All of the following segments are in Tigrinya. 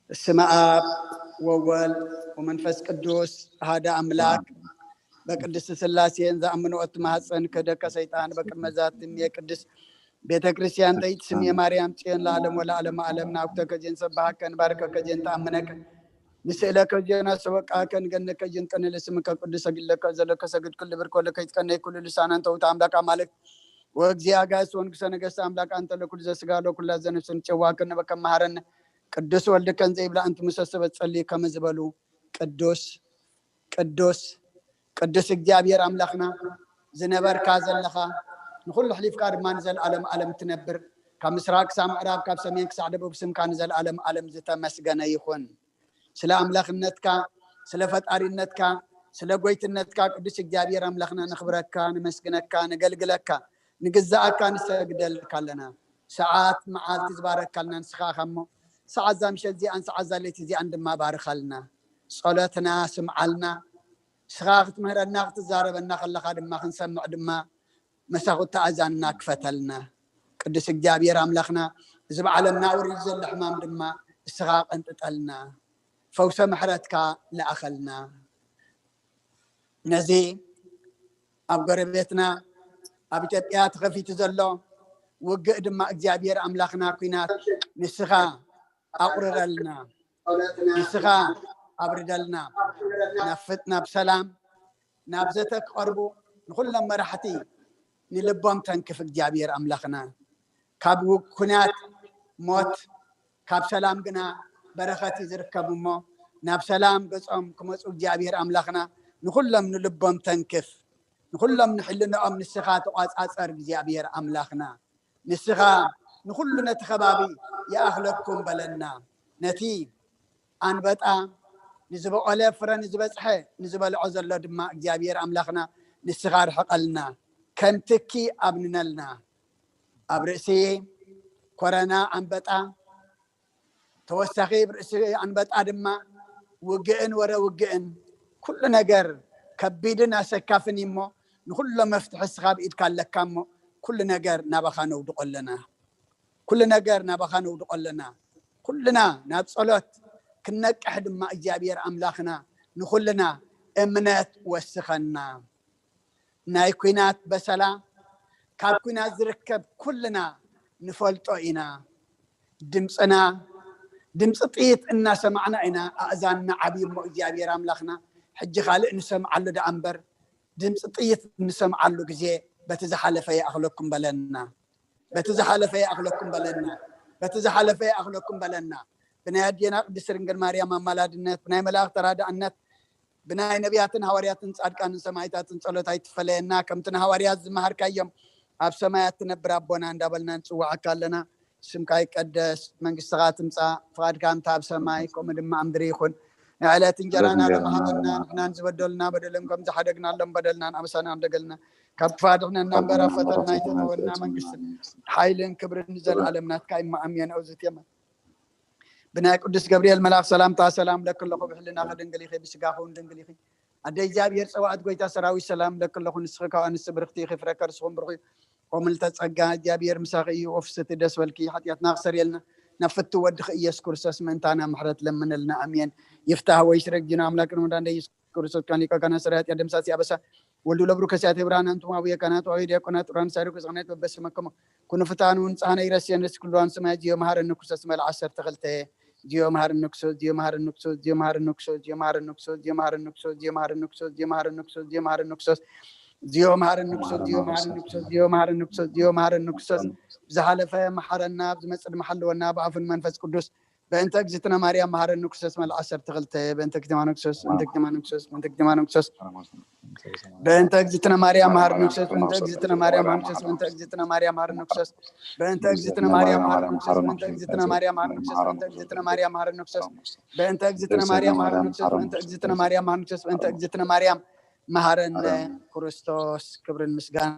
በስመ አብ ወወልድ ወመንፈስ ቅዱስ አሐደ አምላክ። በቅድስት ሥላሴን ዘአምኖ እትማሐፀን ክህደከ ሰይጣን በቅድመ ዛትም የቅድስ ቤተ ክርስቲያን ተይት ስም የማርያም ጽዮን ለዓለም ወለዓለም ዓለም ናኩተከ ጀን ሰባሐከ ንባርከከ ጀን ተአምነከ ንስእለከ ጀን አሰወቃከ ንገነከ ጀን ቀንል ስምከ ቅዱስ ሰግድለከ ዘለከ ሰግድ ክልብር ኮለከ ይትቀነይ ኩሉ ልሳናን ተውት አምላክ አማልክ ወእግዚአ ጋይስ ወንግሰ ነገስት አምላክ አንተ ለኩሉ ዘስጋ ለኩላ ዘነፍስን ጨዋከ ነበከ መሐረነ ቅዱስ ወልድከን ዘይብላ እንት ምሰ ሰበት ጸልዩ ከመ ዝበሉ ቅዱስ ቅዱስ ቅዱስ እግዚኣብሔር ኣምላኽና ዝነበርካ ዘለኻ ንኹሉ ኣሕሊፍካ ድማ ንዘለኣለም ኣለም ትነብር ካብ ምስራቅ ክሳብ ምዕራብ ካብ ሰሜን ክሳዕ ደቡብ ስምካ ንዘለኣለም ኣለም ዝተመስገነ ይኹን። ስለ ኣምላኽነትካ ስለ ፈጣሪነትካ ስለ ጎይትነትካ ቅዱስ እግዚኣብሔር ኣምላኽና ነኽብረካ ነመስግነካ ነገልግለካ ንግዛኣካ ንሰግደልካ ኣለና። ሰዓት መዓልቲ ዝባረካልና ንስኻ ኢኻ እሞ ሰዓት እዛ ምሸት እዚኣን ሰዓት እዛ ለይቲ እዚኣን ድማ ባርኻልና። ጸሎትና ስምዓልና። ንስኻ ክትምህረና ክትዛረበና ከለኻ ድማ ክንሰምዕ ድማ መሳኹቲ ኣእዛንና ክፈተልና። ቅዱስ እግዚኣብሔር ኣምላኽና እዚ ብዓለምና ወሪዱ ዘሎ ሕማም ድማ ንስኻ ቀንጥጠልና። ፈውሰ ምሕረትካ ለኣኸልና። ነዚ ኣብ ጎረቤትና ኣብ ኢትዮጵያ ተኸፊቱ ዘሎ ውግእ ድማ እግዚኣብሔር ኣምላኽና ኩናት ንስኻ ኣቑርረልና፣ ንስኻ ኣብርደልና፣ ናብ ፍት ናብ ሰላም ናብ ዘተ ክቐርቡ ንኹሎም መራሕቲ ንልቦም ተንክፍ እግዚኣብሔር ኣምላኽና ካብ ኩናት ሞት ካብ ሰላም ግና በረኸት እዩ ዝርከብ እሞ ናብ ሰላም ገጾም ክመፁ እግዚኣብሔር ኣምላኽና ንኹሎም ንልቦም ተንክፍ ንኹሎም ንሕልንኦም ንስኻ ተቋፃፀር እግዚኣብሔር ኣምላኽና ንስኻ ንኹሉ ነቲ ከባቢ ይኣኽለኩም በለና ነቲ ኣንበጣ ንዝበቆለ ፍረ ንዝበፅሐ ንዝበልዖ ዘሎ ድማ እግዚኣብሔር ኣምላኽና ንስኻ ርሕቐልና ከም ትኪ ኣብንነልና ኣብ ርእሲ ኮረና ኣንበጣ ተወሳኺ ርእሲ ኣንበጣ ድማ ውግእን ወረ ውግእን ኩሉ ነገር ከቢድን ኣሰካፍን እሞ ንኩሎ መፍትሒ እስኻ ብኢድካ ኣለካ እሞ ኩሉ ነገር ናባኻ ነውድቆ ኣለና ኩሉ ነገር ናባኻ ነውድቆ ኣለና ኩልና ናብ ጸሎት ክነቅሕ ድማ እግዚኣብሔር ኣምላኽና ንኩልና እምነት ወስኸና ናይ ኩናት በሰላ ካብ ኩናት ዝርከብ ኩልና ንፈልጦ ኢና ድምፅና ድምፂ ጥይት እናሰማዕና ኢና ኣእዛንና ዓብዩ እሞ እግዚኣብሔር ኣምላኽና ሕጂ ካልእ ንሰምዓሉ ደኣ እምበር ድምፂ ጥይት ንሰምዓሉ ግዜ በቲ ዝሓለፈ ይኣኽለኩም በለና በቲ ዝሓለፈ ይኣኽለኩም በለና በቲ ዝሓለፈ ይኣኽለኩም በለና ብናይ ኣዴና ቅድስት ድንግል ማርያም ኣማላድነት ብናይ መላእኽቲ ተራዳእነት ብናይ ነቢያትን ሃዋርያትን ፃድቃንን ሰማይታትን ፀሎት ኣይትፈለየና ከምቲ ንሃዋርያት ዝመሃርካዮም ኣብ ሰማያት ትነብር ኣቦና እንዳበልና ንፅዋዓካ ኣለና ስምካ ይቀደስ መንግስትኻ ትምፃእ ፍቓድካ እንተ ኣብ ሰማይ ከምኡ ድማ ኣብ ምድሪ ይኹን ንዕለት እንጀራና ተመሃበና ንሕናን ዝበደሉና በደሎም ከም ዝሓደግናሎም በደልና ንኣበሳና ንደገልና ካብ ክፋ ድሕነና እምበር ኣብ ፈተና ኣይተእትወና መንግስትን ሓይልን ክብርን ንዘለኣለም ናትካ ይመኣምየን ኣውዝት የመን ብናይ ቅዱስ ገብርኤል መልኣኽ ሰላምታ ሰላም ለኪ ኣለኹ ብሕልናኺ ድንግል ኢኺ ብስጋኺ እውን ድንግል ኢኺ ኣደ እግዚኣብሔር ጸዋዕት ጎይታ ሰራዊት ሰላም ለኪ ኣለኹ ንስኺ ካብ ኣንስቲ ብርኽቲ ኢኺ ፍረ ከርስኹም ብሩኽ እዩ ኦምልተ ጸጋ እግዚኣብሔር ምሳኺ እዩ ኦፍስቲ ደስ በልኪ ሓጢኣትና ክሰርየልና ናብ ፍቱ ወድኺ ኢየሱስ ክርስቶስ ምእንታና ምሕረት ለምንልና ኣሜን ይፍታህ ወይ ስረግጅና ኣምላክ ንመዳን ኢየሱስ ክርስቶስ ካን ሊቀ ካህናት ሰራዊት ያደምሳሲ ኣበሳ ወልዱ ለብሩ ከሲያተ ብርሃን ኣንቱም ኣቡየ ካህናት ወአቡየ ዲያቆናት ጥሩያን ሳይሩ ክስቕነት በበስመክሙ ኩኑ ፍታኑ ንጽሃነ ይረስየን ርእሲ ኩሉ ኣንስማይ ዚዮ መሃረኒ ኩሰስ መል ዓሰርተ ክልተ ዚዮ መሃረኒ ኩሰስ ዚዮ መሃረኒ ኩሰስ ዚዮ መሃረኒ ኩሰስ ዚዮ መሃረኒ ኩሰስ ዚዮ መሃረኒ ኩሰስ ዚዮ መሃረኒ ኩሰስ ዚዮ መሃረኒ ኩሰስ ዚዮ መሃረኒ ኩሰስ ዚዮ መሃረኒ ኩሰስ ዚዮ መሃረኒ ኩሰስ ዚዮ መሃረኒ ኩሰስ ዚዮ መሃረኒ ኩሰስ ብዝሓለፈ መሓረና ብዝመጽእ ድማ ሓልወና ብኣፉን መንፈስ ቅዱስ በእንተ እግዝእትነ ማርያም መሐረኒ ክርስቶስ መልዓ ዓሰርተ ክልተ በእንተ እግዝእትነ ማርያም ክርስቶስ በእንተ እግዝእትነ ማርያም ክርስቶስ በእንተ እግዝእትነ ማርያም ክርስቶስ በእንተ እግዝእትነ ማርያም መሐረኒ ክርስቶስ በእንተ እግዝእትነ ማርያም መሐረኒ ክርስቶስ በእንተ እግዝእትነ ማርያም መሐረኒ ክርስቶስ በእንተ እግዝእትነ ማርያም መሐረኒ ክርስቶስ በእንተ እግዝእትነ ማርያም መሐረኒ ክርስቶስ በእንተ እግዝእትነ ማርያም መሐረኒ ክርስቶስ በእንተ እግዝእትነ ማርያም መሐረኒ ክርስቶስ በእንተ እግዝእትነ ማርያም መሐረኒ ክርስቶስ በእንተ እግዝእትነ ማርያም መሐረኒ ክርስቶስ በእንተ እግዝእትነ ማርያም መሐረኒ ክርስቶስ ክብርን ምስጋና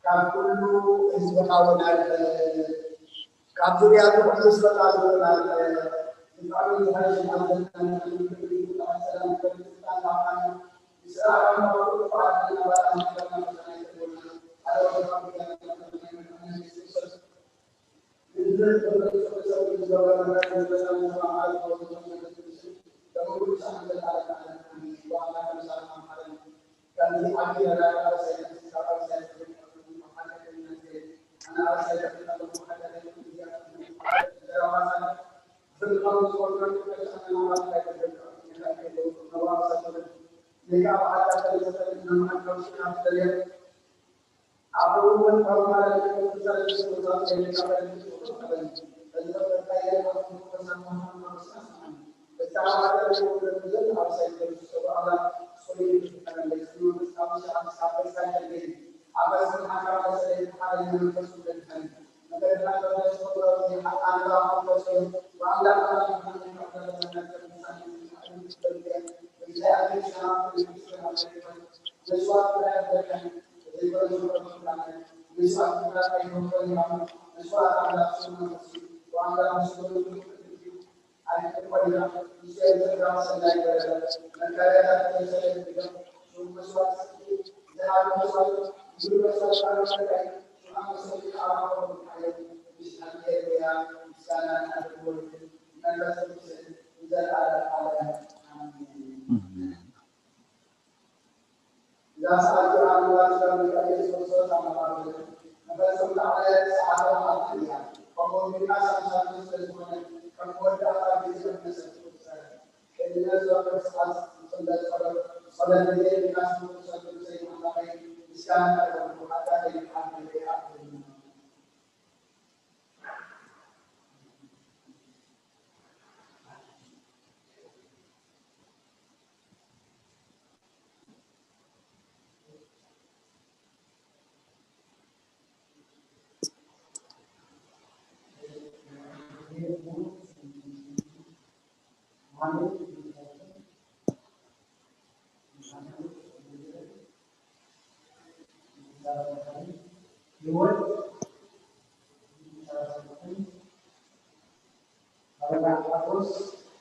ካብ ኩሉ ህዝቢ ሓውና ካብ ዙርያ ኩሉ ስበታ ዝሆና ብጣዕሚ ዝሓይሽ ሓዘን ሰላም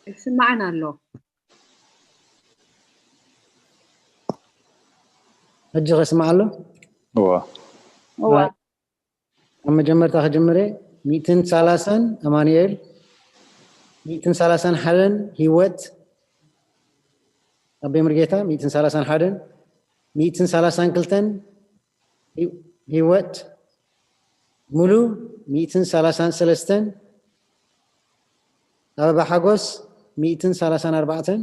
ይስማዓን ኣሎ። ሕጂ ከስማዕ ኣሎ። እዋ እዋ ኣብ መጀመርታ ክጅምር እየ። ሚእትን ሰላሳን ኣማኑኤል፣ ሚእትን ሰላሳን ሓደን ህይወት ኣቤ ምርጌታ፣ ሚእትን ሰላሳን ሓደን፣ ሚእትን ሰላሳን ክልተን ህይወት ሙሉ፣ ሚእትን ሰላሳን ሰለስተን ኣበባ ሓጎስ፣ ሚእትን ሰላሳን ኣርባዕተን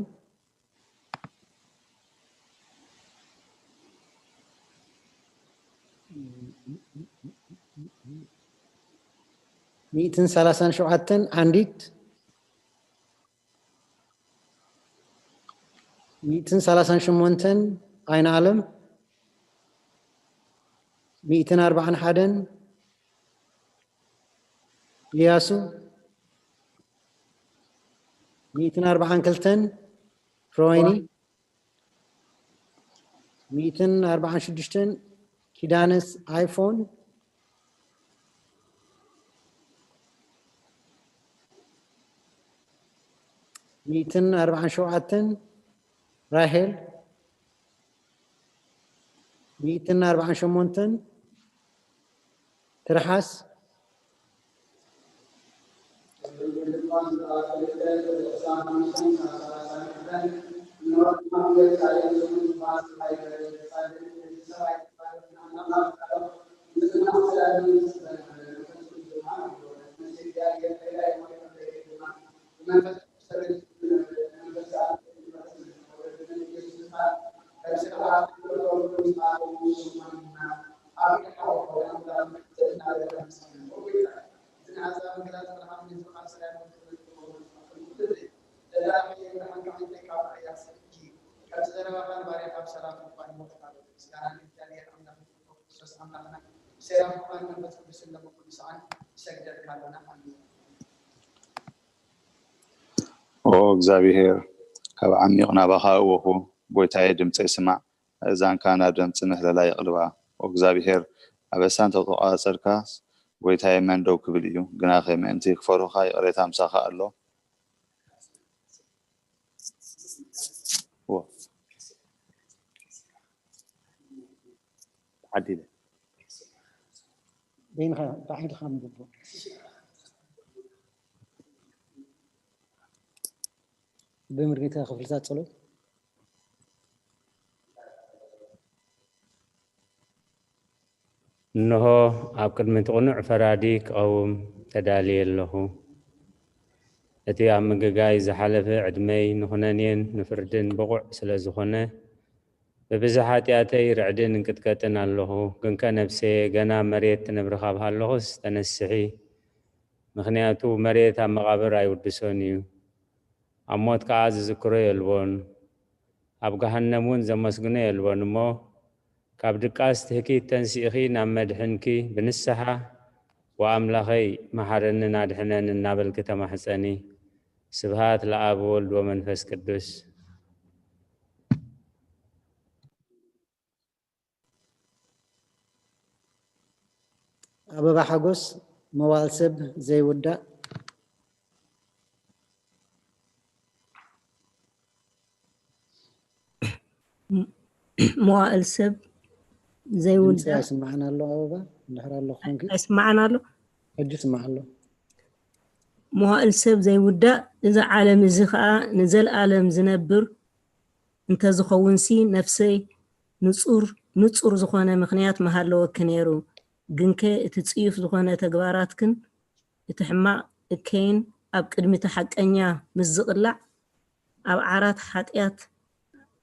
ሚእትን ሰላሳን ሸውዓተን ዓንዲት፣ ሚእትን ሰላሳን ሸሞንተን ኣይንኣለም፣ ሚእትን ኣርባዓን ሓደን እያሱ፣ ሚእትን ኣርባዓን ክልተን ፍሮወይኒ፣ ሚእትን ኣርባዓን ሽዱሽተን ኪዳነስ ኣይፎን፣ ሚእትን ኣርባዓን ሸውዓተን ራሄል፣ ሚእትን ኣርባዓን ሸሞንተን ትርሓስ፣ ኦ እግዚኣብሔር፣ ካብ ዓሚቕ ናባኻ እወኹ፣ ጎይታየ፣ ድምፀይ ስማዕ፣ ኣእዛንካ ናብ ድምፂ ምህለላ የቕልባ። ኦ እግዚኣብሔር፣ ኣበሳ እንተተቋጸርካስ፣ ጎይታየ፣ መን ደው ክብል እዩ? ግናኸ ምእንቲ ክፈርሁኻ ይቕሬታ ምሳኻ ኣሎ። ዎ። ተዓዲለ። በይንኻ ባዕልኻ ኣንብቦ። ብመርጌታ ክፍልታት ጸሎት። እንሆ፣ ኣብ ቅድሚ እቲ ቅኑዕ ፈራዲ ክቐውም ተዳልየ ኣለኹ። እቲ ኣብ ምግጋይ ዝሓለፈ ዕድመይ ንኹነኔን ንፍርድን ብቑዕ ስለ ዝኾነ፣ ብብዝሒ ሓጢኣተይ ርዕድን እንቅጥቀጥን ኣለኹ። ግንከ ነፍሰየ፣ ገና መሬት ትነብሪ ካብ ሃለኹስ ተነስሒ፣ ምኽንያቱ መሬት ኣብ መቓብር ኣይውድሶን እዩ። ኣብ ሞት ከኣ ዝዝክሮ የልቦን፣ ኣብ ገሃነም እውን ዘመስግኖ የልቦን እሞ፣ ካብ ድቃስ ትህኪት ተንሲእኺ ናብ መድሕንኪ ብንስሓ፣ "ወኣምላኸይ፣ መሓረንን ኣድሕነን" እናበልኪ ተማሕጸኒ። ስብሃት ለኣብ ወወልድ ወመንፈስ ቅዱስ። ኣበባ ሓጎስ፣ መዋእል ሰብ ዘይውዳእ። መዋእል ሰብ ድምፂ ዘይውዳእ። ኣይስማዕን ኣሎ። ኣበባ፣ እንድሕር ኣሎ ኮንኪ? ኣይስማዕን ኣሎ። ሕጂ ይስማዕ ኣሎ። መዋእል ሰብ ዘይውዳእ፣ እዚ ዓለም እዚ ኸኣ ንዘለኣለም ዝነብር እንተዝኸውንሲ፣ ነፍሰይ፣ ንጹር፣ ንጹር ዝኾነ ምኽንያት ምሃለወኪ ነይሩ። ግንከ እቲ ጽዩፍ ዝኾነ ተግባራትክን እቲ ሕማቕ እከይን ኣብ ቅድሚ እቲ ሓቀኛ ምስ ዝቕላዕ፣ ኣብ ዓራት ሓጢኣት፣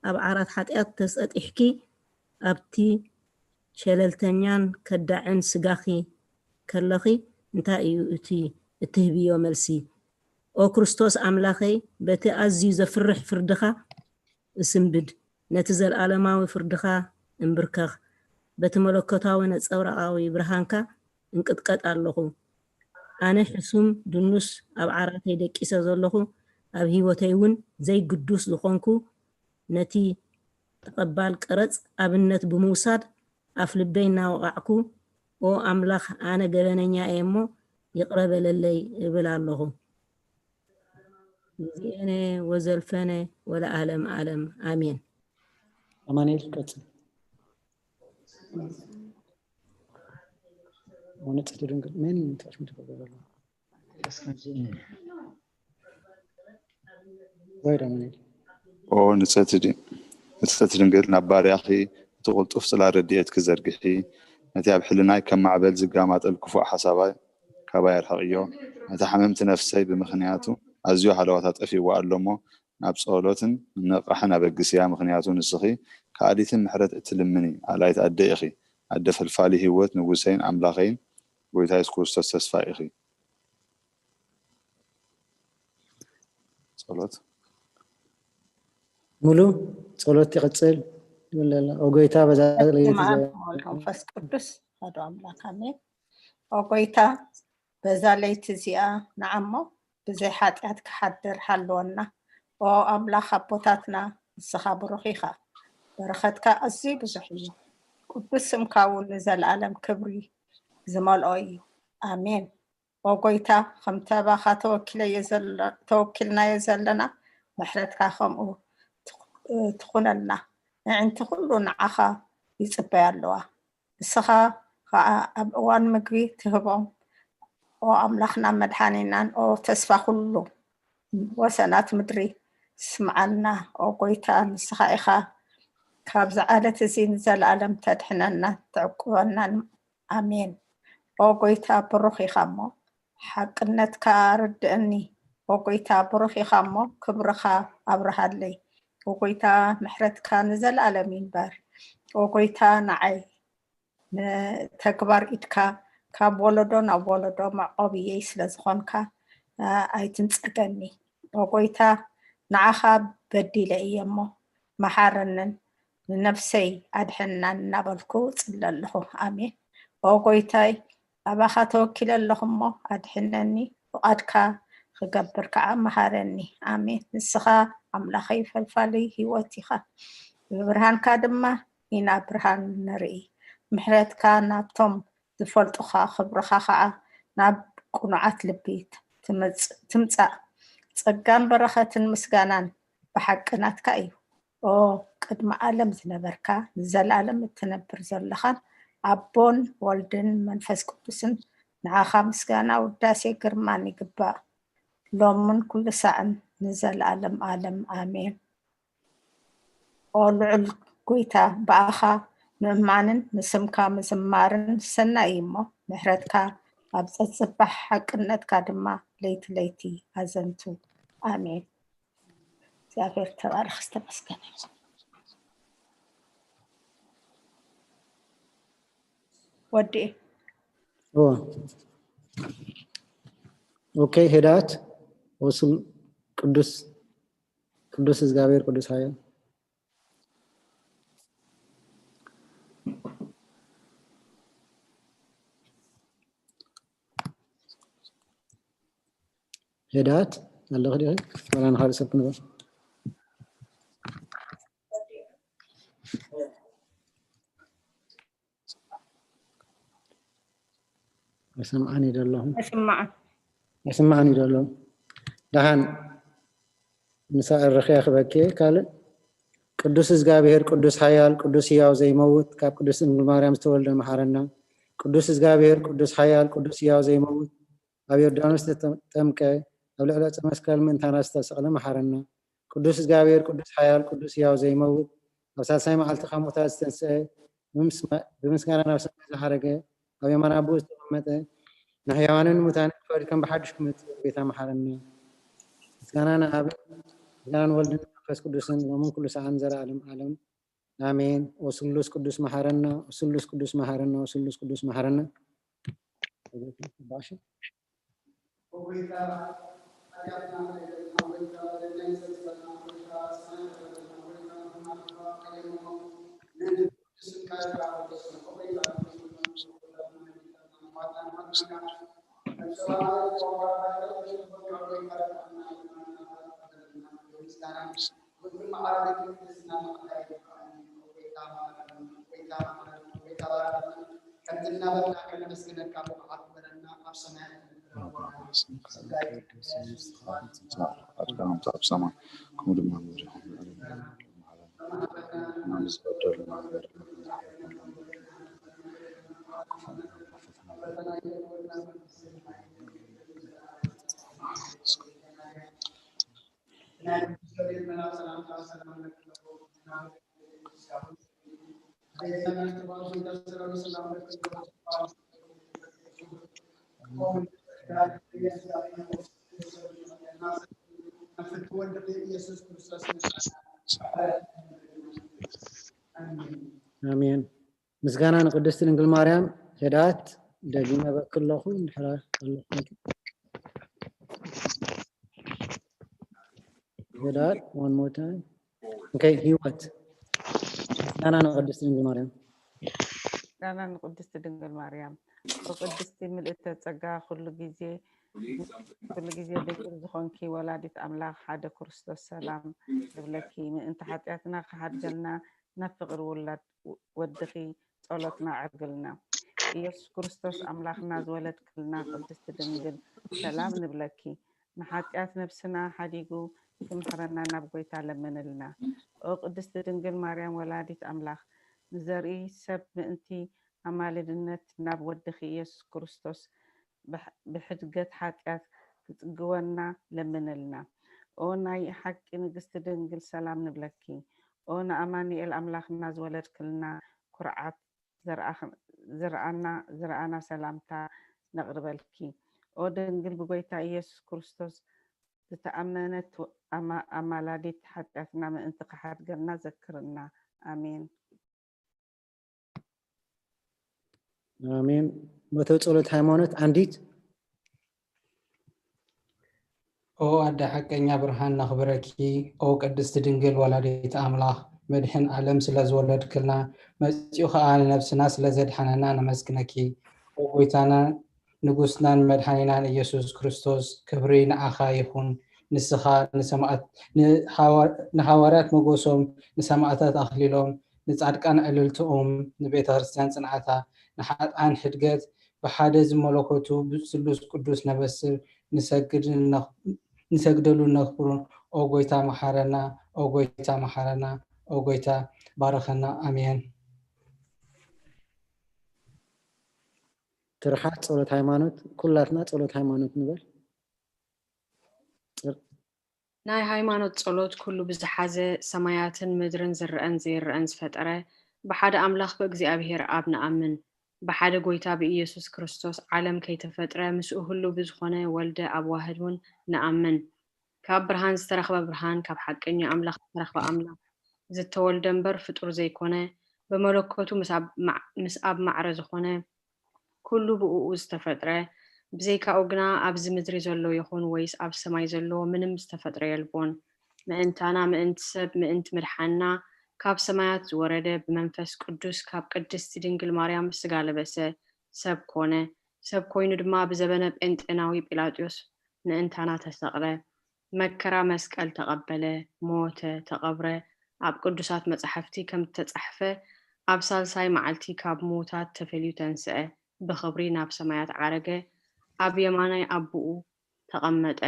ኣብ ዓራት ሓጢኣት ተጸጢሕኪ፣ ኣብቲ ሸለልተኛን ከዳዕን ስጋኺ ከለኺ፣ እንታይ እዩ እቲ እትህብዮ መልሲ? ኦ ክርስቶስ ኣምላኸይ፣ በቲ ኣዝዩ ዘፍርሕ ፍርድኻ እስንብድ፣ ነቲ ዘለኣለማዊ ፍርድኻ እንብርከኽ። በቲ መለኮታዊ ነጸብራቓዊ ብርሃንካ እንቅጥቀጥ ኣለኹ። ኣነ ሕሱም ድኑስ ኣብ ዓራተይ ደቂሰ ዘለኹ፣ ኣብ ህይወተይ እውን ዘይግዱስ ዝኾንኩ፣ ነቲ ተቐባል ቀረጽ ኣብነት ብምውሳድ ኣፍ ልበይ እናወቓዕኩ፣ "ኦ ኣምላኽ፣ ኣነ ገበነኛ እየ እሞ ይቕረ በለለይ" እብል ኣለኹ። ጊዜኤነ ወዘልፈነ ወለዓለም ዓለም ኣሜን። ኣማኑኤል ቀጽል። ንጽሕቲ ድንግል ምን ትሕሽም ትፈገር ኣሎ። ወይ ኣማኑኤል። ኦ ንጽሕቲ ድ-፣ ንጽሕቲ ድንግል፣ ናብ ባርያኺ እቲ ቅልጡፍ ጽላል ረድኤትኪ ዘርግሒ፣ ነቲ ኣብ ሕልናይ ከም ማዕበል ዝጋማጠል ክፉእ ሓሳባይ ካባይ ኣርሕቕዮ። ነታ ሕምምቲ ነፍሰይ ብምኽንያቱ ኣዝዩ ሃለዋታ ጠፊእዋ ኣሎ እሞ፣ ናብ ጸሎትን ምንቕቓሕን ኣበግስያ፣ ምኽንያቱ ንስኺ ከኣሊትን ምሕረት እትልምኒ ኣላይት ኣደ ኢኺ። ኣደ ፈልፋሊ ህይወት፣ ንጉሰይን ኣምላኸይን፣ ጎይታ የሱስ ክርስቶስ ተስፋ ኢኺ። ጸሎት። ሙሉ ጸሎት ይቕጽል። ይብለና። ኦ ጎይታ፣ በዛ በስመ ለይቲ ኣብ እዚኣ ወወልድ ወመንፈስ ቅዱስ ኣሐዱ ኣምላክ ኣሜን። ኦ ጎይታ፣ በዛ ለይቲ እዚኣ ንዓሞ ብዘይ ሓጢኣት ክሓድር ሓልወና። ኦ ኣምላኽ ኣቦታትና፣ ንስኻ ብሩኽ ኢኻ፣ በረኸትካ ኣዝዩ ብዙሕ እዩ። ቅዱስ ስምካ እውን ንዘለኣለም ክብሪ ዝመልኦ እዩ። ኣሜን። ኦ ጎይታ፣ ከምቲ ኣባኻ ተወኪለዮ ዘለ-፣ ተወኪልናዮ ዘለና፣ ምሕረትካ ከምኡ ትኹ-፣ ትኹነልና። ኣዕንቲ ኩሉ ንዓኻ ይጽበያ ኣለዋ። ንስኻ ኸኣ ኣብ እዋን ምግቢ ትህቦም። ኦ ኣምላኽናን መድሓኒናን፣ ኦ ተስፋ ኩሉ ወሰናት ምድሪ፣ ስምዓና። ኦ ጎይታ፣ ንስኻ ኢኻ ካብዚ ዓለት እዚ ንዘለኣለም ተድሕነናን ተዕቁበናን። ኣሜን። ኦ ጎይታ፣ ብሩኽ ኢኻ እሞ፣ ሓቅነትካ ኣረድእኒ። ኦ ጎይታ፣ ብሩኽ ኢኻ እሞ ክብርኻ ኣብርሃለይ። ኦ ጎይታ፣ ምሕረትካ ንዘለኣለም ይንበር። ኦ ጎይታ፣ ንዓይ ንተግባር ኢድካ ካብ ወለዶ ናብ ወለዶ መዕቆብየይ ስለ ዝኾንካ፣ ኣ፣ ኣይትንጸገኒ። ኦ ጎይታ፣ ንዓኻ በዲለ እየ እሞ መሓረንን ንነፍሰይ ኣድሕናን እናበልኩ ጽለ ኣለኹ። ኣሜን። ኦ ጎይታይ፣ ኣባኻ ተወኪለ ኣለኹ እሞ ኣድሕነኒ፣ ፍቓድካ ክገብር ከዓ መሃረኒ። ኣሜን። ንስኻ ኣምላኸይ ፈልፋሊ ህይወት ኢኻ። ብብርሃንካ ድማ ኢና ብርሃን ንርኢ። ምሕረትካ ናብቶም ዝፈልጡኻ፣ ክብርኻ ከዓ ናብ ቅኑዓት ልቢ ትምጽ-፣ ትምጻእ። ጸጋን በረኸትን ምስጋናን ብሓቂ ናትካ እዩ። ኦ፣ ቅድሚ ዓለም ዝነበርካ፣ ንዘለኣለም እትነብር ዘለኻን ኣቦን ወልድን መንፈስ ቅዱስን፣ ንዓኻ ምስጋና፣ ውዳሴ፣ ግርማን ይግባእ፣ ሎምን ኩሉ ሳዕን ንዘለኣለም ዓለም። ኣሜን። ኦ ልዑል ጎይታ፣ ብኣኻ ምእማንን ንስምካ ምዝማርን ሰናይ እዩ እሞ፣ ምሕረትካ ኣብ ጸጽባሕ፣ ሓቅነትካ ድማ ለይቲ ለይቲ ኣዘንቱ። ኣሜን። እግዚኣብሔር ተባረኽ፣ ዝተመስገነ ይኹን። ወዲ ኦ፣ ኦኬ፣ ሄዳት ወስም ቅዱስ፣ ቅዱስ እግዚኣብሔር ቅዱስ ሓያል ሄዳት ኣለኺ ዲኺ? ዋላ ንኻልእ ሰብ ክንበል? ኣይሰምዓን እዩ ዘለኹ። ኣይስማዕን። ኣይስማዕን እዩ ዘለኹ። ደሓን ምሳእ ርኽያ ክበኪ ካልእ። ቅዱስ እግዚኣብሔር፣ ቅዱስ ሓያል፣ ቅዱስ ህያው ዘይመውት፣ ካብ ቅድስት ድንግል ማርያም ዝተወልደ መሓረና። ቅዱስ እግዚኣብሔር፣ ቅዱስ ሓያል፣ ቅዱስ ህያው ዘይመውት፣ ኣብ ዮርዳኖስ ዝተጠምቀ፣ ኣብ ልዕሊ ዕፀ መስቀል ምእንታና ዝተሰቕለ መሓረና። ቅዱስ እግዚኣብሔር፣ ቅዱስ ሓያል፣ ቅዱስ ህያው ዘይመውት፣ ኣብ ሳልሳይ መዓልቲ ካብ ሙታት ዝተንስአ፣ ብምስማ-፣ ብምስጋና ናብ ሰማይ ዝዓረገ፣ ኣብ የማን ኣቦኡ ዝተቐመጠ፣ ንሕያዋንን ንሙታንን ክፈርድ ከም ብሓድሽ ክመጽእ፣ ጎይታ መሓረና። ምስጋና ንኣብን፣ ምስጋና ንወልድን መንፈስ ቅዱስን፣ ሎምን ኩሉ ሰዓን፣ ዘለዓለም ዓለም። ኣሜን። ኦ ስሉስ ቅዱስ መሓረና፣ ኦ ስሉስ ቅዱስ መሓረና፣ ኦ ስሉስ ቅዱስ መሓረና። ከምቲ እናበልና ከነመስግነካ ብቕዓት ግበረና፣ ኣብ ሰማያት እንድረባ። ኣብ ሰማይ ከምኡ ድማ ምድሪ ኣሜን። ምስጋና ንቅድስቲ ድንግል ማርያም። ሄዳት፣ ደጊመ በኪ ኣለኹ፣ እንድሕር ኣለኹም። ሄዳት፣ one more time። ኦኬ፣ ህይወት። ምስጋና ንቅድስቲ ድንግል ማርያም። ምስጋና ንቅድስቲ ድንግል ማርያም። ቅድስቲ ምልእተ ጸጋ፣ ኩሉ ግዜ፣ ኩሉ ግዜ ድንግል ዝኾንኪ ወላዲት ኣምላኽ፣ ሓደ ክርስቶስ ሰላም ንብለኪ። ምእንቲ ሓጢኣትና ክሓድገልና ናብ ፍቕሪ ውላድ ወድኺ ጸሎትና ኣዕርግልና። ኢየሱስ ክርስቶስ ኣምላኽና ዝወለድክልና ቅድስቲ ድንግል ሰላም ንብለኪ። ንሓጢኣት ነብስና ሓዲጉ ክምሕረና ናብ ጎይታ ለምንልና። ኦ ቅድስቲ ድንግል ማርያም ወላዲት ኣምላኽ፣ ንዘርኢ ሰብ ምእንቲ ኣማልድነት ናብ ወድኺ ኢየሱስ ክርስቶስ ብሕ-፣ ብሕድገት ሓጢኣት ክጽግወና ለምንልና። ኦ ናይ ሓቂ ንግስቲ ድንግል ሰላም ንብለኪ። ኦ ንኣማኑኤል ኣምላኽና ዝወለድክልና ኩርዓት ዘርኣኽ-፣ ዝርኣና፣ ዝርኣና ሰላምታ ነቕርበልኪ። ኦ ድንግል ብጎይታ ኢየሱስ ክርስቶስ ዝተኣመነት ኣማ- ኣማላዲት ሓጢኣትና ምእንቲ ክሓድገልና ዘክርና። ኣሜን። ኣሜን። መተው ጸሎት ሃይማኖት ኣንዲት። ኦ ኣደ ሓቀኛ ብርሃን ነኽብረኪ። ኦ ቅድስቲ ድንግል ወላዲት ኣምላኽ መድሕን ዓለም ስለ ዝወለድክልና መጺኡ ኸኣ ንነብስና ስለ ዘድሓነና ነመስግነኪ። ኦ ጎይታና ንጉስናን መድሓኒናን ኢየሱስ ክርስቶስ ክብሪ ንዓኻ ይኹን። ንስኻ ንሰማዕት ንሃዋርያት መጎሶም ንሰማዕታት ኣኽሊሎም ንጻድቃን ዕልልትኦም ንቤተ ክርስቲያን ጽንዓታ ንሓጥኣን ሕድገት ብሓደ ዝመለኮቱ ብስሉስ ቅዱስ ነበስር ንሰግድን ነኽ- ንሰግደሉን ነኽብሩን። ኦ ጎይታ መሓረና፣ ኦ ጎይታ መሓረና፣ ኦ ጎይታ ባረኸና። ኣሜን። ትርሓት ጸሎት ሃይማኖት ኩላትና ጸሎት ሃይማኖት ንበል። ናይ ሃይማኖት ጸሎት ኩሉ ብዝሓዘ ሰማያትን ምድርን ዝረኣን ዘይረኣን ዝፈጠረ ብሓደ ኣምላኽ ብእግዚኣብሔር ኣብ ንኣምን። ብሓደ ጎይታ ብኢየሱስ ክርስቶስ ዓለም ከይተፈጥረ ምስኡ ህሉ ብዝኾነ ወልደ ኣብ ዋህድ እውን ንኣምን። ካብ ብርሃን ዝተረኽበ ብርሃን ካብ ሓቀኛ ኣምላኽ ዝተረኽበ ኣምላኽ ዝተወልደ እምበር ፍጡር ዘይኮነ ብመለኮቱ ምስ ኣብ ማዕ- ምስ ኣብ ማዕረ ዝኾነ ኩሉ ብእኡ ዝተፈጥረ ብዘይካኡ ግና ኣብዚ ምድሪ ዘሎ ይኹን ወይስ ኣብ ሰማይ ዘሎ ምንም ዝተፈጥረ የልቦን። ምእንታና ምእንቲ ሰብ ምእንቲ ምድሓንና ካብ ሰማያት ዝወረደ ብመንፈስ ቅዱስ ካብ ቅድስቲ ድንግል ማርያም ስጋ ለበሰ ሰብ ኮነ። ሰብ ኮይኑ ድማ ብዘበነ ጴንጤናዊ ጲላጥዮስ ምእንታና ተሰቕለ፣ መከራ መስቀል ተቐበለ፣ ሞተ፣ ተቐብረ፣ ኣብ ቅዱሳት መጻሕፍቲ ከም እተጻሕፈ ኣብ ሳልሳይ መዓልቲ ካብ ምዉታት ተፈልዩ ተንስአ፣ ብኽብሪ ናብ ሰማያት ዓረገ፣ ኣብ የማናይ ኣቦኡ ተቐመጠ።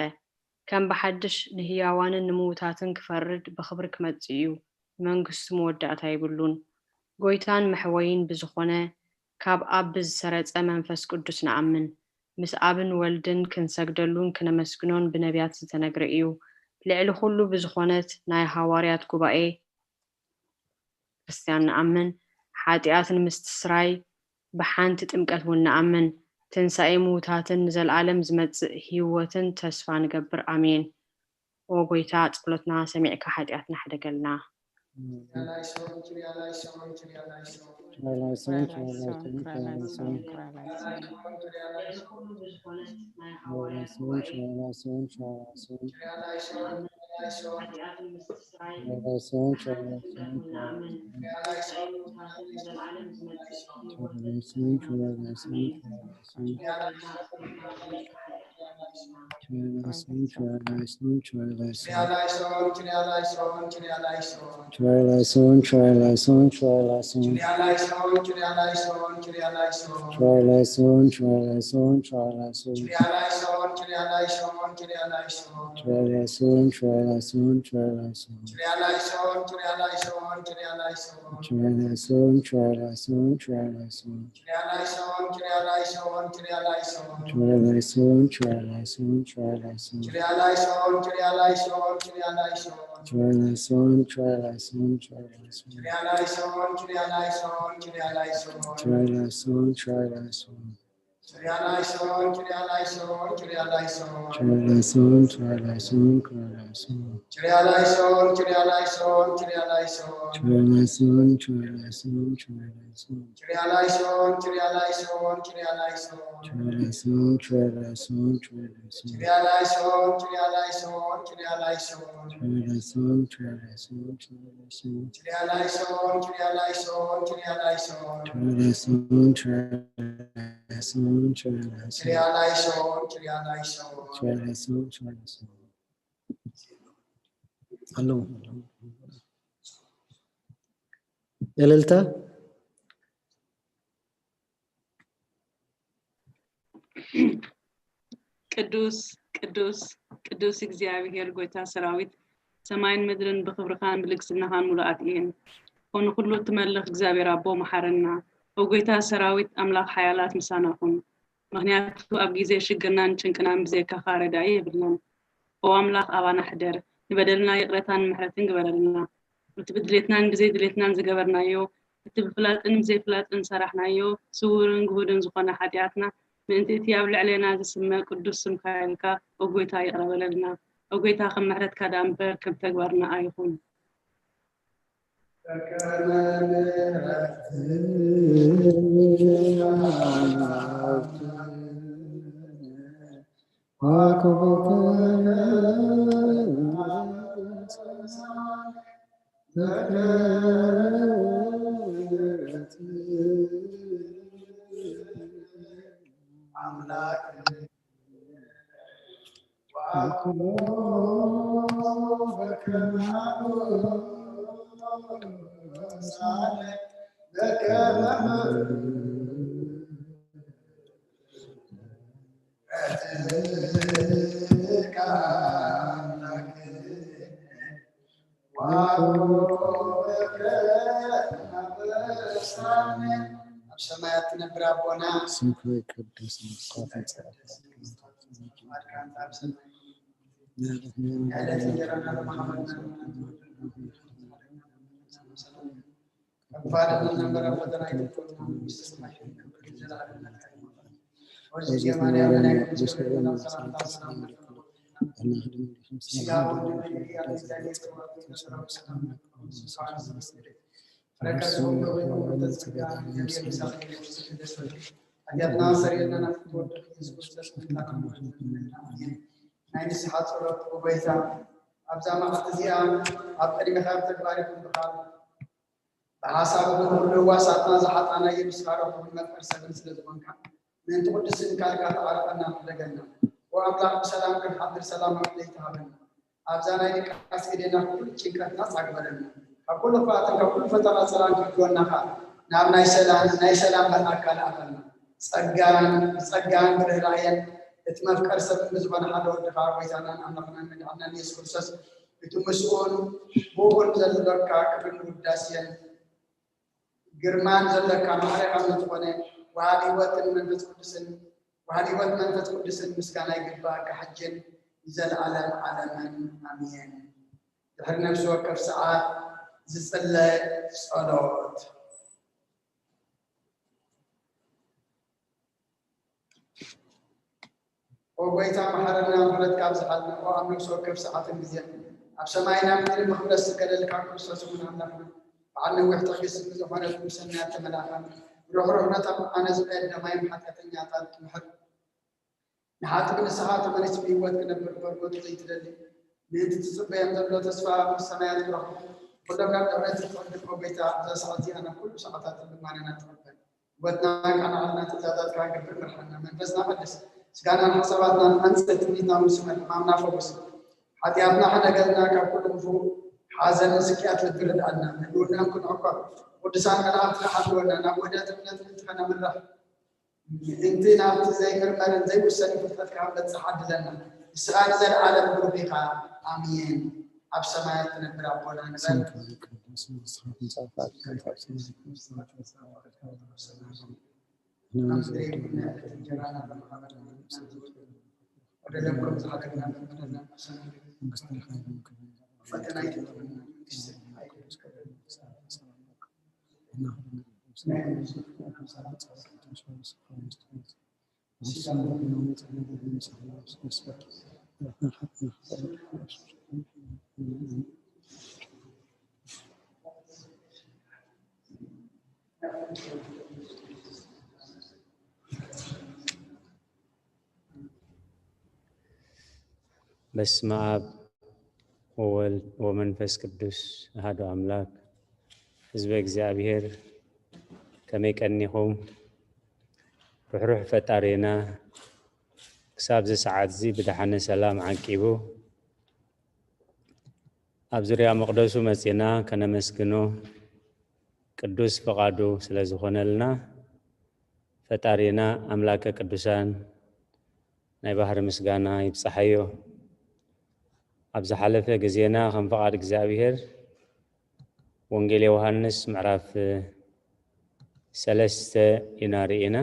ከም ብሓድሽ ንህያዋንን ንምዉታትን ክፈርድ ብኽብሪ ክመጽእ እዩ። መንግስቱ መወዳእታ የብሉን። ጎይታን መሕወይን ብዝኾነ ካብ ኣብ ብዝሰረጸ መንፈስ ቅዱስ ንኣምን። ምስ ኣብን ወልድን ክንሰግደሉን ክነመስግኖን ብነቢያት ዝተነግረ እዩ። ልዕሊ ኩሉ ብዝኾነት ናይ ሃዋርያት ጉባኤ ክርስቲያን ንኣምን። ሓጢኣት ንምስትስራይ ብሓንቲ ጥምቀት እውን ንኣምን። ትንሳኤ ምዉታትን ንዘለኣለም ዝመጽእ ህይወትን ተስፋ ንገብር። ኣሜን። ኦ ጎይታ ጸሎትና ሰሚዕካ ሓጢኣትና ሕደገልና። ኣለዉ እልልታ። ቅዱስ ቅዱስ ቅዱስ እግዚኣብሔር ጎይታ ሰራዊት፣ ሰማይን ምድርን ብኽብርኻን ብልግስናኻን ምሉኣት እየን። ኦ ንኹሉ እትመልኽ እግዚኣብሔር ኣቦ መሓረና። ኦ ጎይታ ሰራዊት ኣምላኽ ሓያላት ምሳና ኩን። ምኽንያቱ ኣብ ግዜ ሽግርናን ጭንቅናን ብዘይካኻ ረዳኢ የብልናን። ኦ ኣምላኽ ኣባና ሕደር፣ ንበደልና ይቕረታን ምሕረትን ግበረልና። እቲ ብድሌትናን ብዘይድሌትናን ዝገበርናዮ፣ እቲ ብፍላጥን ብዘይፍላጥን ዝሰራሕናዮ ስውርን ግሁድን ዝኾነ ሓጢኣትና ምእንቲ እቲ ኣብ ልዕሌና ዝስመ ቅዱስ ስምካ ኢልካ ኦ ጎይታ ይቕረ በለልና። ኦ ጎይታ፣ ከም ምሕረትካ ደኣ እምበር ከም ተግባርና ኣይኹን። ኣብ ሰማያት ትነብር ኣቦና፣ ስምካ ይቀደስ፣ ምጻእ ናይ ንስሓ ጸሎት፣ ኦ ጎይታ፣ ኣብዛ መዓልቲ እዚኣ ኣብ ቅድሚኻ ኣብ ተግባር ይኹን ብቓል ብሓሳብ እውን ኩሉ ህዋሳትና ዝሓጣናዮ ንስኻ ርሑቕን መፍቀር ሰብን ስለ ዝኾንካ፣ ምእንቲ ቅዱስ ስምካ ኢልካ ተዓረቐና፣ ሕደገና። ኦ ኣምላኽ፣ ብሰላም ክንሓድር ሰላማዊት ለይቲ ሃበና። ኣብዛ ናይ ድቃስ ግዴና ኩሉ ጭንቀትና ጻግበለና። ካብ ኩሉ ክፍኣትን ካብ ኩሉ ፈተና ሰላም ክሕልወና ከኣ ናብ ናይ ሰላም፣ ናይ ሰላም መልኣካ ልኣኸልና። ጸጋን፣ ብጸጋን ብርህራሄን እቲ መፍቀር ሰብ ብዝኾነ ሓደ ወድኻ ጎይታናን ኣምላኽናን መድሓናን የሱስ ክርስቶስ፣ እቲ ምስኡን ብኡን ዘለካ ክብርን ውዳሴን ግርማን ዘለካ ማዕረ ከም ዝኾነ ወሃቢ ህይወትን መንፈስ ቅዱስን፣ ወሃቢ ህይወት መንፈስ ቅዱስን ምስጋና ይግባእካ፣ ሕጅን ንዘለዓለም ዓለምን ኣሜን። ድሕሪ ነፍሲ ወከፍ ሰዓት ዝጽለ ጸሎት። ኦ ጎይታ፣ መሓረና፣ ምሕረትካ ኣብዝሓልና። ኦ ኣብ ነፍሲ ወከፍ ሰዓትን ግዜን ኣብ ሰማይና ምድርን ብኽብረት ዝስገደልካ ክርስቶስ እውን ኣምላኽና፣ በዓል ነዊሕ ትዕግስቲ ዝኾነ ብሰናያት ተመላእኻ፣ ርሕሩሕ ነቶም ኣነ ዝቐየድ ደማይም ሓጢኣተኛታት ትምሕር። ንሓጥእ ንስኻ ተመሊሱ ብህይወት ክነብር በርጎት ዘይትደሊ፣ ምእንቲ ትጽበዮም ዘሎ ተስፋ ኣብ ሰማያት ክረኽቡ፣ ኩሎም ናብ ዕብረት ዝፈቅድ ኦ ጎይታ፣ ኣብዛ ሰዓት እዚኣ ናብ ኩሉ ሰዓታት ልማነና ተቐበል። ህይወትና ቃናዕልና ትእዛዛትካ ግብር ምርሓና። መንፈስና ቀድስ፣ ስጋናን ሓሳባትናን ኣንጽህ፣ ትምኒትና እውን ስመር፣ ሕማምና ፈውስ። ሓጢኣትና ሕደገልና፣ ካብ ኩሉ ክፉእ ሓዘንን ስቅያት ልቢ ርድኣልና። ህልውናን ክንዕቆብ፣ ቅዱሳን መላእኽትካ ሓልወና፣ ናብ ውህደት እምነት ምእንቲ ከነምርሕ። ምእንቲ ናብቲ ዘይምርመርን ዘይውሰንን ፍልጠትካ ክንበጽሕ ዓድለና። ንስኻ ንዘለዓለም ብሩኽ ኢኻ። ኣሜን። ኣብ ሰማያት ትነብር ኣቦና ንበል። ስምካ ይቀደስ፣ መንግስትኻ ትምጻእ፣ ፈቃድካ ትኹን፣ ንሕና ንዘድሊ እንጀራና በብመዓልታዊ በደልና፣ በደልና፣ በደልና፣ መንግስትኻ ይኹን፣ ክብሪ ፈተና ይትረፈና፣ መንግስቲ ኣይኮነስ ክብሪ በስመ ኣብ ወወልድ ወመንፈስ ቅዱስ ኣሐዱ ኣምላክ። ህዝበ እግዚኣብሔር ከመይ ቀኒኹም? ርሕሩሕ ፈጣሪና ክሳብ እዚ ሰዓት እዚ ብደሓነ ሰላም ዓቂቡ ኣብ ዙርያ መቕደሱ መጺና ከነመስግኖ ቅዱስ ፍቓዱ ስለ ዝኾነልና፣ ፈጣሪና ኣምላከ ቅዱሳን ናይ ባህሪ ምስጋና ይብጻሓዮ። ኣብ ዝሓለፈ ግዜና ከም ፍቓድ እግዚኣብሔር ወንጌል ዮሃንስ ምዕራፍ ሰለስተ ኢና ርኢና።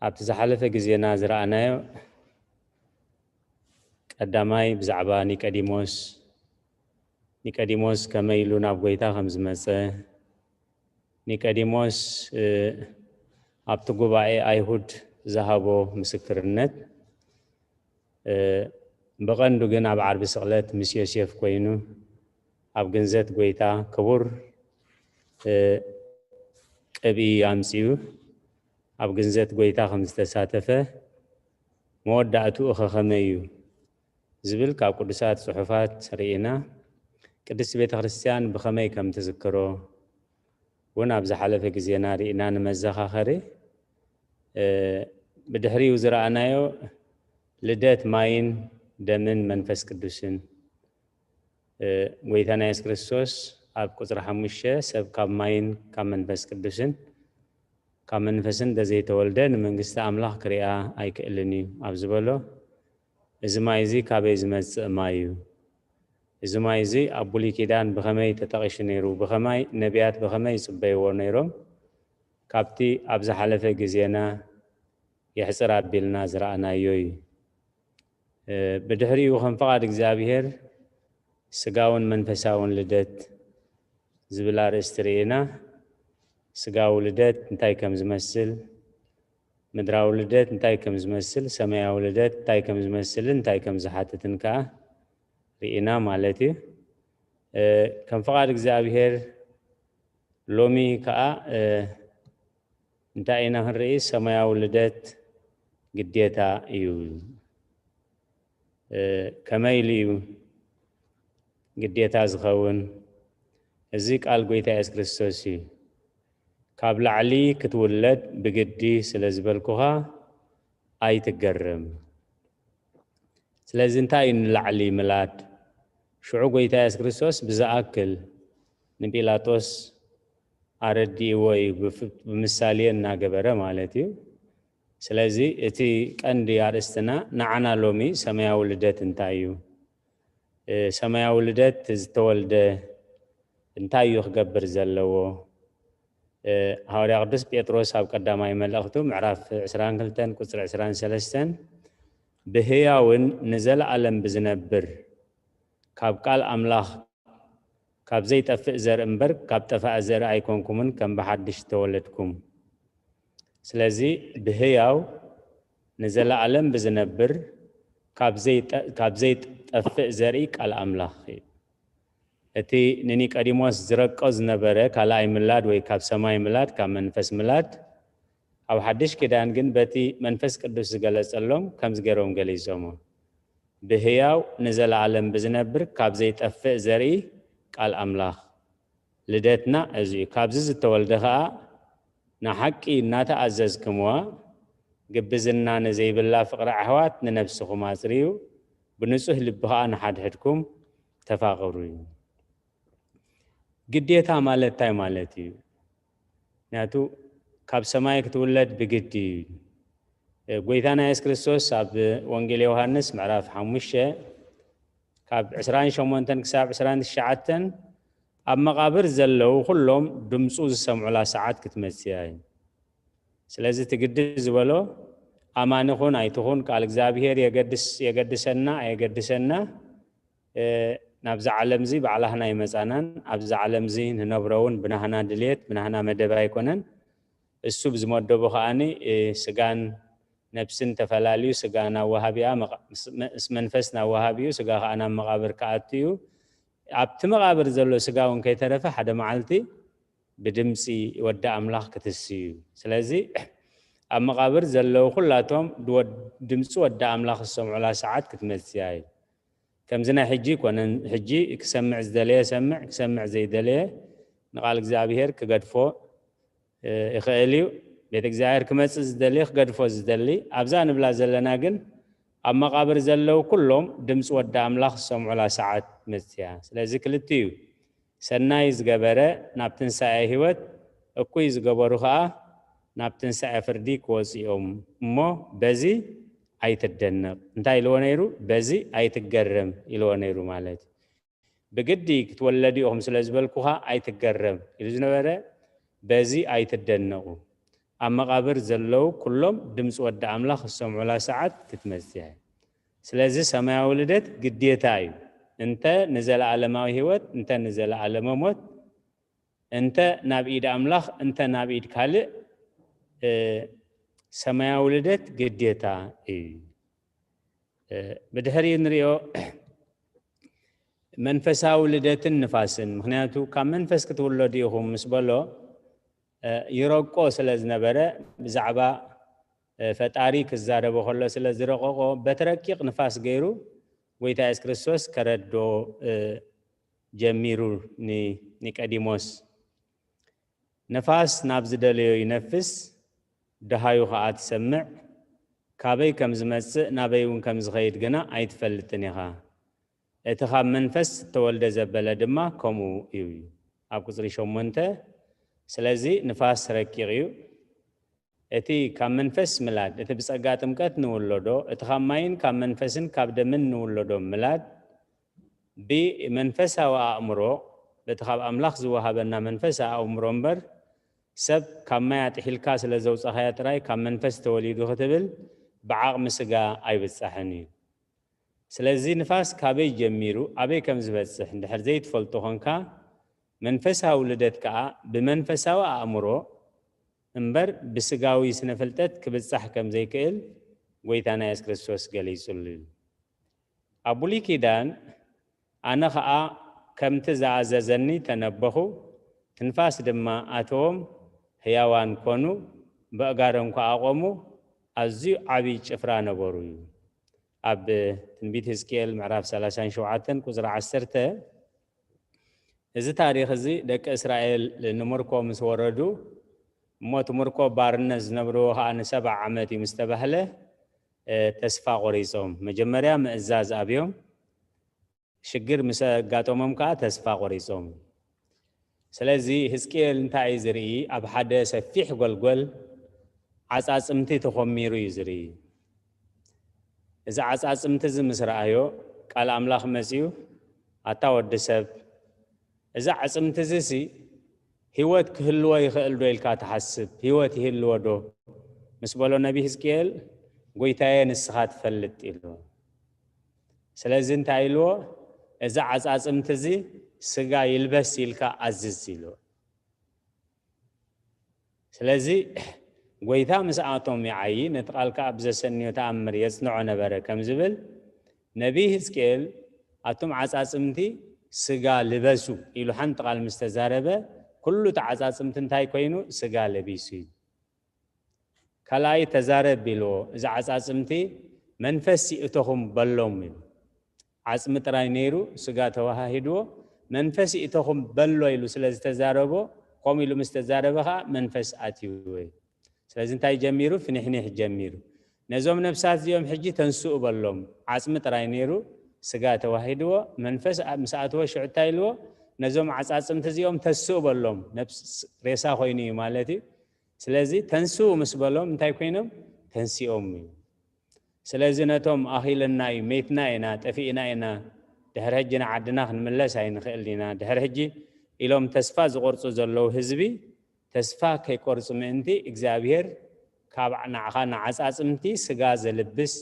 ኣብቲ ዝሓለፈ ግዜና ዝረኣናዮ ቀዳማይ ብዛዕባ ኒቀዲሞስ፣ ኒቀዲሞስ ከመይ ኢሉ ናብ ጎይታ ከም ዝመጸ፣ ኒቀዲሞስ፣ እ፣ ኣብቲ ጉባኤ ኣይሁድ ዝሃቦ ምስክርነት፣ እ፣ ብቐንዱ ግን ኣብ ዓርቢ ስቕለት ምስ ዮሴፍ ኮይኑ ኣብ ግንዘት ጎይታ ክቡር ቅብኢ ኣምጺኡ ኣብ ግንዘት ጎይታ ከም ዝተሳተፈ፣ መወዳእትኡ ኸ ከመይ እዩ ዝብል ካብ ቅዱሳት ጽሑፋት ርኢና፣ ቅድስቲ ቤተ ክርስቲያን ብኸመይ ከም ትዝክሮ እውን ኣብ ዝሓለፈ ግዜና ርኢና። ንመዘኻኸሪ፣ ብድሕሪኡ ዝረኣናዮ ልደት ማይን ደምን መንፈስ ቅዱስን፣ ጎይታና የሱስ ክርስቶስ ኣብ ቁጽሪ ሓሙሽተ፣ ሰብ ካብ ማይን ካብ መንፈስ ቅዱስን ካብ መንፈስን እንተዘይተወልደ ንመንግስቲ ኣምላኽ ክሪኣ ኣይክእልን እዩ ኣብ ዝበሎ፣ እዚ ማይ እዚ ካበይ ዝመጽእ ማይ እዩ? እዚ ማይ እዚ ኣብ ብሉይ ኪዳን ብኸመይ ተጠቒሱ ነይሩ? ብኸማይ ነቢያት ብኸመይ ይጽበይዎ ነይሮም? ካብቲ ኣብ ዝሓለፈ ግዜና የሕጽር ኣቢልና ዝረኣናዮ እዩ። ብድሕሪኡ ከም ፍቓድ እግዚኣብሔር ስጋውን መንፈሳውን ልደት ዝብል ኣርእስቲ ርኢና። ስጋዊ ልደት እንታይ ከም ዝመስል፣ ምድራዊ ልደት እንታይ ከም ዝመስል፣ ሰማያዊ ልደት እንታይ ከም ዝመስልን እንታይ ከም ዝሓትትን ከኣ ርኢና ማለት እዩ። ከም ፍቓድ እግዚኣብሔር ሎሚ ከኣ እንታይ ኢና ክንርኢ? ሰማያዊ ልደት ግዴታ እዩ። ከመይ ኢሉ እዩ ግዴታ ዝኸውን? እዚ ቃል ጎይታ የሱስ ክርስቶስ እዩ። ካብ ላዕሊ ክትውለድ ብግዲ ስለ ዝበልኩኻ ኣይትገረም። ስለዚ እንታይ እዩ ንላዕሊ ምላድ? ሽዑ ጎይታ የሱስ ክርስቶስ ብዝኣክል ንጲላጦስ ኣረዲእዎ እዩ፣ ብፍ-፣ ብምሳሌ እናገበረ ማለት እዩ። ስለዚ እቲ ቀንዲ ኣርእስትና ንዓና ሎሚ ሰማያዊ ልደት እንታይ እዩ? እ፣ ሰማያዊ ልደት ዝተወልደ እንታይ እዩ ክገብር ዘለዎ? እ፣ ሃዋርያ ቅዱስ ጴጥሮስ ኣብ ቀዳማይ መልእኽቱ ምዕራፍ ዕስራን ክልተን ቁጽሪ ዕስራን ሰለስተን፣ ብህያውን ንዘለኣለም ብዝነብር ካብ ቃል ኣምላኽ ካብ ዘይጠፍእ ዘርኢ እምበር ካብ ጠፋኢ ዘርኢ ኣይኮንኩምን፣ ከም ብሓድሽ ተወለድኩም። ስለዚ ብህያው ንዘለኣለም ብዝነብር ካብ ዘይጠ-፣ ካብ ዘይጠፍእ ዘርኢ ቃል ኣምላኽ እዩ። እቲ ንኒቆዲሞስ ዝረቆ ዝነበረ ካልኣይ ምላድ ወይ ካብ ሰማይ ምላድ፣ ካብ መንፈስ ምላድ፣ ኣብ ሓድሽ ኪዳን ግን በቲ መንፈስ ቅዱስ ዝገለጸሎም ከምዚ ገይሮም ገሊጾሞ። ብህያው ንዘለኣለም ብዝነብር ካብ ዘይጠፍእ ዘርኢ ቃል ኣምላኽ። ልደትና እዚ እዩ። ካብዚ ዝተወልደ ኸኣ ንሓቂ እናተኣዘዝክምዋ፣ ግብዝና ንዘይብላ ፍቕሪ ኣሕዋት ንነብስኹም ኣጽርዩ፣ ብንጹህ ልቢ ኸኣ ንሓድሕድኩም ተፋቐሩ እዩ። ግዴታ ማለት እንታይ ማለት እዩ? ምክንያቱ ካብ ሰማይ ክትውለድ ብግዲ እዩ። እ፣ ጎይታና የሱስ ክርስቶስ ኣብ ወንጌል ዮሃንስ ምዕራፍ ሓሙሽተ ካብ ዕስራን ሸሞንተን ክሳብ ዕስራን ትሽዓተን ኣብ መቓብር ዘለዉ ኩሎም ድምፁ ዝሰምዑላ ሰዓት ክትመጽእ እያ እዩ። ስለዚ እቲ ግዲ ዝበሎ ኣማኒ ኹን ኣይትኹን ቃል እግዚኣብሔር የገድስ-፣ የገድሰና ኣየገድሰና፣ እ፣ ናብዛ ዓለም እዚ ባዕላህና ኣይመጻናን። ኣብዚ ዓለም እዚ ንነብሮ እውን ብናህና ድልየት፣ ብናህና መደብ ኣይኮነን። እሱ ብዝመደቦ ከኣኒ፣ እ፣ ስጋን ነብስን ተፈላልዩ፣ ስጋ ናብ ወሃቢኣ መቓ-፣ ምስ፣ ምስ መንፈስ ናብ ወሃቢኡ፣ ስጋ ከኣ ናብ መቓብር ክኣቱ እዩ። ኣብቲ መቓብር ዘሎ ስጋ እውን ከይተረፈ ሓደ መዓልቲ ብድምፂ ወዲ ኣምላኽ ክትስዩ። ስለዚ ኣብ መቓብር ዘለዉ ኩላቶም ድወ-፣ ድምፂ ወዲ ኣምላኽ ዝሰምዑላ ሰዓት ክትመፅያ እዩ። ከምዚ ናይ ሕጂ ይኮነን። ሕጂ ክሰምዕ ዝደለየ ሰምዕ፣ ክሰምዕ ዘይደለየ ንቓል እግዚኣብሔር ክገድፎ፣ እ፣ ይኽእል እዩ። ቤተ እግዚኣብሔር ክመጽእ ዝደሊ፣ ክገድፎ ዝደሊ። ኣብዛ ንብላ ዘለና ግን ኣብ መቓብር ዘለዉ ኩሎም ድምፂ ወዲ ኣምላኽ ዝሰምዑላ ሰዓት መጽያ። ስለዚ ክልቲኡ እዩ። ሰናይ ዝገበረ ናብ ትንሳኤ ህይወት፣ እኩይ ዝገበሩ ኸኣ ናብ ትንሳኤ ፍርዲ ክወፁ እዮም እሞ በዚ ኣይትደነቕ። እንታይ ኢልዎ ነይሩ? በዚ ኣይትገረም ኢልዎ ነይሩ ማለት እዩ። ብግዲ ክትወለዱ ኢኹም ስለ ዝበልኩኻ ኣይትገረም ኢሉ ዝነበረ፣ በዚ ኣይትደነቑ። ኣብ መቓብር ዘለዉ ኩሎም ድምፂ ወዲ ኣምላኽ ዝሰምዑላ ሰዓት ክትመፅእ እያ። ስለዚ ሰማያዊ ልደት ግዴታ እዩ። እንተ ንዘለኣለማዊ ህይወት፣ እንተ ንዘለኣለመ ሞት፣ እንተ ናብ ኢድ ኣምላኽ፣ እንተ ናብ ኢድ ካልእ፣ እ፣ ሰማያዊ ልደት ግዴታ እዩ። ብድሕሪኡ ንሪኦ መንፈሳዊ ልደትን ንፋስን። ምኽንያቱ ካብ መንፈስ ክትውለዱ ኢኹም ምስ በሎ ይረቆ ስለ ዝነበረ፣ ብዛዕባ ፈጣሪ ክዛረቦ ከሎ ስለ ዝረቐቖ፣ በቲ ረቂቕ ንፋስ ገይሩ ጎይታ የሱስ ክርስቶስ ከረዶ ጀሚሩ ንኒቀዲሞስ። ነፋስ ናብ ዝደለዮ ይነፍስ፣ ደሃዩ ኸኣ ትሰምዕ፣ ካበይ ከም ዝመጽእ ናበይ እውን ከም ዝኸይድ ግና ኣይትፈልጥን ኢኻ። እቲ ካብ መንፈስ ዝተወልደ ዘበለ ድማ ከምኡ እዩ። ኣብ ቁጽሪ ሸሞንተ፣ ስለዚ ንፋስ ረቂቕ እዩ። እቲ ካብ መንፈስ ምላድ፣ እቲ ብጸጋ ጥምቀት ንውለዶ፣ እቲ ካብ ማይን ካብ መንፈስን ካብ ደምን ንውለዶ ምላድ፣ ብመንፈሳዊ ኣእምሮ፣ በቲ ካብ ኣምላኽ ዝወሃበና መንፈስ ኣእምሮ እምበር፣ ሰብ ካብ ማይ ኣጥሒልካ ስለ ዘውጻኻዮ ጥራይ ካብ መንፈስ ተወሊዱ ክትብል ብዓቕሚ ስጋ ኣይብጻሕን እዩ። ስለዚ ንፋስ ካበይ ጀሚሩ ኣበይ ከም ዝበጽሕ እንድሕር ዘይትፈልጦ ኾንካ፣ መንፈሳዊ ልደት ከኣ ብመንፈሳዊ ኣእምሮ እምበር ብስጋዊ ስነ ፍልጠት ክብጻሕ ከም ዘይክእል ጎይታና የሱስ ክርስቶስ ገሊጹሉ እዩ። ኣብ ብሉይ ኪዳን፣ ኣነ ኸኣ ከምቲ ዝኣዘዘኒ ተነበኹ፣ ትንፋስ ድማ ኣተዎም፣ ህያዋን ኮኑ፣ በእጋሮም ከኣ ቆሙ፣ ኣዝዩ ዓቢ ጭፍራ ነበሩ እዩ። ኣብ ትንቢት ህዝቅኤል ምዕራፍ ሰላሳን ሸውዓተን ቁጽሪ ዓሰርተ፣ እዚ ታሪኽ እዚ ደቂ እስራኤል ንምርኮ ምስ ወረዱ፣ እሞ እቲ ምርኮ ባርነት ዝነብርዎ ኸኣ ንሰብዓ ዓመት እዩ ምስ ተባህለ፣ እ፣ ተስፋ ቆሪጾም። መጀመርያ ምእዛዝ ኣብዮም፣ ሽግር ምስ ኣጋጠሞም ከኣ ተስፋ ቆሪጾም። ስለዚ ህዝቅኤል እንታይ እዩ ዝርኢ? ኣብ ሓደ ሰፊሕ ጎልጎል ዓጻጽምቲ ተኾሚሩ እዩ ዝርኢ። እዚ ዓጻጽምቲ እዚ ምስ ረኣዮ፣ ቃል ኣምላኽ መጺኡ፣ ኣታ ወዲ ሰብ፣ እዚ ኣዕጽምቲ እዚ ሲ ህይወት ክህልዎ ይኽእል ዶ ኢልካ ትሓስብ? ህይወት ይህልዎ ዶ? ምስ በሎ ነቢ ህዝቅኤል፣ ጎይታየ ንስኻ ትፈልጥ ኢሉ። ስለዚ እንታይ ኢልዎ? እዚ ዓጻጽምቲ እዚ ስጋ ይልበስ ኢልካ ኣዝዝ ኢልዎ። ስለዚ ጎይታ ምስኣቶም ይዓዪ፣ ነቲ ቃል ከኣ ብዘሰንዮ ተኣምር የጽንዖ ነበረ ከም ዝብል፣ ነቢይ ህዝቅኤል ኣቱም ዓጻጽምቲ ስጋ ልበሱ ኢሉ ሓንቲ ቃል ምስ ተዛረበ፣ ኩሉ እቲ ዓጻጽምቲ እንታይ ኮይኑ? ስጋ ለቢሱ እዩ። ካልኣይ ተዛረብ ኢልዎ፣ እዚ ዓጻጽምቲ መንፈስ ይእተኹም በሎም ኢሉ። ዓጽሚ ጥራይ ነይሩ፣ ስጋ ተዋሃሂድዎ፣ መንፈስ ይእተኹም በሎ ኢሉ ስለ ዝተዛረቦ፣ ከምኡ ኢሉ ምስ ተዛረበ ኸኣ መንፈስ ኣትይዎ እዩ። ስለዚ እንታይ ጀሚሩ? ፍንሕኒሕ ጀሚሩ። ነዞም ነፍሳት እዚኦም ሕጂ ተንስኡ በሎም። ዓጽሚ ጥራይ ነይሩ፣ ስጋ ተዋሂድዎ፣ መንፈስ ኣብ-፣ ምስ ኣትዎ ሽዑ እንታይ ኢልዎ? ነዞም ዓጻጽምቲ እዚኦም ተስኡ በሎም። ነፍስ ሬሳ ኮይኑ እዩ ማለት እዩ። ስለዚ ተንስኡ ምስ በሎም እንታይ ኮይኖም? ተንሲኦም እዩ። ስለዚ ነቶም ኣኺልና እዩ፣ ሜትና ኢና፣ ጠፊእና ኢና፣ ድሕሪ ሕጂ ንዓድና ክንምለስ ኣይንኽእል ኢና፣ ድሕሪ ሕጂ ኢሎም ተስፋ ዝቆርጹ ዘለዉ ህዝቢ፣ ተስፋ ከይቆርጹ ምእንቲ እግዚኣብሔር ካብ ንዓኻ ንዓጻጽምቲ ስጋ ዘልብስ፣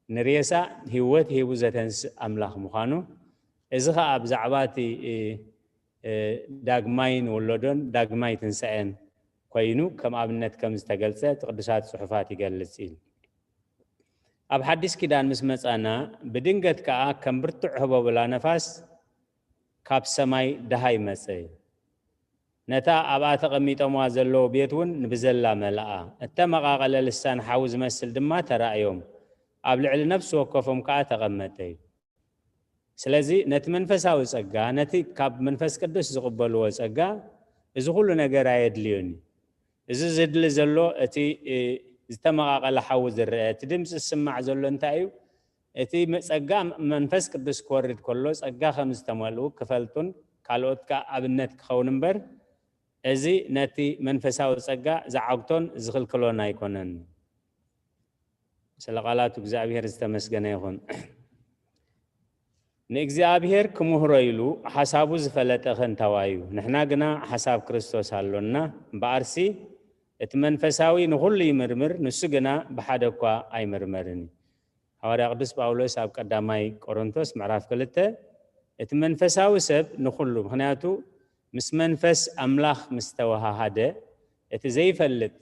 ንሬሳ ህይወት ሂቡ ዘተንስእ ኣምላኽ ምዃኑ፣ እዚ ኸኣ ብዛዕባ እቲ፣ እ፣ እ፣ ዳግማይ ንውለዶን ዳግማይ ትንሳኤን ኮይኑ ከም ኣብነት ከም ዝተገልጸ እቲ ቅዱሳት ጽሑፋት ይገልጽ እዩ። ኣብ ሓዲስ ኪዳን ምስ መጻና፣ ብድንገት ከኣ ከም ብርቱዕ ህቦብላ ነፋስ ካብ ሰማይ ደሃይ መጸ። ነታ ኣብኣ ተቐሚጦምዋ ዘለዉ ቤት እውን ንብዘላ መልኣ። እተመቓቐለ ልሳን ሓዊ ዝመስል ድማ ተራእዮም። ኣብ ልዕሊ ነፍሲ ወከፎም ከኣ ተቐመጠ እዩ። ስለዚ ነቲ መንፈሳዊ ጸጋ፣ ነቲ ካብ መንፈስ ቅዱስ ዝቕበልዎ ጸጋ፣ እዚ ኩሉ ነገር ኣየድልዮን እዩ። እዚ ዝድሊ ዘሎ እቲ፣ እ፣ ዝተመቓቐለ ሓዊ ዝረአ፣ እቲ ድምጺ ዝስማዕ ዘሎ እንታይ እዩ? እቲ መ-፣ ጸጋ መንፈስ ቅዱስ ክወርድ ከሎ ጸጋ ከም ዝተመልኡ ክፈልጡን ካልኦት ከኣ ኣብነት ክኸውን እምበር፣ እዚ ነቲ መንፈሳዊ ጸጋ ዝዓግቶን ዝኽልክሎን ኣይኮነን። ስለ ቃላቱ እግዚኣብሔር ዝተመስገነ ይኹን። ንእግዚኣብሔር ክምህሮ ኢሉ ሓሳቡ ዝፈለጠ ኸ እንታዋይ እዩ? ንሕና ግና ሓሳብ ክርስቶስ ኣሎና እምበኣርሲ፣ እቲ መንፈሳዊ ንኹሉ ይምርምር፣ ንሱ ግና ብሓደ እኳ ኣይምርመርን እዩ። ሃዋርያ ቅዱስ ጳውሎስ ኣብ ቀዳማይ ቆሮንቶስ ምዕራፍ ክልተ፣ እቲ መንፈሳዊ ሰብ ንኹሉ፣ ምኽንያቱ ምስ መንፈስ ኣምላኽ ምስ ተወሃሃደ፣ እቲ ዘይፈልጥ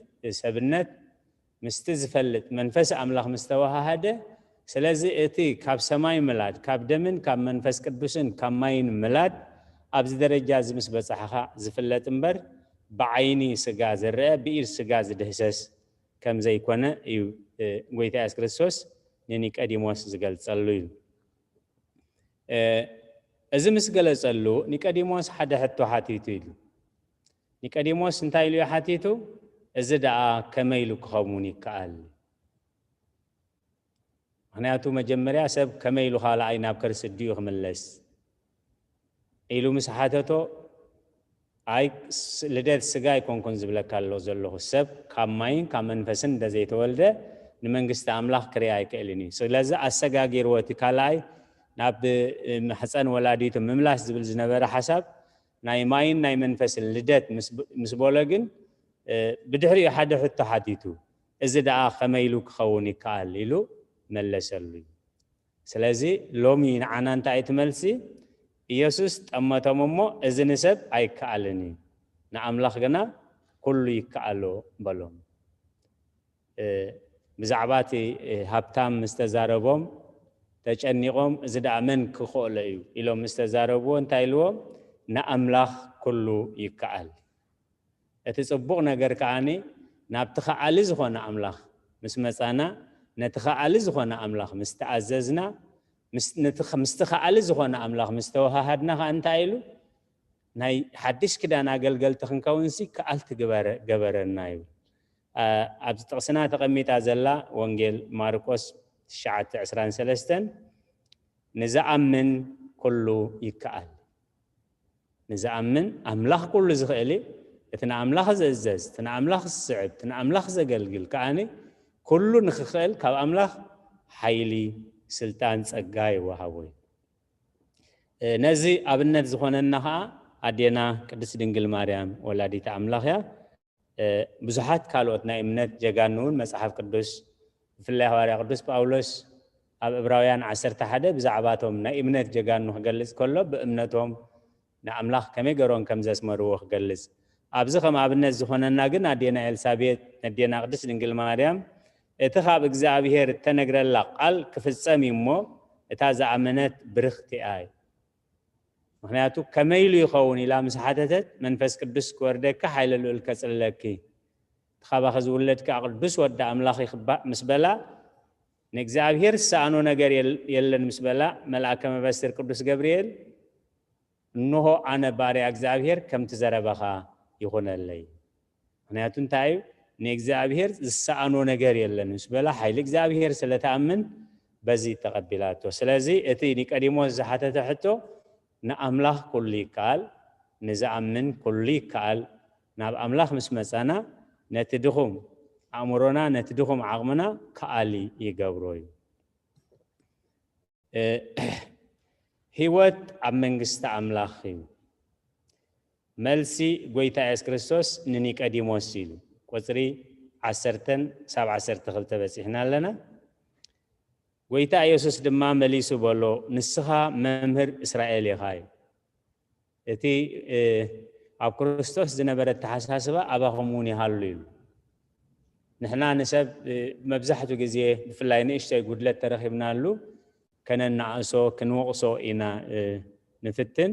ሰብነት ምስቲ ዝፈልጥ መንፈስ ኣምላኽ ምስ ተወሃሃደ፣ ስለዚ እቲ ካብ ሰማይ ምላድ፣ ካብ ደምን ካብ መንፈስ ቅዱስን ካብ ማይን ምላድ ኣብዚ ደረጃ እዚ ምስ በጻሕኻ ዝፍለጥ እምበር፣ ብዓይኒ ስጋ ዝረአ፣ ብኢድ ስጋ ዝድህሰስ ከም ዘይኮነ እዩ፣ እ፣ ጎይታ የሱስ ክርስቶስ ንኒቀዲሞስ ዝገልጸሉ እዩ። እ፣ እዚ ምስ ገለጸሉ፣ ኒቀዲሞስ ሓደ ሕቶ ሓቲቱ ኢሉ። ኒቀዲሞስ እንታይ ኢሉ እዩ ሓቲቱ? "እዚ ደኣ ከመይ ኢሉ ክኸውን ይከኣል?" ምኽንያቱ መጀመርያ ሰብ ከመይ ኢሉ ካልኣይ ናብ ከርሲ ኣዲኡ ክምለስ ኢሉ ምስ ሓተቶ፣ "ኣይ፣ ስ-፣ ልደት ስጋ ኣይኮንኩን ዝብለካ ኣሎ ዘለኹ። ሰብ ካብ ማይን ካብ መንፈስን እንተዘይተወልደ ንመንግስቲ ኣምላኽ ክርኢ ኣይክእልን እዩ። ስለዚ ኣሰጋጊርዎ እቲ ካልኣይ ናብ፣ እ፣ ማሕፀን ወላዲቱ ምምላስ ዝብል ዝነበረ ሓሳብ ናይ ማይን ናይ መንፈስን ልደት ምስ ብ-፣ ምስ በሎ ግን፣ እ፣ ብድሕሪኡ ሓደ ሕቶ ሓቲቱ፣ "እዚ ደኣ ከመይ ኢሉ ክኸውን ይከኣል?" ኢሉ መለሰሉ እዩ። ስለዚ ሎሚ ንዓና እንታይ እቲ መልሲ? ኢየሱስ ጠመቶም እሞ፣ "እዚ ንሰብ ኣይከኣልን እዩ፣ ንኣምላኽ ግና ኩሉ ይከኣሎ" በሎም። እ፣ ብዛዕባ እቲ፣ እ፣ ሃብታም ምስ ተዛረቦም ተጨኒቖም፣ "እዚ ደኣ መን ክኽእሎ እዩ?" ኢሎም ምስ ተዛረብዎ እንታይ ኢልዎም? "ንኣምላኽ ኩሉ ይከኣል።" እቲ ጽቡቕ ነገር ከኣኒ ናብቲ ከኣሊ ዝኾነ ኣምላኽ ምስ መጻና፣ ነቲ ከኣሊ ዝኾነ ኣምላኽ ምስ ተኣዘዝና፣ ምስ-፣ ነቲ ከ-፣ ምስቲ ከኣሊ ዝኾነ ኣምላኽ ምስ ተወሃሃድና ከኣ እንታይ ኢሉ? "ናይ ሓድሽ ኪዳን ኣገልገልቲ ክንከውንሲ ከኣልቲ ግበረ-፣ ገበረና" ይብል። ኣ-፣ ኣብዚ ጥቕስና ተቐሚጣ ዘላ ወንጌል ማርቆስ ትሽዓተ ዕስራን ሰለስተን፣ "ንዝኣምን ኩሉ ይከኣል።" ንዝኣምን ኣምላኽ ኩሉ ዝኽእል እዩ። እቲ ንኣምላኽ ዝእዘዝ፣ እቲ ንኣምላኽ ዝስዕብ፣ እቲ ንኣምላኽ ዘገልግል ከኣኒ ኩሉ ንኽኽእል ካብ ኣምላኽ ሓይሊ፣ ስልጣን፣ ጸጋ ይወሃቦ እዩ። እ፣ ነዚ ኣብነት ዝኾነና ኸኣ ኣዴና ቅድስት ድንግል ማርያም ወላዲተ ኣምላኽ እያ። እ፣ ብዙሓት ካልኦት ናይ እምነት ጀጋኑ እውን መጽሓፍ ቅዱስ፣ ብፍላይ ሃዋርያ ቅዱስ ጳውሎስ ኣብ ዕብራውያን ዓሰርተ ሓደ ብዛዕባቶም ናይ እምነት ጀጋኑ ክገልጽ ከሎ፣ ብእምነቶም ንኣምላኽ ከመይ ገይሮም ከም ዘስመርዎ ክገልጽ። ኣብዚ ከም ኣብነት ዝኾነና ግን ኣዴና ኤልሳቤጥ፣ ነዴና ቅድስት ድንግል ማርያም፣ እቲ ካብ እግዚኣብሔር እተነግረላ ቃል ክፍጸም እዩ እሞ፣ እታ ዝኣመነት ብርኽቲ እያ። ምኽንያቱ፣ "ከመይ ኢሉ ይኸውን?" ኢላ ምስ ሓተተት፣ "መንፈስ ቅዱስ ክወርደኪ፣ ሓይለ ልዑል ከጽልለኪ፣ እቲ ካባኺ ዝውለድ ከኣ ቅዱስ ወዲ ኣምላኽ ይኽባእ" ምስ በላ፣ "ንእግዚኣብሔር ዝሰኣኖ ነገር የል-፣ የለን" ምስ በላ፣ መልኣከ መበስር ቅዱስ ገብርኤል፣ "እንሆ ኣነ ባርያ እግዚኣብሔር፣ ከምቲ ዘረባኻ ይኹነለይ።" ምኽንያቱ እንታይ እዩ? ንእግዚኣብሔር ዝሰኣኖ ነገር የለን ምስ በላ፣ ሓይሊ እግዚኣብሔር ስለ ትኣምን በዚ ተቐቢላቶ። ስለዚ እቲ ኒቆዲሞስ ዝሓተተ ሕቶ፣ ንኣምላኽ ኩሉ ይከኣል፣ ንዝኣምን ኩሉ ይከኣል። ናብ ኣምላኽ ምስ መጻና፣ ነቲ ድኹም ኣእምሮና፣ ነቲ ድኹም ዓቕምና ከኣሊ ይገብሮ እዩ። እ፣ ህይወት ኣብ መንግስቲ ኣምላኽ እዩ። መልሲ ጎይታ የሱስ ክርስቶስ ንኒቆዲሞስ ኢሉ፣ ቁጽሪ ዓሰርተን ሳብ ዓሰርተ ክልተ በጺሕና ኣለና። ጎይታ የሱስ ድማ መሊሱ በሎ፣ "ንስኻ መምህር እስራኤል ኢኻ" እዩ። እቲ፣ እ፣ ኣብ ክርስቶስ ዝነበረ ኣተሓሳስባ ኣባኹም እውን ይሃሉ ኢሉ። ንሕና ንሰብ፣ እ፣ መብዛሕትኡ ግዜ ብፍላይ ንእሽተይ ጉድለት ተረኺብናሉ ከነናእሶ፣ ክንወቕሶ ኢና፣ እ፣ ንፍትን።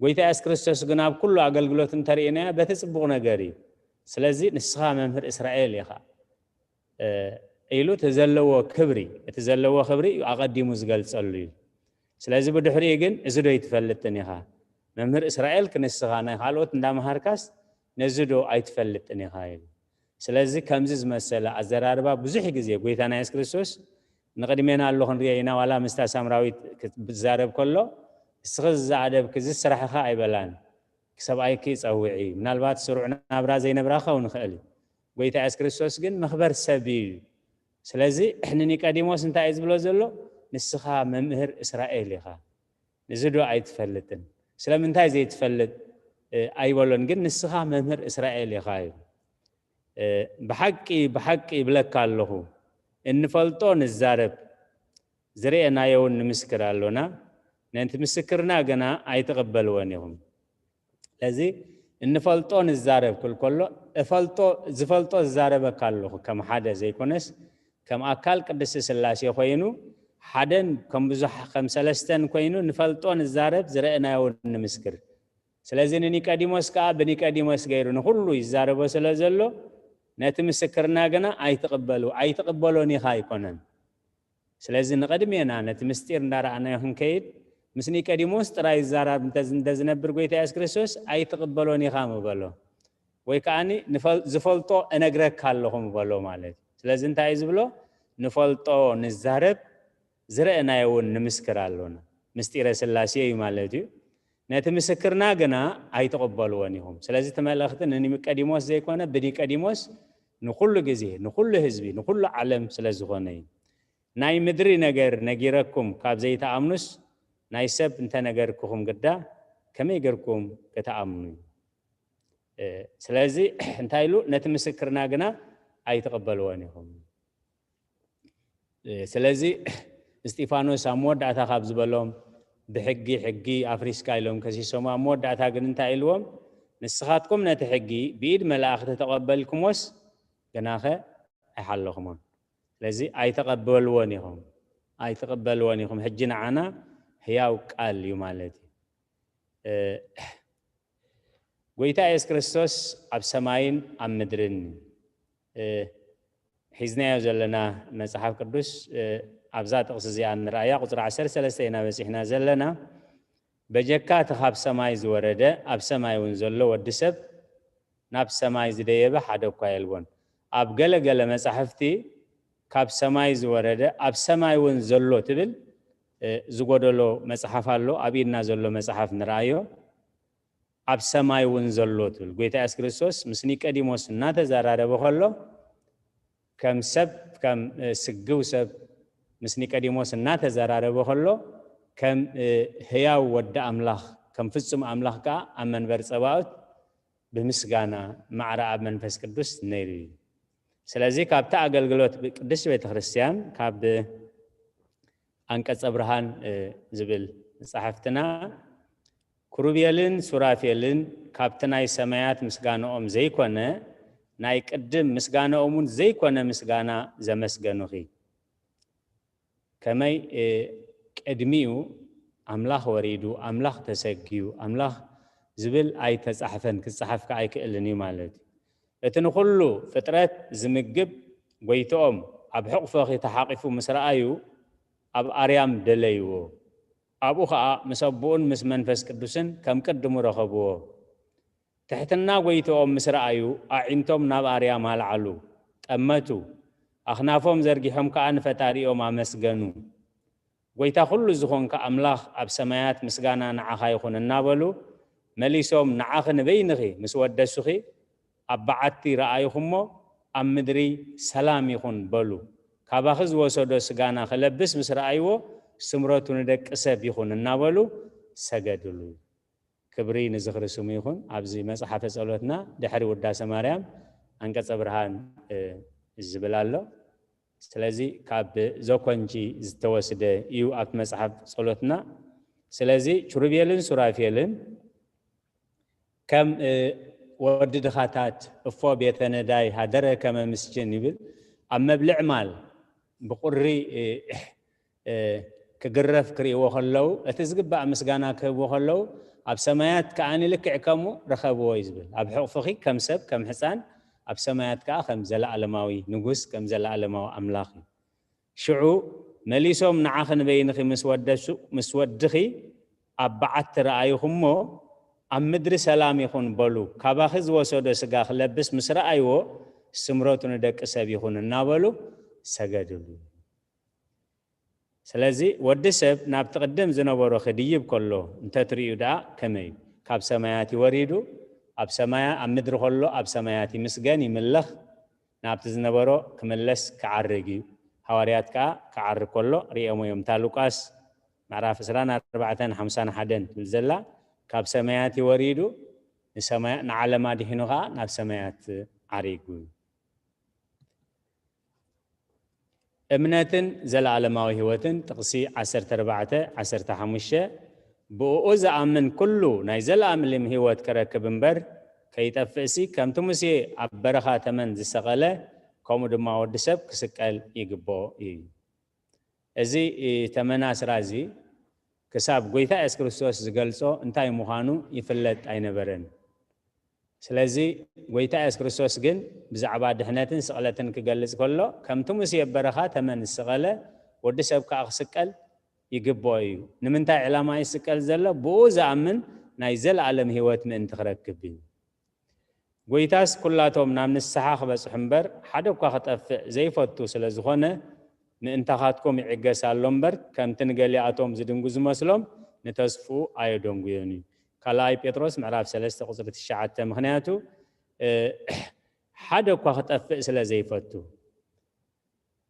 ጎይታ የሱስ ክርስቶስ ግን ኣብ ኩሉ ኣገልግሎት እንተርኢናዮ በቲ ጽቡቕ ነገር እዩ። ስለዚ "ንስኻ መምህር እስራኤል ኢኻ" እ፣ ኢሉ እቲ ዘለዎ ክብሪ፣ እቲ ዘለዎ ክብሪ እዩ ኣቐዲሙ ዝገልጸሉ እዩ። ስለዚ ብድሕሪኡ ግን "እዚ ዶ ኣይትፈልጥን ኢኻ? መምህር እስራኤል ክንስኻ ናይ ካልኦት እንዳመሃርካስ ነዚ ዶ ኣይትፈልጥን ኢኻ?" ኢሉ። ስለዚ ከምዚ ዝመሰለ ኣዘራርባ ብዙሕ ግዜ ጎይታና የሱስ ክርስቶስ ንቕድሜና ኣሎ ክንሪኦ ኢና። ዋላ ምስታ ሳምራዊት ክዛረብ ከሎ፣ "እስኺ ዝዛኣደብኪ እዚ ስራሕኻ ኣይበላን፣ ሰብኣይኪ ጸውዒ፣ ምናልባት ስሩዕ ናብራ ዘይነብራ ክኸውን ይኽእል እዩ። ጎይታ የሱስ ክርስቶስ ግን መኽበር ሰብ እዩ። ስለዚ ንኒቆዲሞስ እንታይ እዩ ዝብሎ ዘሎ? ንስኻ መምህር እስራኤል ኢኻ። ንዚ ዶ ኣይትፈልጥን? ስለምንታይ ዘይትፈልጥ?" እ፣ ኣይበሎን፣ ግን "ንስኻ መምህር እስራኤል ኢኻ" እዩ። እ፣ "ብሓቂ፣ ብሓቂ ይብለካ ኣለኹ፣ እንፈልጦ ንዛረብ፣ ዝረኣናዮ እውን ንምስክር ኣሎና፣ ነቲ ምስክርና ግና ኣይትቕበልዎን ኢኹም። ስለዚ እንፈልጦ ንዛረብ ክብል ከሎ፣ እፈልጦ፣ ዝፈልጦ ዝዛረበካ ኣለኹ ከም ሓደ ዘይኮነስ፣ ከም ኣካል ቅድስቲ ስላሴ ኮይኑ፣ ሓደን ከም ብዙሕ ከም ሰለስተን ኮይኑ ንፈልጦ ንዛረብ ዝረእናዮ እውን ንምስክር። ስለዚ ንኒቀዲሞስ ከዓ ብኒቀዲሞስ ገይሩ ንኩሉ ይዛረቦ ስለ ዘሎ ነቲ ምስክርና ግና ኣይትቕበሉ ኣይትቕበሎን ኢኻ ኣይኮነን። ስለዚ ንቐድሜና ነቲ ምስጢር እንዳረኣናዮ ክንከይድ ምስ ኒቀዲሞስ ጥራይ ይዛራብ እንተዝነብር ጎይታ የሱስ ክርስቶስ ኣይትቕበሎን ኢኻ ምበሎ። ወይ ከዓ ዝፈልጦ እነግረካ ኣለኹ ምበሎ ማለት እዩ። ስለዚ እንታይ እዩ ዝብሎ? ንፈልጦ ንዛረብ ዝረእናዮ እውን ንምስክር ኣሎና። ምስጢረ ስላሴ እዩ ማለት እዩ። ነቲ ምስክርና ግና ኣይትቕበልዎን ኢኹም። ስለዚ እቲ መልእኽቲ ንኒቀዲሞስ ዘይኮነ ብኒቀዲሞስ ንኩሉ ግዜ ንኩሉ ህዝቢ ንኩሉ ዓለም ስለ ዝኾነ እዩ። ናይ ምድሪ ነገር ነጊረኩም ካብ ዘይትኣምኑስ ናይ ሰብ እንተነገርኩኹም ግዳ ከመይ ገርኩም ክትኣምኑ? ስለዚ እንታይ ኢሉ? ነቲ ምስክርና ግና ኣይትቕበልዎን ኢኹም። ስለዚ እስጢፋኖስ ኣብ መወዳእታ ካብ ዝበሎም ብሕጊ ሕጊ ኣፍሪስካ ኢሎም ከሲሶም ኣብ መወዳእታ ግን እንታይ ኢልዎም? ንስኻትኩም ነቲ ሕጊ ብኢድ መላእኽቲ ተቐበልኩሞስ ግናኸ ኣይሓለኹሞን። ስለዚ ኣይተቐበልዎን ኢኹም ኣይተቐበልዎን ኢኹም። ሕጂ ንዓና ህያው ቃል እዩ ማለት እዩ። ጎይታ የሱስ ክርስቶስ ኣብ ሰማይን ኣብ ምድርን ሒዝናዮ ዘለና መጽሓፍ ቅዱስ ኣብዛ ጥቕሲ እዚኣ ንረኣያ ቁፅሪ ዓሰርተ ሰለስተ ኢና በፂሕና ዘለና። በጀካ እቲ ካብ ሰማይ ዝወረደ ኣብ ሰማይ እውን ዘሎ ወዲ ሰብ ናብ ሰማይ ዝደየበ ሓደ እኳ የልቦን። ኣብ ገለ ገለ መጻሕፍቲ ካብ ሰማይ ዝወረደ ኣብ ሰማይ እውን ዘሎ ትብል ዝጎደሎ መጽሓፍ ኣሎ። ኣብ ኢድና ዘሎ መጽሓፍ ንረኣዮ። ኣብ ሰማይ እውን ዘሎ ትብል። ጎይታ የሱስ ክርስቶስ ምስ ኒቀዲሞስ እናተዘራረበ ከሎ ከም ሰብ ከም ስግው ሰብ ምስ ኒቀዲሞስ እናተዘራረበ ከሎ ከም ህያው ወዲ ኣምላኽ ከም ፍጹም ኣምላኽ ከዓ ኣብ መንበር ጸባኦት ብምስጋና ማዕረ ኣብ መንፈስ ቅዱስ ነይሩ እዩ። ስለዚ ካብቲ ኣገልግሎት ቅድስት ቤተ ክርስቲያን ካብ ኣንቀጸ ብርሃን ዝብል መጻሕፍትና ክሩቤልን ሱራፌልን ካብቲ ናይ ሰማያት ምስጋናኦም ዘይኮነ ናይ ቅድም ምስጋናኦም እውን ዘይኮነ ምስጋና ዘመስገኑኺ። ከመይ ቅድሚኡ ኣምላኽ ወሪዱ ኣምላኽ ተሰግዩ ኣምላኽ ዝብል ኣይተጻሕፈን ክጻሓፍ ከኣ ኣይክእልን እዩ ማለት እዩ። እቲ ንኹሉ ፍጥረት ዝምግብ ጎይትኦም ኣብ ሕቑፎኺ ተሓቒፉ ምስ ረኣዩ ኣብ ኣርያም ደለይዎ። ኣብኡ ኸኣ ምስ ኣቦኡን ምስ መንፈስ ቅዱስን ከም ቅድሙ ረኸብዎ። ትሕትና ጎይትኦም ምስ ረኣዩ ኣዒንቶም ናብ ኣርያም ኣልዓሉ፣ ጠመቱ፣ ኣኽናፎም ዘርጊሖም ከኣ ንፈጣሪኦም ኣመስገኑ። ጎይታ ኩሉ ዝኾንካ ኣምላኽ ኣብ ሰማያት ምስጋና ንዓኻ ይኹን እናበሉ መሊሶም ንዓኺ ንበይንኺ ምስ ወደሱኺ ኣብ በዓቲ ረኣይኹሞ ኣብ ምድሪ ሰላም ይኹን በሉ። ካባኺ ዝወሰዶ ስጋና ክለብስ ምስ ረኣይዎ ስምረቱ ንደቂ ሰብ ይኹን እናበሉ ሰገድሉ። ክብሪ ንዝኽሪ ስሙ ይኹን። ኣብዚ መጽሓፈ ጸሎትና ድሕሪ ውዳሰ ማርያም ኣንቀጸ ብርሃን ዝብል ኣሎ። ስለዚ ካብ ዘኮንጂ ዝተወስደ እዩ ኣብቲ መጽሓፍ ጸሎትና። ስለዚ ኪሩቤልን ሱራፌልን ከም ወዲ ድኻታት እፎ ቤተ ነዳይ ሃደረ ከመ ምስኪን ይብል። ኣብ መብልዕ ማል ብቁሪ ክግረፍ ክርእይዎ ከለዉ እቲ ዝግባእ ምስጋና ክህብዎ ከለዉ ኣብ ሰማያት ከኣ ልክዕ ከምኡ ረኸብዎ እዩ ዝብል። ኣብ ሕቑፍኺ ከም ሰብ ከም ሕፃን ኣብ ሰማያት ከኣ ከም ዘለኣለማዊ ንጉስ ከም ዘለኣለማዊ ኣምላኽ እዩ። ሽዑ መሊሶም ንዓኺ ንበይንኺ ምስ ወደሱ ምስ ወድኺ ኣብ በዓቲ ረኣይኹሞ ኣብ ምድሪ ሰላም ይኹን በሉ። ካባኺ ዝወሰዶ ስጋ ክለብስ ምስ ረኣይዎ ስምረቱ ንደቂ ሰብ ይኹን እናበሉ ሰገድሉ። ስለዚ ወዲ ሰብ ናብቲ ቅድም ዝነበሮ ክድይብ ከሎ እንተትርእዩ ደኣ ከመይ እዩ? ካብ ሰማያት እዩ ወሪዱ፣ ኣብ ሰማያ ኣብ ምድሪ ከሎ ኣብ ሰማያት ይምስገን ይምለኽ፣ ናብቲ ዝነበሮ ክምለስ ክዓርግ እዩ። ሃዋርያት ከኣ ክዓርግ ከሎ ርእዮሞ እዮም። እታ ሉቃስ ምዕራፍ ዕስራን ኣርባዕተን ሓምሳን ሓደን ትብል ዘላ ካብ ሰማያት እዩ ወሪዱ ንሰማያ ንዓለም ኣድሒኑ ከኣ ናብ ሰማያት ዓሪጉ እዩ። እምነትን ዘለኣለማዊ ህይወትን ጥቕሲ ዓሰርተ ኣርባዕተ ዓሰርተ ሓሙሽተ ብእኡ ዝኣምን ኩሉ ናይ ዘለኣለም ህይወት ክረክብ እምበር ከይጠፍእሲ ከምቲ ሙሴ ኣብ በረኻ ተመን ዝሰቐለ ከምኡ ድማ ወዲ ሰብ ክስቀል ይግብኦ እዩ። እዚ ተመን ኣስራ እዚ ክሳብ ጎይታ የሱስ ክርስቶስ ዝገልጾ እንታይ ምዃኑ ይፍለጥ ኣይነበረን። ስለዚ ጎይታ የሱስ ክርስቶስ ግን ብዛዕባ ድሕነትን ስቕለትን ክገልጽ ከሎ፣ ከምቲ ሙሴ ኣብ በረኻ ተመን ዝሰቐለ፣ ወዲ ሰብ ከኣ ክስቀል ይግብኦ እዩ። ንምንታይ ዕላማ እዩ ዝስቀል ዘሎ? ብኡ ዝኣምን ናይ ዘለኣለም ህይወት ምእንቲ ክረክብ እዩ። ጎይታስ ኩላቶም ናብ ንስሓ ክበጽሑ እምበር፣ ሓደ እኳ ክጠፍእ ዘይፈቱ ስለ ዝኾነ፣ ምእንታኻትኩም ይዕገስ ኣሎ እምበር፣ ከምቲ ንገሊኣቶም ዝድንጉ ዝመስሎም፣ ንተስፍኡ ኣየደንጉዮን እዩ። ካልኣይ ጴጥሮስ ምዕራፍ ሰለስተ ቁጽሪ ትሽዓተ። ምኽንያቱ፣ እ፣ ሓደ እኳ ክጠፍእ ስለ ዘይፈቱ።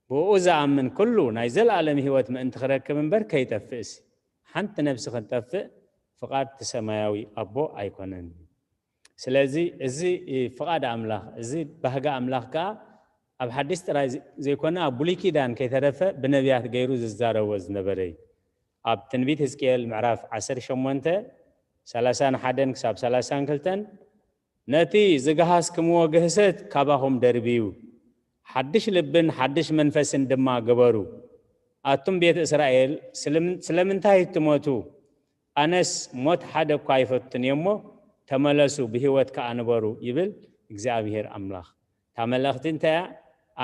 ብኡ ዝኣምን ኩሉ ናይ ዘለኣለም ህይወት ምእንቲ ክረክብ እምበር ከይጠፍእስ። ሓንቲ ነፍሲ ክትጠፍእ ፍቓድ እቲ ሰማያዊ ኣቦ ኣይኮነን። ስለዚ እዚ ፍቓድ ኣምላኽ፣ እዚ ባህጊ ኣምላኽ ከኣ ኣብ ሓድሽ ጥራይ ዘ-፣ ዘይኮነ ኣብ ብሉይ ኪዳን ከይተረፈ ብነቢያት ገይሩ ዝዛረቦ ዝነበረ እዩ። ኣብ ትንቢት ሕዝቅኤል ምዕራፍ ዓሰርተ ሸሞንተ፣ ሰላሳን ሓደን ክሳብ ሰላሳን ክልተን፣ "ነቲ ዝገሃስክምዎ ግህሰት ካባኹም ደርብዩ፣ ሓድሽ ልብን ሓድሽ መንፈስን ድማ ግበሩ። ኣቱም ቤት እስራኤል፣ ስልም-፣ ስለምንታይ ትሞቱ? ኣነስ ሞት ሓደ እኳ ኣይፈቱን እየ እሞ፣ ተመለሱ፣ ብህይወት ከኣ ንበሩ" ይብል እግዚኣብሄር ኣምላኽ። እታ መልእኽቲ እንታይ እያ?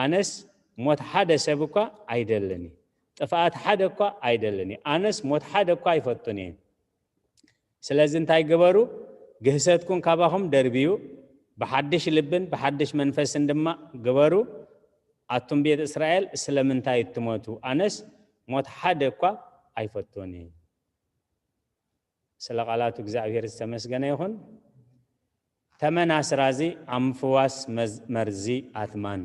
ኣነስ ሞት ሓደ ሰብ እኳ ኣይደልን እየ። ጥፍኣት ሓደ እኳ ኣይደልን እየ። ኣነስ ሞት ሓደ እኳ ኣይፈቱን እየ። ስለዚ እንታይ ግበሩ? ግህሰትኩም ካባኹም ደርብዩ፣ ብሓድሽ ልብን ብሓድሽ መንፈስን ድማ ግበሩ። ኣቱም ቤት እስራኤል፣ ስለምንታይ ትሞቱ? ኣነስ ሞት ሓደ እኳ ኣይፈቱን እየ። ስለ ቃላቱ እግዚኣብሔር ዝተመስገነ ይኹን። ተመን ኣስራ እዚ ኣብ ምፍዋስ መዝ-፣ መርዚ ኣትማን።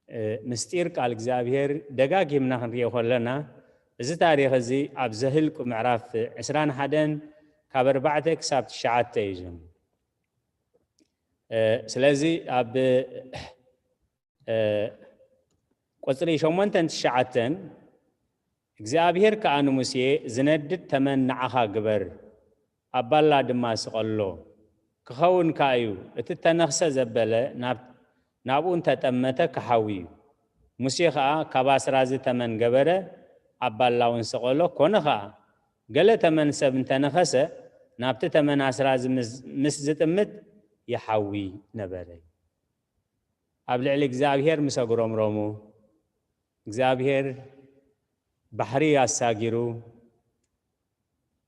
እ፣ ምስጢር ቃል እግዚኣብሔር ደጋጊምና ክንሪኦ ከለና፣ እዚ ታሪኽ እዚ ኣብ ዘህልቁ ምዕራፍ ዕስራን ሓደን ካብ ኣርባዕተ ክሳብ ትሽዓተ እዩ ዝም-፣ እ፣ ስለዚ ኣብ፣ እ፣ ቁጽሪ ሸሞንተን ትሽዓተን፣ እግዚኣብሔር ከኣ ንሙሴ፣ "ዝነድድ ተመን ንዓኻ ግበር፣ ኣብ ባላ ድማ ስቐሎ፣ ክኸውን ከኣ እዩ፣ እቲ እተነኽሰ ዘበለ ናብ-፣ ናብኡ እንተጠመተ ክሓዊ እዩ።" ሙሴ ኸኣ ካብ ኣስራዚ ተመን ገበረ፣ ኣብ ባላ እውን ሰቐሎ። ኮነ ኸኣ፣ ገለ ተመን ሰብ እንተነኸሰ፣ ናብቲ ተመን ኣስራዚ ምስ፣ ምስ ዝጥምት ይሓዊ ነበረ። ኣብ ልዕሊ እግዚኣብሔር ምስ ኣጉረምረሙ፣ እግዚኣብሔር ባሕሪ ኣሳጊሩ፣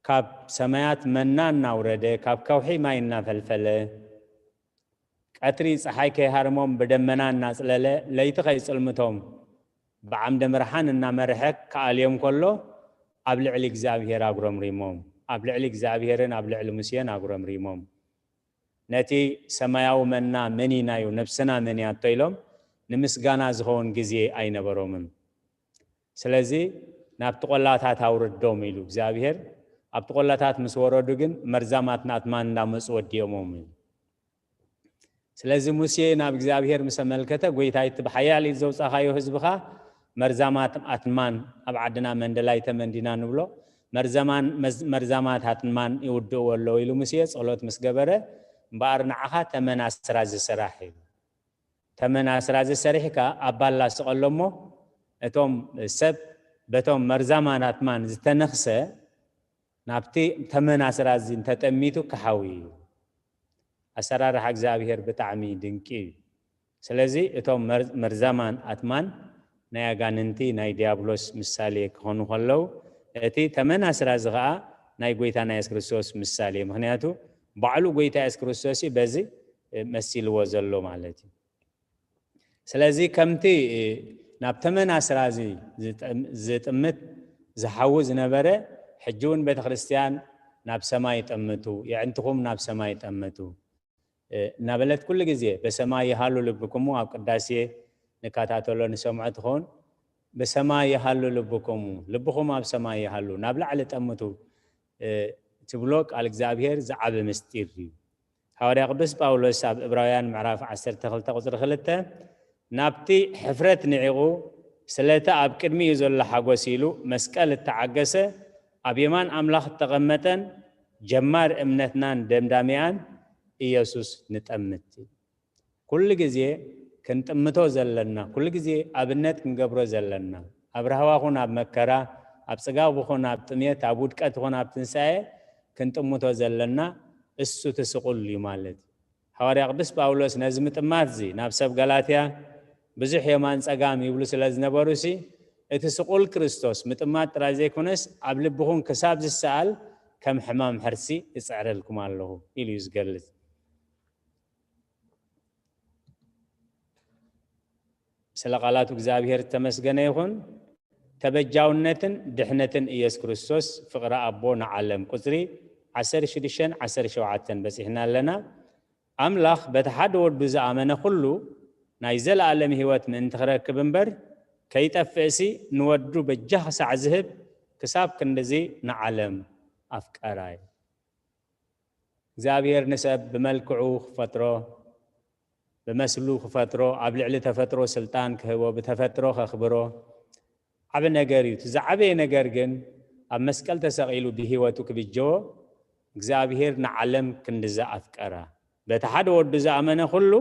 ካብ ሰማያት መና እናውረደ፣ ካብ ከውሒ ማይ እናፈልፈለ፣ ቀትሪ ጸሓይ ከይሃርሞም ብደመና እናጽለለ፣ ለይቲ ከይጽልምቶም ብዓምደ ብርሃን እናመርሐ ክኣልዮም ከሎ፣ ኣብ ልዕሊ እግዚኣብሔር ኣጉረምሪሞም። ኣብ ልዕሊ እግዚኣብሔርን ኣብ ልዕሊ ሙሴን ኣጉረምሪሞም። ነቲ ሰማያዊ መና መኒናዮ፣ ነብስና መንያቶ ኢሎም ንምስጋና ዝኸውን ግዜ ኣይነበሮምን። ስለዚ ናብቲ ቆላታት ኣውርዶም ኢሉ እግዚኣብሔር። ኣብቲ ቆላታት ምስ ወረዱ ግን መርዛማት ኣትማን እንዳመጹ ወዲኦሞም እዩ። ስለዚ ሙሴ ናብ እግዚኣብሔር ምስ ኣመልከተ፣ "ጎይታይ፣ እቲ ብሓያል ኢድ ዘውጻኻዮ ህዝብኻ መርዛማት ኣትማን ኣብ ዓድና መንደላይ ተመንዲና ንብሎ፣ መርዘማን-፣ መዝ-፣ መርዛማት ኣትማን ይውድእዎ ኣለዉ" ኢሉ ሙሴ ጸሎት ምስ ገበረ፣ "እምበኣር ንዓኻ ተመን ኣስራዚ ስራሕ" ኢሉ። ተመን ኣስራዚ ሰሪሕካ ኣብ ባላ ስቐሎ እሞ፣ እቶም ሰብ በቶም መርዛማት ኣትማን ዝተነኽሰ ናብቲ ተመን ኣስራዚ እንተጠሚቱ ክሓዊ እዩ። ኣሰራርሓ እግዚኣብሔር ብጣዕሚ ድንቂ እዩ። ስለዚ እቶም መር-፣ መርዛማን ኣትማን ናይ ኣጋንንቲ፣ ናይ ዲያብሎስ ምሳሌ ክኾኑ ከለዉ፣ እቲ ተመን ኣስራዚ ኸኣ ናይ ጎይታና የሱስ ክርስቶስ ምሳሌ። ምኽንያቱ ባዕሉ ጎይታ የሱስ ክርስቶስ እዩ በዚ መሲልዎ ዘሎ ማለት እዩ። ስለዚ ከምቲ ናብ ተመን ኣስራዚ ዝጠም-፣ ዝጥምት ዝሓዊ ዝነበረ፣ ሕጂ እውን ቤተ ክርስቲያን ናብ ሰማይ ጠምቱ፣ የዕንትኹም ናብ ሰማይ ጠምቱ፣ እ፣ እናበለት ኩሉ ግዜ "በሰማይ ይሃሉ ልብኩሙ" ኣብ ቅዳሴ ንከታተሎ ንሰምዖ ትኸውን። "በሰማይ ይሃሉ ልብኩሙ", ልብኹም ኣብ ሰማይ ይሃሉ፣ ናብ ላዕሊ ጠምቱ፣ እ፣ ትብሎ ቃል እግዚኣብሔር ዝዓቢ ምስጢር እዩ። ሃዋርያ ቅዱስ ጳውሎስ ኣብ ዕብራውያን ምዕራፍ ዓሰርተ ክልተ ቁጽሪ ክልተ፣ "ናብቲ ሕፍረት ንዒቑ፣ ስለቲ ኣብ ቅድሚኡ ዘሎ ሓጎስ ኢሉ መስቀል እተዓገሰ፣ ኣብ የማን ኣምላኽ እተቐመጠን ጀማር እምነትናን ደምዳሚኣን ኢየሱስ ንጠምት" እዩ። ኩሉ ግዜ ክንጥምቶ ዘለና፣ ኩሉ ግዜ ኣብነት ክንገብሮ ዘለና፣ ኣብ ራህዋ ኹን ኣብ መከራ፣ ኣብ ጽጋብ ኹን ኣብ ጥሜት፣ ኣብ ውድቀት ኹን ኣብ ትንሳኤ ክንጥምቶ ዘለና እሱ እቲ ስቑል እዩ ማለት እዩ። ሃዋርያ ቅዱስ ጳውሎስ ነዚ ምጥማት እዚ ናብ ሰብ ጋላትያ ብዙሕ የማን ጸጋም ይብሉ ስለ ዝነበሩ ሲ፣ እቲ ስቑል ክርስቶስ ምጥማት ጥራይ ዘይኮነስ ኣብ ልብኹም ክሳብ ዝሰኣል ከም ሕማም ሕርሲ እጽዕረልኩም ኣለኹ ኢሉ እዩ ዝገልጽ። ስለ ቃላቱ እግዚኣብሔር ዝተመስገነ ይኹን። ተበጃውነትን ድሕነትን ኢየሱስ ክርስቶስ ፍቕሪ ኣቦ ንዓለም። ቁጽሪ ዓሰርተ ሽዱሽተን ዓሰርተ ሸውዓተን በጺሕና ኣለና። ኣምላኽ በቲ ሓደ ወዱ ዝኣመነ ኩሉ ናይ ዘለኣለም ህይወት ምእንቲ ክረክብ እምበር ከይጠፍእሲ ንወዱ በጃ ክሳዕ ዝህብ ክሳብ ክንድዚ ንዓለም ኣፍቀራ እዩ። እግዚኣብሔር ንሰብ ብመልክዑ ክፈጥሮ፣ ብመስሉ ክፈጥሮ፣ ኣብ ልዕሊ ተፈጥሮ ስልጣን ክህቦ፣ ብተፈጥሮ ከኽብሮ ዓቢ ነገር እዩ። እቲ ዝዓበየ ነገር ግን ኣብ መስቀል ተሰቒሉ ብህይወቱ ክብጀዎ እግዚኣብሔር ንዓለም ክንድዚ ኣፍቀራ። በቲ ሓደ ወዱ ዝኣመነ ኩሉ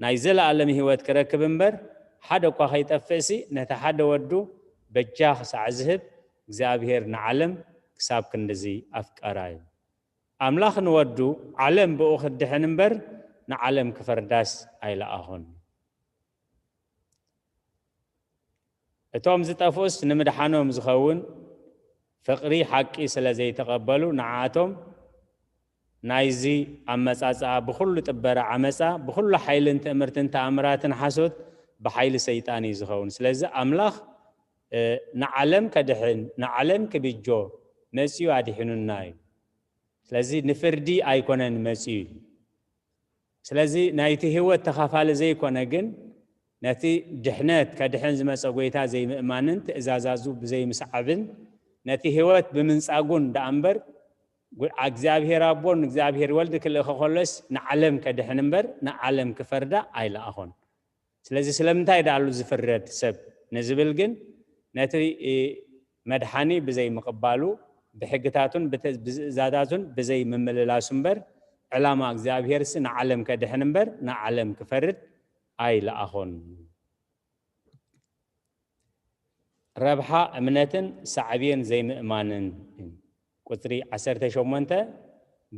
ናይ ዘለኣለም ህይወት ክረክብ እምበር ሓደ እኳ ከይጠፍእሲ ነቲ ሓደ ወዱ በጃ ክሳዕ ዝህብ እግዚኣብሔር ንዓለም ክሳብ ክንድዚ ኣፍቀራ እዩ። ኣምላኽ ንወዱ ዓለም ብኡ ክትድሕን እምበር ንዓለም ክፈርዳስ ኣይለኣኾን። እቶም ዝጠፍኡስ ንምድሓኖም ዝኸውን ፍቕሪ ሓቂ ስለ ዘይተቐበሉ ንዓኣቶም ናይዚ ኣመጻጽኣ ብኹሉ ጥበረ ዓመጻ ብኹሉ ሓይልን ትእምርትን ተኣምራትን ሓሶት ብሓይሊ ሰይጣን እዩ ዝኸውን። ስለዚ ኣምላኽ ንዓለም ከድሕን ንዓለም ክብጆ መጺኡ ኣድሒኑና እዩ። ስለዚ ንፍርዲ ኣይኮነን መጺኡ። ስለዚ ናይቲ ህይወት ተኻፋሊ ዘይኮነ ግን ነቲ ድሕነት ከድሕን ዝመጸ ጎይታ ዘይምእማንን ትእዛዛዙ ብዘይምስዓብን ነቲ ህይወት ብምንጻጉን ደኣ እምበር እግዚኣብሔር ኣቦን እግዚኣብሔር ወልድ ክልእኸ ከሎስ ንዓለም ከድሕን እምበር ንዓለም ክፈርዳ ኣይለኣኾን። ስለዚ ስለምንታይ ደኣሉ ዝፍረድ ሰብ ንዝብል ግን ነቲ መድሓኒ ብዘይምቕባሉ ብሕግታቱን ብትእዛዛቱን ብዘይምምልላሱ እምበር ዕላማ እግዚኣብሔርሲ ንዓለም ከድሕን እምበር ንዓለም ክፈርድ ኣይለኣኾን። ረብሓ እምነትን ሳዕቤን ዘይምእማንን። ቁፅሪ ዓሰርተ ሸሞንተ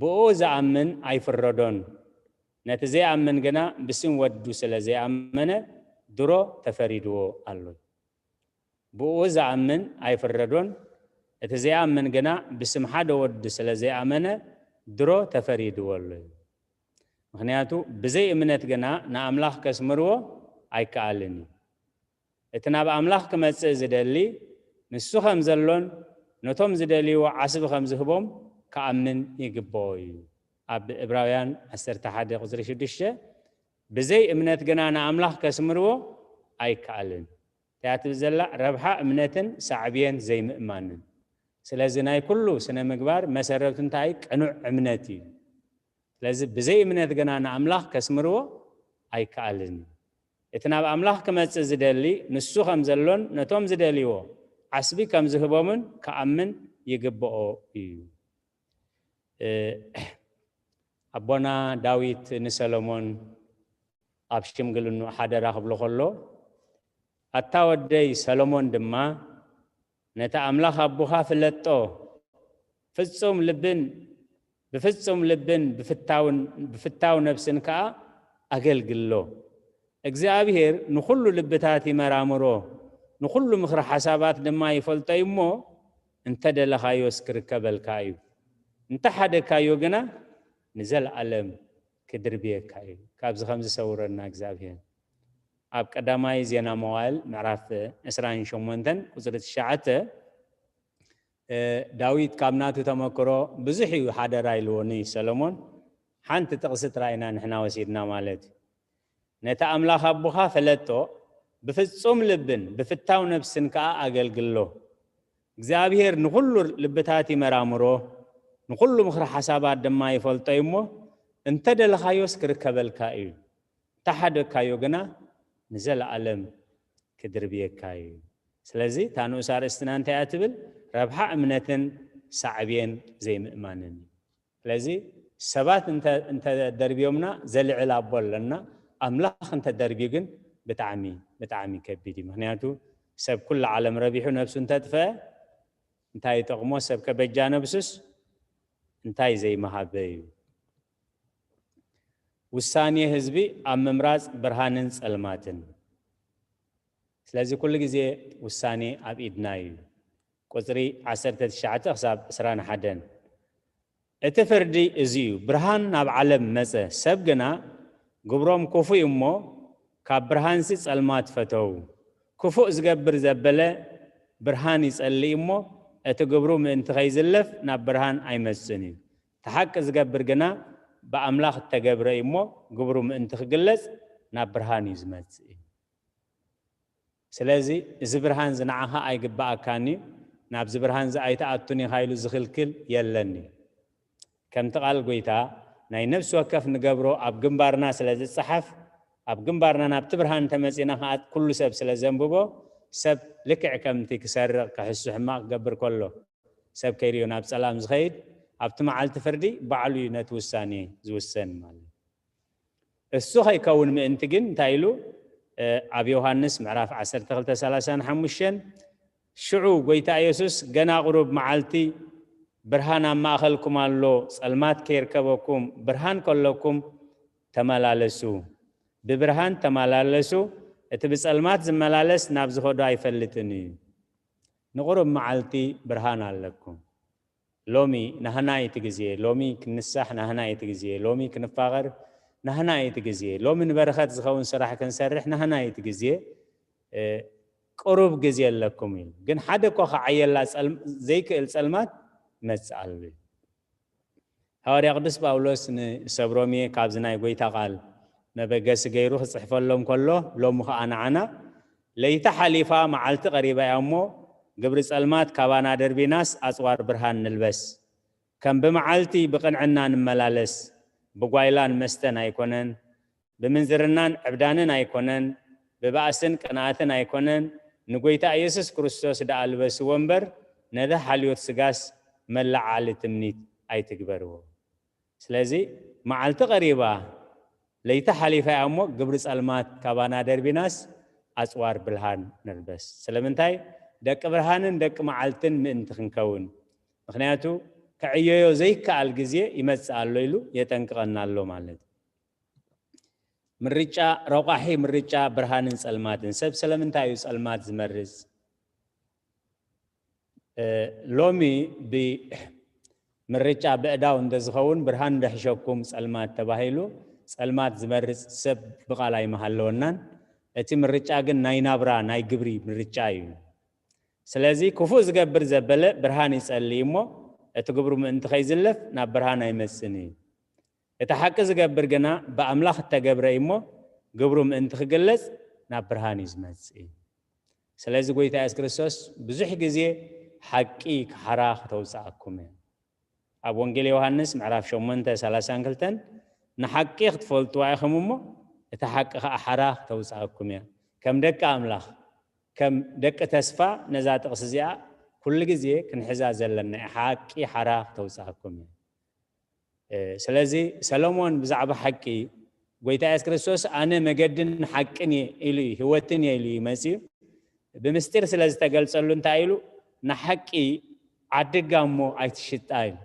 ብኡ ዝኣምን ኣይፍረዶን፣ ነቲ ዘይኣምን ግና ብስም ወዱ ስለ ዘይኣመነ ድሮ ተፈሪድዎ ኣሎ። ብኡ ዝኣምን ኣይፍረዶን፣ እቲ ዘይኣምን ግና ብስም ሓደ ወዱ ስለ ዘይኣመነ ድሮ ተፈሪድዎ ኣሎ። ምኽንያቱ ብዘይ እምነት ግና ንኣምላኽ ከስምርዎ ኣይከኣልን እዩ። እቲ ናብ ኣምላኽ ክመጽእ ዝደሊ ንሱ ከም ዘሎን ነቶም ዝደልይዎ ዓስቢ ከም ዝህቦም ክኣምን ይግብኦ እዩ። ኣብ ዕብራውያን ዓሰርተ ሓደ ቁጽሪ ሽዱሽተ ብዘይ እምነት ግና ንኣምላኽ ከስምርዎ ኣይከኣልን። እቲኣ ትብል ዘላ ረብሓ እምነትን ሳዕብየን ዘይምእማንን። ስለዚ ናይ ኩሉ ስነ ምግባር መሰረቱ እንታይ እዩ? ቅኑዕ እምነት እዩ። ስለዚ ብዘይ እምነት ግና ንኣምላኽ ከስምርዎ ኣይከኣልን። እቲ ናብ ኣምላኽ ክመጽእ ዝደሊ ንሱ ከም ዘሎን ነቶም ዝደልይዎ ዓስቢ ከም ዝህቦምን ክኣምን ይግብኦ እዩ። ኣቦና ዳዊት ንሰሎሞን ኣብ ሽምግልኑ ሓደራ ክብሎ ከሎ ኣታ ወደይ ሰሎሞን ድማ ነቲ ኣምላኽ ኣቦኻ ፍለጦ፣ ፍጹም ልብን ብፍጹም ልብን ብፍታው ነብስን ከኣ ኣገልግሎ። እግዚኣብሔር ንኹሉ ልብታት ይመራምሮ፣ ንኹሉ ምኽሪ ሓሳባት ድማ ይፈልጦ እዩ እሞ እንተ ደለኻዮስ ክርከበልካ እዩ፣ እንተ ሓደግካዮ ግና ንዘለኣለም ክድርብየካ እዩ። ካብዚ ከምዚ ሰውረና እግዚኣብሔር። ኣብ ቀዳማይ ዜና መዋእል ምዕራፍ ዕስራን ሸሞንተን ቁጽሪ ትሽዓተ ዳዊት ካብ ናቱ ተመክሮ ብዙሕ እዩ ሓደራ ኢልዎ ንሰሎሞን። ሓንቲ ጥቕሲ ጥራይ ኢና ንሕና ወሲድና ማለት እዩ። ነቲ ኣምላኽ ኣቦኻ ፈለጦ፣ ብፍጹም ልብን ብፍታው ነብስን ከኣ ኣገልግሎ። እግዚኣብሔር ንኹሉ ልብታት ይመራምሮ፣ ንኹሉ ምኽሪ ሓሳባት ድማ ይፈልጦ እዩ እሞ እንተ ደለኻዮስ ክርከበልካ እዩ። እንተ ሓደግካዮ ግና ንዘለኣለም ክድርብየካ እዩ። ስለዚ እታ ንኡስ ኣርእስትና እንታይ እያ ትብል? ረብሓ እምነትን ሳዕብየን ዘይምእማንን እዩ። ስለዚ ሰባት እንተ ደርብዮምና ዘልዕል ኣቦ ኣለና፣ ኣምላኽ እንተ ደርብዩ ግን ብጣዕሚ ብጣዕሚ ከቢድ እዩ። ምክንያቱ ሰብ ኩሉ ዓለም ረቢሑ ነብሱ እንተጥፈአ እንታይ ይጠቕሞ? ሰብ ከበጃ ነብሱስ እንታይ ዘይመሃበ እዩ? ውሳኔ ህዝቢ ኣብ ምምራጽ ብርሃንን ጸልማትን። ስለዚ ኩሉ ግዜ ውሳኔ ኣብ ኢድና እዩ። ቁጽሪ ዓሰርተ ትሽዓተ ክሳብ ዕስራን ሓደን። እቲ ፍርዲ እዚ እዩ፣ ብርሃን ናብ ዓለም መጸ፣ ሰብ ግና ግብሮም ክፉእ እዩ እሞ ካብ ብርሃንሲ ጸልማት ፈተው። ክፉእ ዝገብር ዘበለ ብርሃን ይጸልእ እሞ እቲ ግብሩ ምእንቲ ከይዝለፍ ናብ ብርሃን ኣይመጽእን እዩ። እቲ ሓቂ ዝገብር ግና ብኣምላኽ እተገብረ እዩ እሞ ግብሩ ምእንቲ ክግለጽ ናብ ብርሃን እዩ ዝመጽእ እዩ። ስለዚ እዚ ብርሃን እዚ ንዓኻ ኣይግብኣካን እዩ፣ ናብዚ ብርሃን እዚ ኣይትኣቱን ኢኻ ኢሉ ዝኽልክል የለን እዩ። ከምቲ ቃል ጎይታ ናይ ነፍሲ ወከፍ ንገብሮ ኣብ ግንባርና ስለ ዝጸሓፍ፣ ኣብ ግንባርና ናብቲ ብርሃን እንተመጺና ከኣ ኩሉ ሰብ ስለ ዘንብቦ፣ ሰብ ልክዕ ከምቲ ክሰርቕ፣ ክሕሱ፣ ሕማቕ ክገብር ከሎ ሰብ ከይርእዮ ናብ ጸላም ዝኸይድ፣ ኣብቲ መዓልቲ ፍርዲ ባዕሉ እዩ ነቲ ውሳኔ ዝውሰን ማለት እዩ። እሱ ከይከውን ምእንቲ ግን እንታይ ኢሉ? ኣብ ዮሃንስ ምዕራፍ ዓሰርተ ክልተ ሰላሳን ሓሙሽተን፣ ሽዑ ጎይታ ኢየሱስ፣ ገና ቁሩብ መዓልቲ ብርሃን ኣብ ማእኸልኩም ኣሎ፣ ጸልማት ከይርከበኩም፣ ብርሃን ከለኩም ተመላለሱ፣ ብብርሃን ተመላለሱ፣ እቲ ብጸልማት ዝመላለስ ናብ ዝኸዶ ኣይፈልጥን እዩ። ንቁሩብ መዓልቲ ብርሃን ኣለኩም። ሎሚ ናህና እቲ ግዜ፣ ሎሚ ክንሳሕ ናህና እቲ ግዜ፣ ሎሚ ክንፋቐር ናህና እቲ ግዜ፣ ሎሚ ንበረኸት ዝኸውን ስራሕ ክንሰርሕ ናህና እቲ ግዜ፣ እ፣ ቅሩብ ግዜ ኣለኩም እዩ። ግን ሓደ እኳ ክዓየላ ጸልም-፣ ዘይክእል ጸልማት ይመጽእ ኣሎ እዩ። ሃዋርያ ቅዱስ ጳውሎስ ንሰብ ሮሜ ካብዚ ናይ ጎይታ ቃል መበገሲ ገይሩ ክጽሕፈሎም ከሎ፣ ሎሚ ኸኣ ንዓና፣ ለይቲ ሓሊፋ መዓልቲ ቀሪባ እያ እሞ፣ ግብሪ ጸልማት ካባና ደርቢናስ ኣጽዋር ብርሃን ንልበስ። ከም ብመዓልቲ ብቕንዕና ንመላለስ፣ ብጓይላን መስተን ኣይኮነን፣ ብምንዝርናን ዕብዳንን ኣይኮነን፣ ብባእስን ቅንኣትን ኣይኮነን፣ ንጎይታ ኢየሱስ ክርስቶስ ደኣ ልበስዎ እምበር፣ ነቲ ሓልዮት ስጋስ መለዓሊ ትምኒት ኣይትግበርዎ። ስለዚ መዓልቲ ቀሪባ፣ ለይቲ ሓሊፋ እያ እሞ፣ ግብሪ ጸልማት ካባና ደርቢናስ፣ ኣጽዋር ብርሃን ንልበስ። ስለምንታይ? ደቂ ብርሃንን ደቂ መዓልትን ምእንቲ ክንከውን። ምኽንያቱ፣ ክዕየዮ ዘይከኣል ግዜ ይመጽእ ኣሎ ኢሉ የጠንቅቐና ኣሎ ማለት እዩ። ምርጫ፣ ረቋሒ ምርጫ ብርሃንን ጸልማትን። ሰብ ስለምንታይ እዩ ጸልማት ዝመርጽ? እ፣ ሎሚ ብምርጫ ብእዳው እንተ ዝኸውን፣ ብርሃን እንድሕሸኩም ጸልማት ተባሂሉ፣ ጸልማት ዝመርጽ ሰብ ብቓል ኣይምሃለወናን። እቲ ምርጫ ግን ናይ ናብራ፣ ናይ ግብሪ ምርጫ እዩ። ስለዚ ክፉእ ዝገብር ዘበለ ብርሃን ይጸልይ እሞ፣ እቲ ግብሩ ምእንቲ ከይዝለፍ ናብ ብርሃን ኣይመጽእን እዩ። እቲ ሓቂ ዝገብር ግና ብኣምላኽ እተገብረ እዩ እሞ፣ ግብሩ ምእንቲ ክግለጽ ናብ ብርሃን እዩ ዝመጽእ። ስለዚ ጎይታ የሱስ ክርስቶስ ብዙሕ ግዜ ሓቂ ክሓራ ክተውጽኣኩም እያ። ኣብ ወንጌል ዮሃንስ ምዕራፍ ሸሞንተ ሰላሳን ክልተን፣ "ንሓቂ ክትፈልጥዋ ኢኹም እሞ፣ እቲ ሓቂ ኸኣ ሓራ ክተውጽኣኩም እያ።" ከም ደቂ ኣምላኽ፣ ከም ደቂ ተስፋ ነዛ ጥቕሲ እዚኣ ኩሉ ግዜ ክንሕዛ ዘለና እያ። ሓቂ ሓራ ክተውጽኣኩም እያ። እ፣ ስለዚ ሰሎሞን ብዛዕባ ሓቂ፣ ጎይታ የሱስ ክርስቶስ፣ "ኣነ መገድን ሓቅን እየ" ኢሉ እዩ፣ "ህይወትን እየ" ኢሉ እዩ መጺኡ። ብምስጢር ስለ ዝተገልጸሉ እንታይ ኢሉ? "ንሓቂ ዓዲ ጋሞ ኣይትሽጣ" ኢሉ።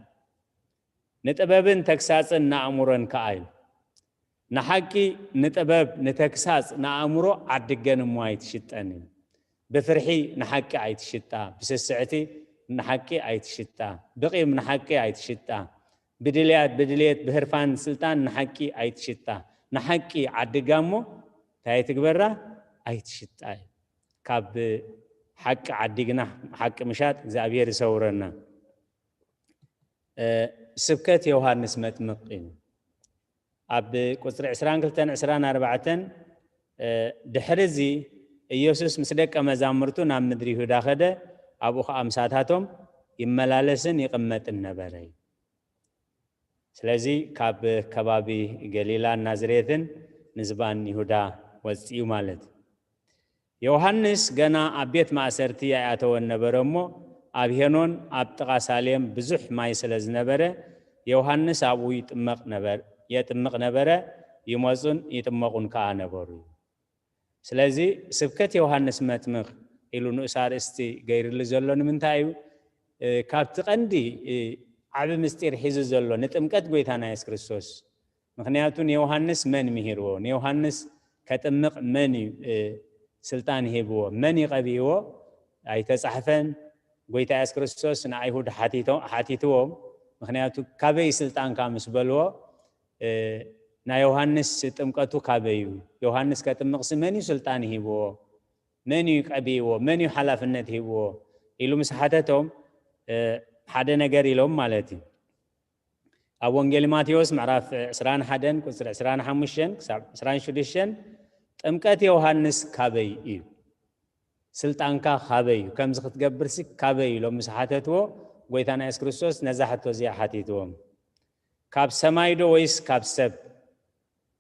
"ንጥበብን ተግሳጽን ንኣእምሮን ከኣ" ኢሉ። ንሓቂ፣ ንጥበብ፣ ንተግሳጽ፣ ንኣእምሮ ዓዲ ገን እሞ ኣይትሽጠን እዩ። ብፍርሒ ንሓቂ ኣይትሽጣ፣ ብስስዕቲ ንሓቂ ኣይትሽጣ፣ ብቂም ንሓቂ ኣይትሽጣ፣ ብድልያት፣ ብድልየት፣ ብህርፋን ስልጣን ንሓቂ ኣይትሽጣ። ንሓቂ ዓዲ ጋሞ እንታይ ትግበራ? ኣይትሽጣ እዩ። ካብ ሓቂ ዓዲግና ሓቂ ምሻጥ እግዚኣብሔር ይሰውረና። እ፣ ስብከት ዮሃንስ መጥምቕ እዩ። ኣብ ቁጽሪ ዕስራን ክልተን ዕስራን ኣርባዕተን፣ እ፣ ድሕሪ እዚ ኢየሱስ ምስ ደቀ መዛሙርቱ ናብ ምድሪ ይሁዳ ኸደ፣ ኣብኡ ኸኣ ምሳታቶም ይመላለስን ይቕመጥን ነበረ። ስለዚ ካብ ከባቢ ገሊላን ናዝሬትን ንዝባን ይሁዳ ወጺኡ ማለት እዩ። ዮሃንስ ገና ኣብ ቤት ማእሰርቲ ኣይኣተወን ነበረ እሞ፣ ኣብ ሄኖን ኣብ ጥቓ ሳሌም ብዙሕ ማይ ስለ ዝነበረ፣ ዮሃንስ ኣብኡ ይጥመቕ ነበር-፣ የጥምቕ ነበረ፣ ይመጹን ይጥመቑን ከኣ ነበሩ። ስለዚ ስብከት ዮሃንስ መጥምቕ ኢሉ ንኡስ ኣርእስቲ ገይርሉ ዘሎ ንምንታይ እዩ? እ፣ ካብቲ ቀንዲ፣ እ፣ ዓቢ ምስጢር ሒዙ ዘሎ ንጥምቀት ጎይታና የሱስ ክርስቶስ። ምኽንያቱ ንዮሃንስ መን ምሂርዎ? ንዮሃንስ ከጥምቕ መን እዩ፣ እ፣ ስልጣን ሂብዎ? መን እዩ ቀቢእዎ? ኣይተጻሕፈን። ጎይታ የሱስ ክርስቶስ ንኣይሁድ ሓቲቶ-፣ ሓቲትዎም። ምኽንያቱ ካበይ ስልጣንካ ምስ በልዎ፣ እ፣ ናይ ዮሃንስ ጥምቀቱ ካበይ እዩ? ዮሃንስ ከጥምቕሲ መን እዩ ስልጣን ሂብዎ? መን እዩ ቀቢእዎ? መን እዩ ሓላፍነት ሂብዎ? ኢሉ ምስ ሓተቶም፣ እ፣ ሓደ ነገር ኢሎም ማለት እዩ። ኣብ ወንጌል ማቴዎስ ምዕራፍ ዕስራን ሓደን ቁጽሪ ዕስራን ሓሙሽተን ክሳብ ዕስራን ሽዱሽተን ጥምቀት ዮሃንስ ካበይ እዩ? ስልጣንካ ካበይ እዩ? ከምዚ ክትገብርሲ ካበይ እዩ? ኢሎም ምስ ሓተትዎ፣ ጎይታና የሱስ ክርስቶስ ነዛ ሕቶ እዚኣ ሓቲትዎም። ካብ ሰማይ ዶ ወይስ ካብ ሰብ?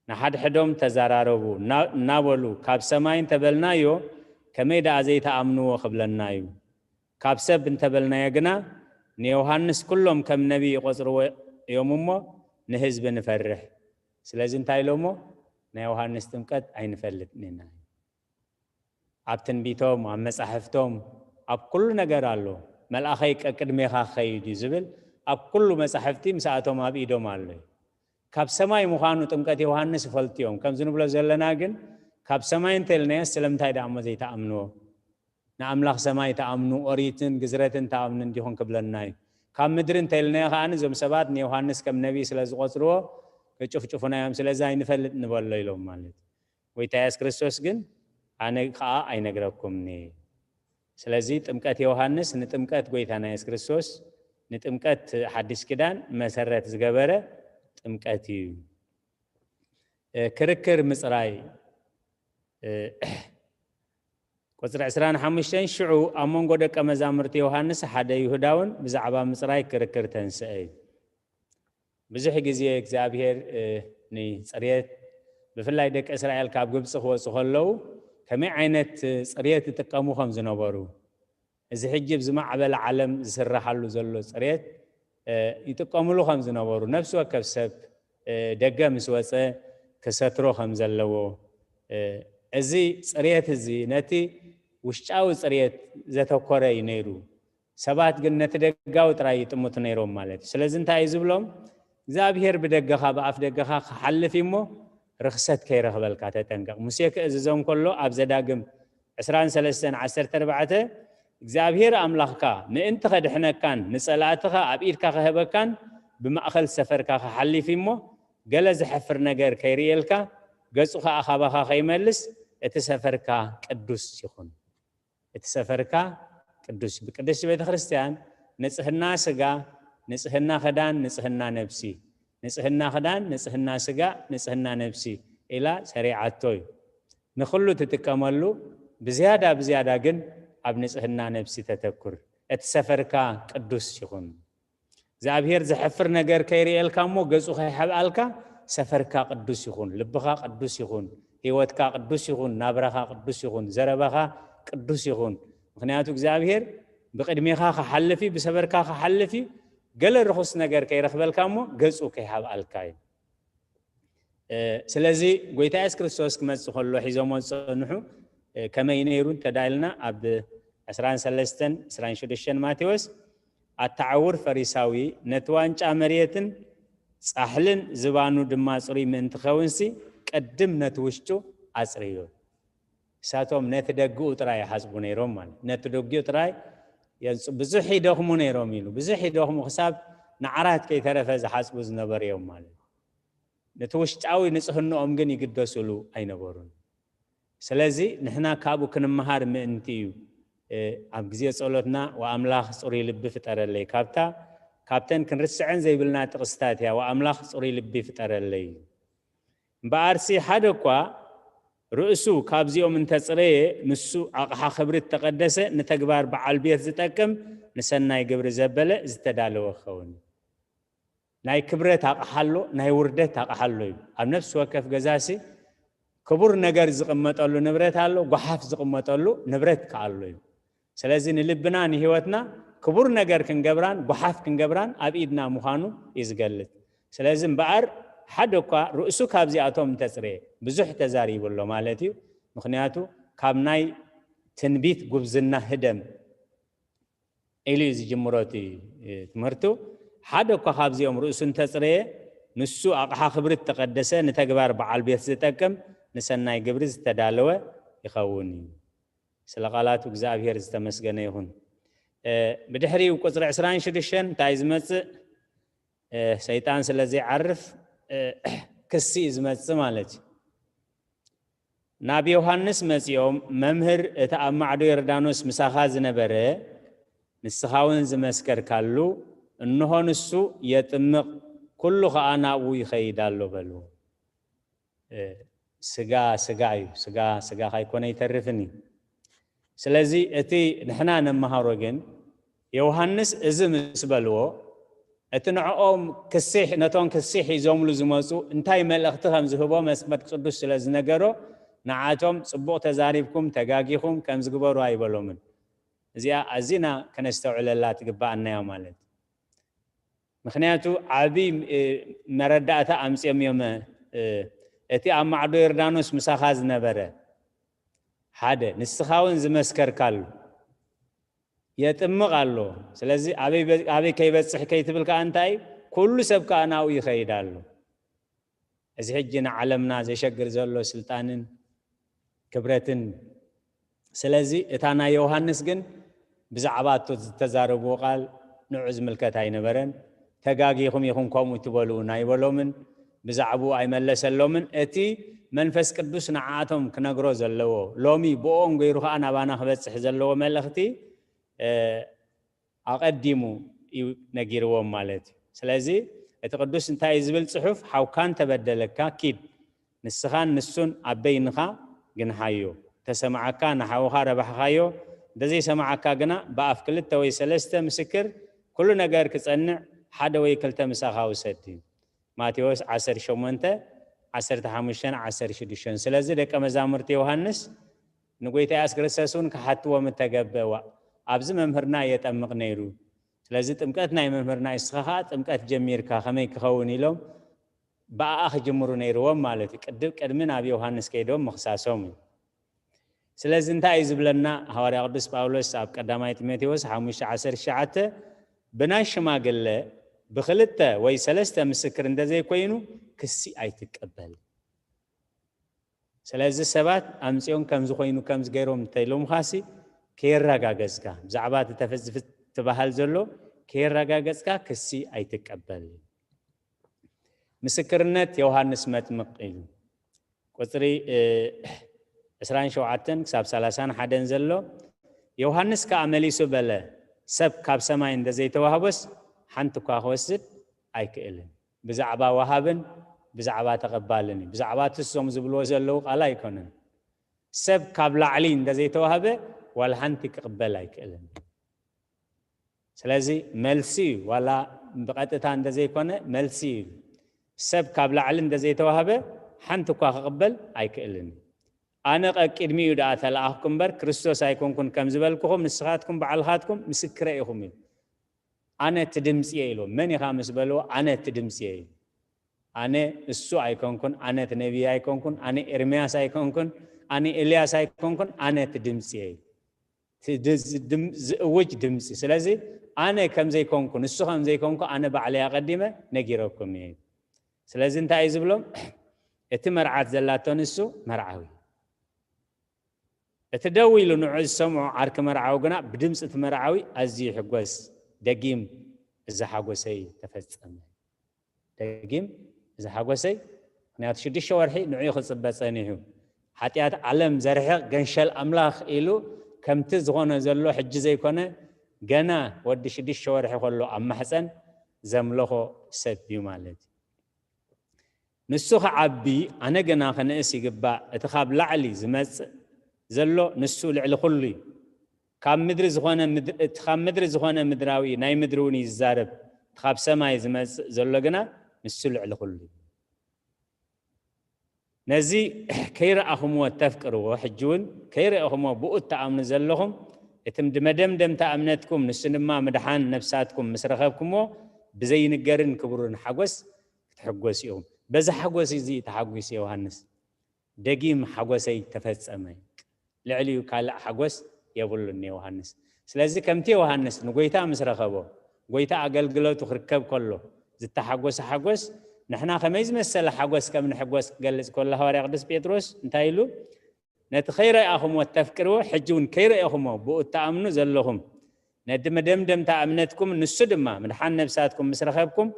ንሓድሕዶም ተዘራረቡ። እና-፣ እናበሉ፣ ካብ ሰማይ እንተበልናዮ፣ ከመይ ደኣ ዘይተኣምንዎ ክብለና እዩ? ካብ ሰብ እንተበልናዮ ግና፣ ንዮሃንስ ኩሎም ከም ነቢይ ይቖጽርዎ እዮም እሞ፣ ንህዝቢ ንፈርሕ። ስለዚ እንታይ ኢሎሞ? ናይ ዮሃንስ ጥምቀት ኣይንፈልጥን ኢና። ኣብ ትንቢቶም፣ ኣብ መጻሕፍቶም፣ ኣብ ኩሉ ነገር ኣሎ። መልኣኸይ ቀቅድሜኻ ክኸይድ እዩ ዝብል፣ ኣብ ኩሉ መጻሕፍቲ ምስኣቶም ኣብ ኢዶም ኣሎ እዩ። ካብ ሰማይ ምዃኑ ጥምቀት ዮሃንስ ይፈልጡ እዮም። ከምዚ ንብሎ ዘለና ግን፣ ካብ ሰማይ እንተልናዮስ ስለምንታይ ደኣ እሞ ዘይተኣምንዎ? ንኣምላኽ ሰማይ ተኣምኑ፣ ኦሪትን ግዝረትን ተኣምኑ እንዲኹም ክብለና እዩ። ካብ ምድሪ እንተልናዮ ከኣ እዞም ሰባት ንዮሃንስ ከም ነቢይ ስለ ዝቖጽርዎ፣ ክጭፍጭፉና እዮም። ስለዚ ኣይንፈልጥን ንበሎ ኢሎም ማለት እዩ። ጎይታ የሱስ ክርስቶስ ግን፣ ኣነ ከኣ ኣይነግረኩምኒ። ስለዚ ጥምቀት ዮሃንስ ንጥምቀት ጎይታና የሱስ ክርስቶስ፣ ንጥምቀት ሓዲስ ኪዳን መሰረት ዝገበረ ጥምቀት እዩ። እ፣ ክርክር ምጽራይ፣ እ፣ ቁጽሪ ዕስራን ሓሙሽተን፣ ሽዑ ኣብ መንጎ ደቀ መዛሙርቲ ዮሃንስ ሓደ ይሁዳውን ብዛዕባ ምጽራይ ክርክር ተንስአ እዩ። ብዙሕ ግዜ እግዚኣብሔር፣ እ፣ ንጽርየት፣ ብፍላይ ደቂ እስራኤል ካብ ግብጺ ክወጹ ከለዉ፣ ከመይ ዓይነት፣ እ፣ ጽርየት ይጥቀሙ ከም ዝነበሩ፣ እዚ ሕጂ ኣብ ዝማዕበለ ዓለም ዝስረሓሉ ዘሎ ጽርየት፣ እ፣ ይጥቀምሉ ከም ዝነበሩ፣ ነፍሲ ወከፍ ሰብ፣ እ፣ ደገ ምስ ወጸ ክሰትሮ ከም ዘለዎ፣ እ፣ እዚ ጽርየት እዚ ነቲ ውሽጣዊ ጽርየት ዘተኮረ እዩ ነይሩ። ሰባት ግን ነቲ ደጋዊ ጥራይ ይጥምቱ ነይሮም ማለት እዩ። ስለዚ እንታይ እዩ ዝብሎም? እግዚኣብሔር ብደገኻ፣ ብኣፍ ደገኻ ክሓልፍ እዩ እሞ፣ ርኽሰት ከይረኽበልካ ተጠንቀቕ። ሙሴ ክእዝዞም ከሎ ኣብ ዘዳግም ዕስራን ሰለስተን ዓሰርተ ኣርባዕተ፣ እግዚኣብሔር ኣምላኽካ ምእንቲ ኸድሕነካን ንጸላእትኻ ኣብ ኢድካ ኽህበካን ብማእኸል ሰፈርካ ክሓልፍ እዩ እሞ፣ ገለ ዘሕፍር ነገር ከይርእየልካ፣ ገጹ ኸኣ ኻባኻ ኸይመልስ፣ እቲ ሰፈርካ ቅዱስ ይኹን። እቲ ሰፈርካ ቅዱስ፣ ብቅድስቲ ቤተ ክርስቲያን ንጽህና ስጋ፣ ንጽህና ክዳን፣ ንጽህና ነብሲ፣ ንጽህና ክዳን፣ ንጽህና ስጋ፣ ንጽህና ነብሲ ኢላ ሰሪዓቶ እዩ። ንኹሉ ትጥቀመሉ፣ ብዝያዳ ብዝያዳ ግን ኣብ ንጽህና ነብሲ ተተኩር። እቲ ሰፈርካ ቅዱስ ይኹን። እግዚኣብሔር ዘሕፍር ነገር ከይርእየልካ እሞ ገጹ ከይሓብኣልካ፣ ሰፈርካ ቅዱስ ይኹን፣ ልብኻ ቅዱስ ይኹን፣ ህይወትካ ቅዱስ ይኹን፣ ናብራኻ ቅዱስ ይኹን፣ ዘረባኻ ቅዱስ ይኹን። ምኽንያቱ እግዚኣብሔር ብቕድሜኻ ክሓልፍ እዩ፣ ብሰፈርካ ክሓልፍ እዩ። ገለ ርኹስ ነገር ከይረኽበልካ እሞ ገጹ ከይሓብኣልካ እዩ። እ፣ ስለዚ ጎይታ የሱስ ክርስቶስ ክመጽእ ከሎ ሒዞሞ ዝጸንሑ፣ እ፣ ከመይ ነይሩ እንተ ዳ ኢልና፣ ኣብ ዕስራን ሰለስተን ዕስራን ሽዱሽተን ማቴዎስ፣ ኣተዓውር ፈሪሳዊ፣ ነቲ ዋንጫ መሬትን ጻሕልን ዝባኑ ድማ ጽሩይ ምእንቲ ኸውንሲ፣ ቅድም ነቲ ውሽጡ ኣጽርዮ። ንሳቶም ነቲ ደግኡ ጥራይ ይሓጽቡ ነይሮም ማለት፣ ነቲ ደጊኡ ጥራይ የንጹ-፣ ብዙሕ ይደኽሙ ነይሮም ኢሉ፣ ብዙሕ ይደኽሙ፣ ክሳብ ንዓራት ከይተረፈ ዝሓጽቡ ዝነበሩ እዮም ማለት። ነቲ ውሽጣዊ ንጽህንኦም ግን ይግደሱሉ ኣይነበሩን። ስለዚ ንሕና ካብኡ ክንመሃር ምእንቲ እዩ። እ፣ ኣብ ግዜ ጸሎትና፣ "ወኣምላኽ ጽሩይ ልቢ ፍጠረለይ"፣ ካብታ፣ ካብተን ክንርስዐን ዘይብልና ጥቕስታት እያ፣ "ወኣምላኽ ጽሩይ ልቢ ፍጠረለይ"። እምበኣርሲ ሓደ እኳ ርእሱ ካብዚኦም እንተጽረየ፣ ንሱ ኣቕሓ ክብሪ እተቐደሰ፣ ንተግባር በዓል ቤት ዝጠቅም፣ ንሰናይ ግብሪ ዘበለ ዝተዳለወ ክኸውን። ናይ ክብረት ኣቕሓ ኣሎ፣ ናይ ውርደት ኣቕሓ ኣሎ እዩ። ኣብ ነፍሲ ወከፍ ገዛሲ ክቡር ነገር ዝቕመጠሉ ንብረት ኣሎ፣ ጓሓፍ ዝቕመጠሉ ንብረት ከኣ ኣሎ እዩ። ስለዚ ንልብና ንህይወትና ክቡር ነገር ክንገብራን ጓሓፍ ክንገብራን ኣብ ኢድና ምዃኑ እዩ ዝገልጽ። ስለዚ እምበኣር ሓደ እኳ ርእሱ ካብዚኣቶም እንተጽረየ፣ ብዙሕ ተዛሪቡ ኣሎ ማለት እዩ። ምኽንያቱ ካብ ናይ ትንቢት ጉብዝና ህደም ኢሉ እዩ ዝጅምሮ እቲ ትምህርቱ። ሓደ እኳ ካብዚኦም ርእሱ እንተጽረየ፣ ንሱ ኣቕሓ ክብሪ እተቐደሰ፣ ንተግባር በዓል ቤት ዝጠቅም፣ ንሰናይ ግብሪ ዝተዳለወ ይኸውን እዩ። ስለ ቃላቱ እግዚኣብሔር ዝተመስገነ ይኹን። ብድሕሪኡ ቁፅሪ ዕስራን ሽዱሽተን እንታይ ዝመፅእ? ሰይጣን ስለ ዘይዓርፍ ክሲ እዩ ዝመፅእ ማለት እዩ። ናብ ዮሃንስ መፂኦም፣ መምህር፣ እቲ ኣብ ማዕዶ ዮርዳኖስ ምሳኻ ዝነበረ፣ ንስኻ እውን ዝመስከርካሉ፣ እንሆ ንሱ የጥምቕ፣ ኩሉ ኸኣ ናብኡ ይኸይድ ኣሎ በሉ። ስጋ ስጋ እዩ፣ ስጋ ስጋ ካይኮነ ይተርፍን እዩ። ስለዚ እቲ ንሕና ነመሃሮ ግን፣ ዮሃንስ እዚ ምስ በልዎ፣ እቲ ንዕኦም ክሲ፣ ነቶም ክሲ ሒዞምሉ ዝመፁ እንታይ መልእኽቲ ከም ዝህቦ መስመት ቅዱስ ስለ ዝነገሮ፣ ንዓቶም ጽቡቕ ተዛሪብኩም ተጋጊኹም ከምዚ ግበሩ ኣይበሎምን። እዚኣ ኣዚና ከነስተውዕለላ ትግባኣና እያ ማለት። ምክንያቱ ዓቢ መረዳእታ ኣምፅኦም እዮም። እቲ ኣብ ማዕዶ ዮርዳኖስ ምሳኻ ዝነበረ ሓደ ንስኻ እውን ዝመስከርካሉ የጥምቕ ኣሎ። ስለዚ ኣበይ ከይበፅሕ ከይትብል ከዓ እንታይ፣ ኩሉ ሰብ ከዓ ናብኡ ይኸይድ ኣሎ። እዚ ሕጂ ንዓለምና ዘሸግር ዘሎ ስልጣንን ክብረትን። ስለዚ እታ ናይ ዮሃንስ ግን ብዛዕባ እቶ ዝተዛረብዎ ቃል ንዑ ዝምልከት ኣይነበረን። ተጋጊኹም ኢኹም ከምኡ ትበሉ ኣይበሎምን፣ ብዛዕባኡ ኣይመለሰሎምን። እቲ መንፈስ ቅዱስ ንዓኣቶም ክነግሮ ዘለዎ፣ ሎሚ ብኦም ገይሩ ኸዓ ናባና ክበጽሕ ዘለዎ መልእኽቲ ኣቐዲሙ እዩ ነጊርዎም ማለት እዩ። ስለዚ እቲ ቅዱስ እንታይ እዩ ዝብል ጽሑፍ? ሓውካ እንተበደለካ ኪድ፣ ንስኻን ንሱን ኣብ በይንኻ ግንሓዮ። ተሰማዓካ ንሓውኻ ረባሕኻዮ፣ እንተዘይሰማዓካ ግና ብኣፍ ክልተ ወይ ሰለስተ ምስክር ኩሉ ነገር ክጸንዕ ሓደ ወይ ክልተ ምሳኻ ውሰድ እዩ። ማቴዎስ ዓሰርተ ሸሞንተ፣ ዓሰርተ ሓሙሽተን ዓሰርተ ሽዱሽተን። ስለዚ ደቀ መዛሙርቲ ዮሃንስ ንጎይታ የሱስ ክርስቶስ እውን ክሓትዎ ምተገበዋ፣ ኣብዚ መምህርና የጠምቕ ነይሩ። ስለዚ ጥምቀት ናይ መምህርና እዩ፣ ንስኻ ኸዓ ጥምቀት ጀሚርካ ከመይ ክኸውን ኢሎም ብኣኣ ክጅምሩ ነይርዎም ማለት እዩ። ቅድም ቅድሚ ናብ ዮሃንስ ከይዶም ምኽሳሶም እዩ። ስለዚ እንታይ እዩ ዝብለና ሃዋርያ ቅዱስ ጳውሎስ ኣብ ቀዳማይ ጢሞቴዎስ ሓሙሽተ ዓሰርተ ትሽዓተ? ብናይ ሽማግለ ብክልተ ወይ ሰለስተ ምስክር እንተዘይኮይኑ ክሲ ኣይትቀበል። ስለዚ ሰባት ኣምፅኦም ከምዚ ኮይኑ ከምዚ ገይሮም እንተኢሎምኻሲ ከየረጋገፅካ ብዛዕባ እቲ ተፈ-፣ ዝፍ-፣ ትበሃል ዘሎ ከየረጋገፅካ ክሲ ኣይትቀበል። ምስክርነት ዮሃንስ መጥምቕ ኢሉ ቁፅሪ ዕስራን ሸውዓተን ክሳብ ሰላሳን ሓደን ዘሎ። ዮሃንስ ከዓ መሊሱ በለ፣ ሰብ ካብ ሰማይ እንተዘይተዋህቦስ ሓንቲ እኳ ክወስድ ኣይክእልን። ብዛዕባ ወሃብን ብዛዕባ ተቐባልን እዩ። ብዛዕባ ትሶም ዝብልዎ ዘለዉ ቃል ኣይኮነን። ሰብ ካብ ላዕሊ እንተዘይተዋህበ ዋላ ሓንቲ ክቕበል ኣይክእልን። ስለዚ መልሲ እዩ፣ ዋላ ብቐጥታ እንተዘይኮነ መልሲ እዩ። ሰብ ካብ ላዕሊ እንተዘይተዋህበ ሓንቲ እኳ ክቕበል ኣይክእልን። ኣነ ቀቂድሚኡ ደኣ ተለኣኽኩ እምበር ክርስቶስ ኣይኮንኩን ከም ዝበልኩኹም ንስኻትኩም ባዕልኻትኩም ምስክረ ኢኹም እዩ። ኣነ እቲ ድምፂ እየ ኢሉ። መን ኢኻ ምስ በልዎ ኣነ እቲ ድምፂ እየ ኢሉ። ኣነ እሱ ኣይኮንኩን፣ ኣነ እቲ ነቢይ ኣይኮንኩን፣ ኣነ ኤርምያስ ኣይኮንኩን፣ ኣነ ኤልያስ ኣይኮንኩን፣ ኣነ እቲ ድምፂ እየ ኢሉ። ዝእውጅ ድምፂ። ስለዚ ኣነ ከም ዘይኮንኩ ንሱ ከም ዘይኮንኩ ኣነ ባዕለይ ኣቐዲመ ነጊረኩም እየ። ስለዚ እንታይ እዩ ዝብሎም? እቲ መርዓት ዘላቶ ንሱ መርዓዊ፣ እቲ ደው ኢሉ ንዑ ዝሰምዖ ዓርኪ መርዓዊ ግና ብድምፂ እቲ መርዓዊ ኣዝዩ ይሕጎስ። ደጊም እዚ ሓጎሰይ ተፈጸመ። ደጊም እዚ ሓጎሰይ፣ ምክንያቱ ሽዱሽተ ወርሒ ንዑ ክፅበ ፀኒሑ። ሓጢኣት ዓለም ዘርሕቕ ገንሸል ኣምላኽ ኢሉ ከምቲ ዝኾነ ዘሎ ሕጂ ዘይኮነ፣ ገና ወዲ ሽዱሽተ ወርሒ ከሎ ኣብ ማሕፀን ዘምለኾ ሰብ እዩ ማለት እዩ። ንሱ ክዓቢ ኣነ ገና ክንእስ ይግባእ። እቲ ካብ ላዕሊ ዝመፅእ ዘሎ ንሱ ልዕሊ ኩሉ እዩ። ካብ ምድሪ ዝኾነ ምድ-፣ እቲ ካብ ምድሪ ዝኾነ ምድራዊ ናይ ምድሪ እውን እዩ ዝዛረብ። እቲ ካብ ሰማይ ዝመፅእ ዘሎ ግና ንሱ ልዕሊ ኩሉ እዩ። ነዚ ከይረኣኹምዎ እተፍቅርዎ፣ ሕጂ እውን ከይረኣኹምዎ ብኡ እትኣምኑ ዘለኹም፣ እቲ መደምደምታ እምነትኩም፣ ንሱ ድማ ምድሓን ነፍሳትኩም ምስ ረኸብኩምዎ፣ ብዘይንገርን ክቡርን ሓጎስ ክትሕጎሱ ኢኹም። በዚ ሓጎስ እዚ ተሓጒሱ ዮሃንስ፣ ደጊም ሓጎሰይ ተፈጸመ። ልዕሊኡ ካልእ ሓጎስ የብሉን ንዮሃንስ። ስለዚ ከምቲ ዮሃንስ ንጎይታ ምስ ረኸቦ፣ ጎይታ ኣገልግሎቱ ክርከብ ከሎ ዝተሓጎሰ ሓጎስ፣ ንሕና ከመይ ዝመሰለ ሓጎስ ከም ንሕጎስ ክገልጽ ከሎ፣ ሃዋርያ ቅዱስ ጴጥሮስ እንታይ ኢሉ? ነቲ ከይረኣኹምዎ እተፍቅርዎ፣ ሕጂ እውን ከይረኣኹምዎ ብኡ እትኣምኑ ዘለኹም፣ ነቲ መደምደምታ እምነትኩም፣ ንሱ ድማ ምድሓን ነፍሳትኩም ምስ ረኸብኩም፣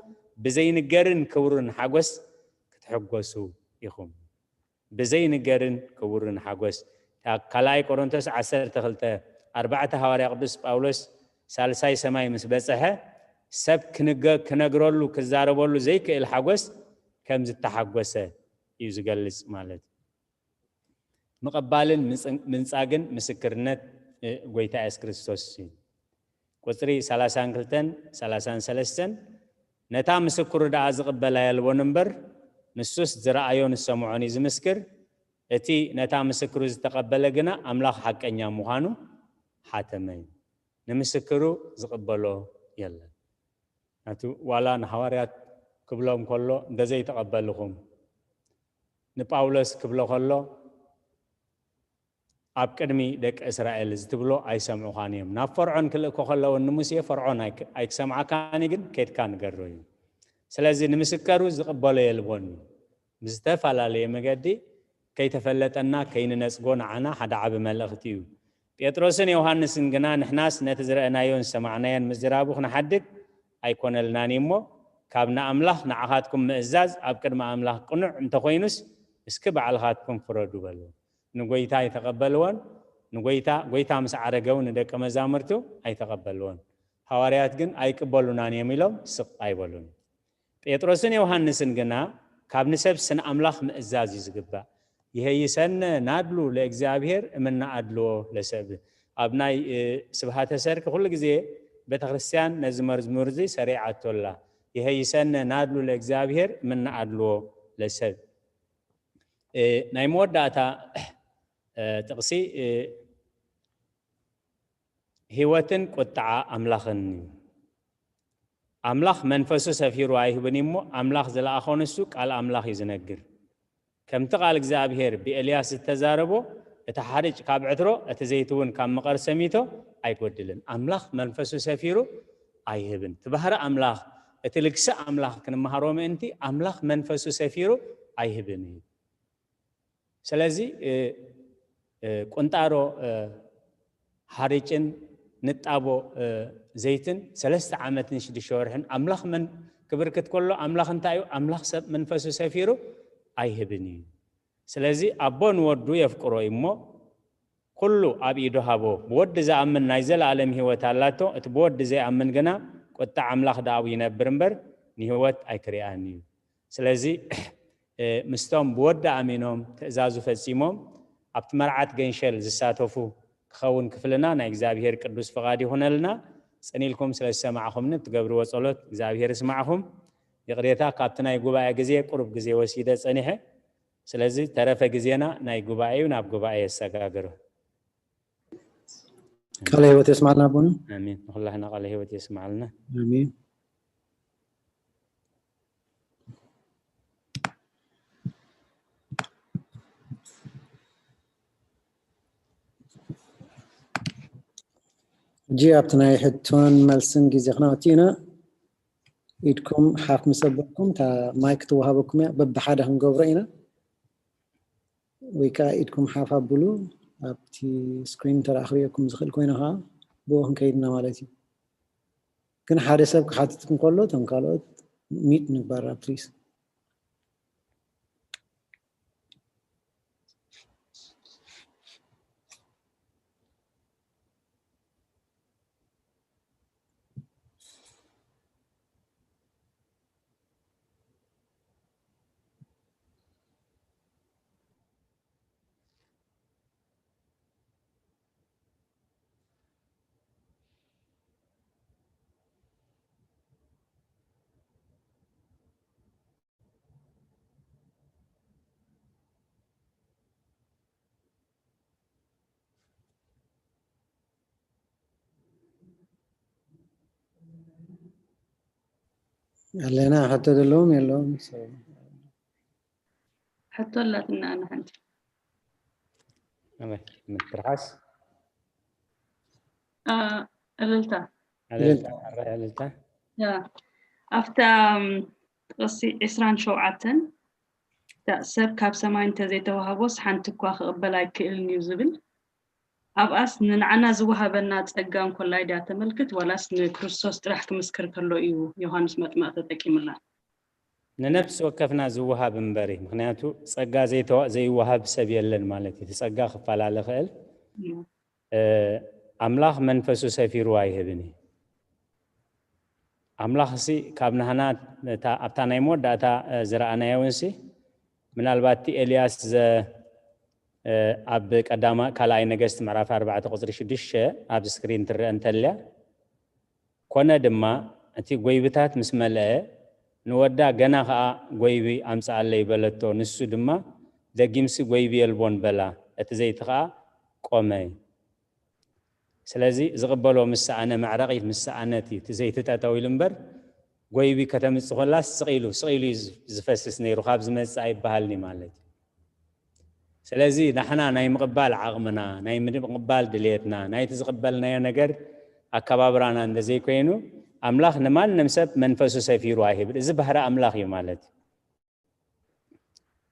ብዘይንገርን ክቡርን ሓጎስ ክትሕጎሱ ኢኹም። ብዘይንገርን ክቡርን ሓጎስ። እታ ካልኣይ ቆሮንቶስ ዓሰርተ ክልተ ኣርባዕተ፣ ሃዋርያ ቅዱስ ጳውሎስ ሳልሳይ ሰማይ ምስ በጽሐ፣ ሰብ ክንገ-፣ ክነግረሉ፣ ክዛረበሉ ዘይክእል ሓጎስ ከም ዝተሓጎሰ እዩ ዝገልጽ ማለት እዩ። ምቕባልን ምጽ-፣ ምንጻግን ምስክርነት፣ እ፣ ጎይታ የሱስ ክርስቶስ እዩ። ቁጽሪ ሰላሳን ክልተን ሰላሳን ሰለስተን፣ ነታ ምስክሩ ደኣ ዝቕበላ የልቦን እምበር፣ ንሱስ ዝረኣዮን ዝሰምዖን እዩ ዝምስክር። እቲ ነታ ምስክሩ ዝተቐበለ ግና ኣምላኽ ሓቀኛ ምዃኑ ሓተመ እዩ። ንምስክሩ ዝቕበሎ የለን። ናቱ ዋላ ንሃዋርያት ክብሎም ከሎ፣ "እንተዘይተቐበልኹም"፣ ንጳውሎስ ክብሎ ከሎ፣ "ኣብ ቅድሚ ደቂ እስራኤል ዝትብሎ ኣይሰምዑኻን እዮም። ናብ ፈርዖን ክልእኮ ከለውን ንሙሴ ፈርዖን ኣይክ-፣ ኣይክሰምዓካን እዩ፣ ግን ኬድካ ንገሮ" እዩ። ስለዚ ንምስከሩ ዝቕበሎ የልቦን እዩ። ብዝተፈላለየ መገዲ ከይተፈለጠና ከይንነጽጎ ንዓና ሓደ ዓቢ መልእኽቲ እዩ። ጴጥሮስን ዮሃንስን ግና፣ "ንሕናስ ነቲ ዝረኣናዮን ዝሰማዕናዮን ምዝራቡ ክንሓድግ ኣይኮነልናን እዩ እሞ፣ ካብ ንኣምላኽ ንዓኻትኩም ምእዛዝ ኣብ ቅድሚ ኣምላኽ ቅኑዕ እንተኾይኑስ፣ እስኪ ባዕልኻትኩም ፍረዱ" በልዎ። ንጎይታ ኣይተቐበልዎን። ንጎይታ፣ ጎይታ ምስ ዓረገው ንደቀ መዛሙርቱ ኣይተቐበልዎን። ሃዋርያት ግን ኣይቅበሉናን እዮም ኢሎም ስቕ ኣይበሉን። ጴጥሮስን ዮሃንስን ግና፣ "ካብ ንሰብ ስን ኣምላኽ ምእዛዝ እዩ ዝግባእ። ይሄይሰነ ናድሉ ለእግዚኣብሔር እምነ ኣድልዎ ለሰብ።" ኣብ ናይ፣ እ፣ ስብሃተ ሰርክ ኩሉ ግዜ ቤተክርስትያን ነዚ መዝሙር እዚ ሰሪዓቶ ኣላ። "ይሄይሰነ ናድሉ ለእግዚኣብሔር እምነ ኣድልዎ ለሰብ።" እ፣ ናይ መወዳእታ፣ እ፣ ጥቕሲ፣ እ፣ ህይወትን ቁጥዓ ኣምላኽን እዩ። ኣምላኽ መንፈሱ ሰፊሩ ኣይህብን እዩ እሞ፣ ኣምላኽ ዝለኣኾ ንሱ ቃል ኣምላኽ እዩ ዝነግር። ከምቲ ቃል እግዚኣብሔር ብኤልያስ ዝተዛረቦ፣ እቲ ሓርጭ ካብ ዕትሮ፣ እቲ ዘይቲ እውን ካብ መቐር ሰሚቶ ኣይጎድልን። ኣምላኽ መንፈሱ ሰፊሩ ኣይህብን። እቲ ባህሪ ኣምላኽ፣ እቲ ልግሲ ኣምላኽ ክንመሃሮ ምእንቲ፣ ኣምላኽ መንፈሱ ሰፊሩ ኣይህብን እዩ። ስለዚ፣ እ፣ እ፣ ቁንጣሮ፣ እ፣ ሓርጭን ንጣቦ፣ እ፣ ዘይትን ሰለስተ ዓመትን ሽዱሽተ ወርሕን ኣምላኽ መን-፣ ክብርክት ከሎ፣ ኣምላኽ እንታይ እዩ? ኣምላኽ ሰብ መንፈሱ ሰፊሩ ኣይህብን እዩ። ስለዚ ኣቦ ንወዱ የፍቅሮ እዩ እሞ፣ ኩሉ ኣብ ኢዱ ሃቦ። ብወዲ ዝኣምን ናይ ዘለኣለም ህይወት ኣላቶ፣ እቲ ብወዲ ዘይኣምን ግና ቁጣ ኣምላኽ ደኣ ኣብኡ ይነብር እምበር፣ ንህይወት ኣይክሪኣን እዩ። ስለዚ፣ እ፣ ምስቶም ብወዲ ኣሚኖም ትእዛዙ ፈጺሞም ኣብቲ መርዓት ገንሸል ዝሳተፉ ክኸውን ክፍልና ናይ እግዚኣብሔር ቅዱስ ፍቓድ ይኹነልና። ጽን ኢልኩም ስለ ዝሰማዕኹምኒ እትገብርዎ ጸሎት እግዚኣብሔር ይስማዕኹም። ይቕሬታ፣ ካብቲ ናይ ጉባኤ ግዜ ቁሩብ ግዜ ወሲደ ጸኒሐ። ስለዚ ተረፈ ግዜና ናይ ጉባኤ እዩ፣ ናብ ጉባኤ የሰጋግሮ። ቃለ ህይወት የስማዕልና ኣቦና። ኣሜን። ንኹላህና ቃለ ህይወት የስማዕልና። ኣሜን። ሕጂ ኣብቲ ናይ ሕቶን መልስን ግዜ ክነእቱ ኢና። ኢድኩም ሓፍ ምስ ኣበልኩም፣ እታ ማይክ ትወሃበኩም እያ። በብሓደ ክንገብሮ ኢና። ወይ ከዓ ኢድኩም ሓፍ ኣብሉ፣ ኣብቲ ስክሪን እንተ ደኣ ክርእየኩም ዝኽእል ኮይኑ ከዓ ብኡ ክንከይድ ኢና ማለት እዩ። ግን ሓደ ሰብ ክሓትት እንከሎ፣ እቶም ካልኦት ሚት ንግባር፣ ፕሊዝ። ኣለና፣ ሕቶ ዘለዎም የለዎም? ሕቶ ኣላትና ኣነ ሓንቲ። ኣበይ? ምትርሓስ? አ፣ እልልታ። እልልታ፣ ሕራይ እልልታ። ያ። ኣብታ፣ ም፣ ጥቕሲ ዕስራን ሸውዓተን፣ እታ ሰብ ካብ ሰማይ እንተዘይተዋህቦስ ሓንቲ እኳ ክቕበል ኣይክእልን እዩ ዝብል፣ ኣብኣስ ንንዓና ዝወሃበና ጸጋ እንኮላይ ድያ ተመልክት፣ ዋላስ ንክርስቶስ ጥራሕ ክምስክር ከሎ እዩ ዮሃንስ መጥምቕ ተጠቂምላ? ንነፍሲ ወከፍና ዝወሃብ እምበሪ፣ ምኽንያቱ ጸጋ ዘይተዋ-፣ ዘይወሃብ ሰብ የለን ማለት እዩ። እቲ ጸጋ ክፈላለ ይኽእል። እም። እ፣ ኣምላኽ መንፈሱ ሰፊሩ ኣይህብን እዩ። ኣምላኽ ሲ ካብ ናህና እታ፣ ኣብታ ናይ መወዳእታ፣ እ፣ ዝረኣናዮ እውን ሲ ምናልባት እቲ ኤልያስ ዘ-፣ እ፣ ኣብ ቀዳማ-፣ ካልኣይ ነገስት ምዕራፍ ኣርባዕተ ቁጽሪ ሽዱሽተ ኣብ ስክሪን ትረአ እንተልያ፣ ኮነ ድማ እቲ ጎይብታት ምስ መልአ ንወዳ ገና ኸኣ ጎይቢ ኣምጽኣለይ በለቶ። ንሱ ድማ ደጊምሲ ጎይቢ የልቦን በላ። እቲ ዘይቲ ኸኣ ቆመ። ስለዚ ዝቕበሎ ምስ ሰኣነ፣ መዕረቒት ምስ ሰኣነት እዩ እቲ ዘይቲ ጠጠው ኢሉ እምበር፣ ጎይቢ ከተምጽእ ኮላስ ስቕ ኢሉ፣ ስቕ ኢሉ እዩ ዝፈስስ ነይሩ፣ ካብ ዝመጽእ ኣይበሃልን እዩ ማለት እዩ። ስለዚ ንሕና ናይ ምቕባል ዓቕምና፣ ናይ ምቕባል ድልየትና፣ ናይቲ ዝቕበልናዮ ነገር ኣከባብራና እንተዘይኮይኑ፣ ኣምላኽ ንማንም ሰብ መንፈሱ ሰፊሩ ኣይህብል። እዚ ባህሪ ኣምላኽ እዩ ማለት እዩ።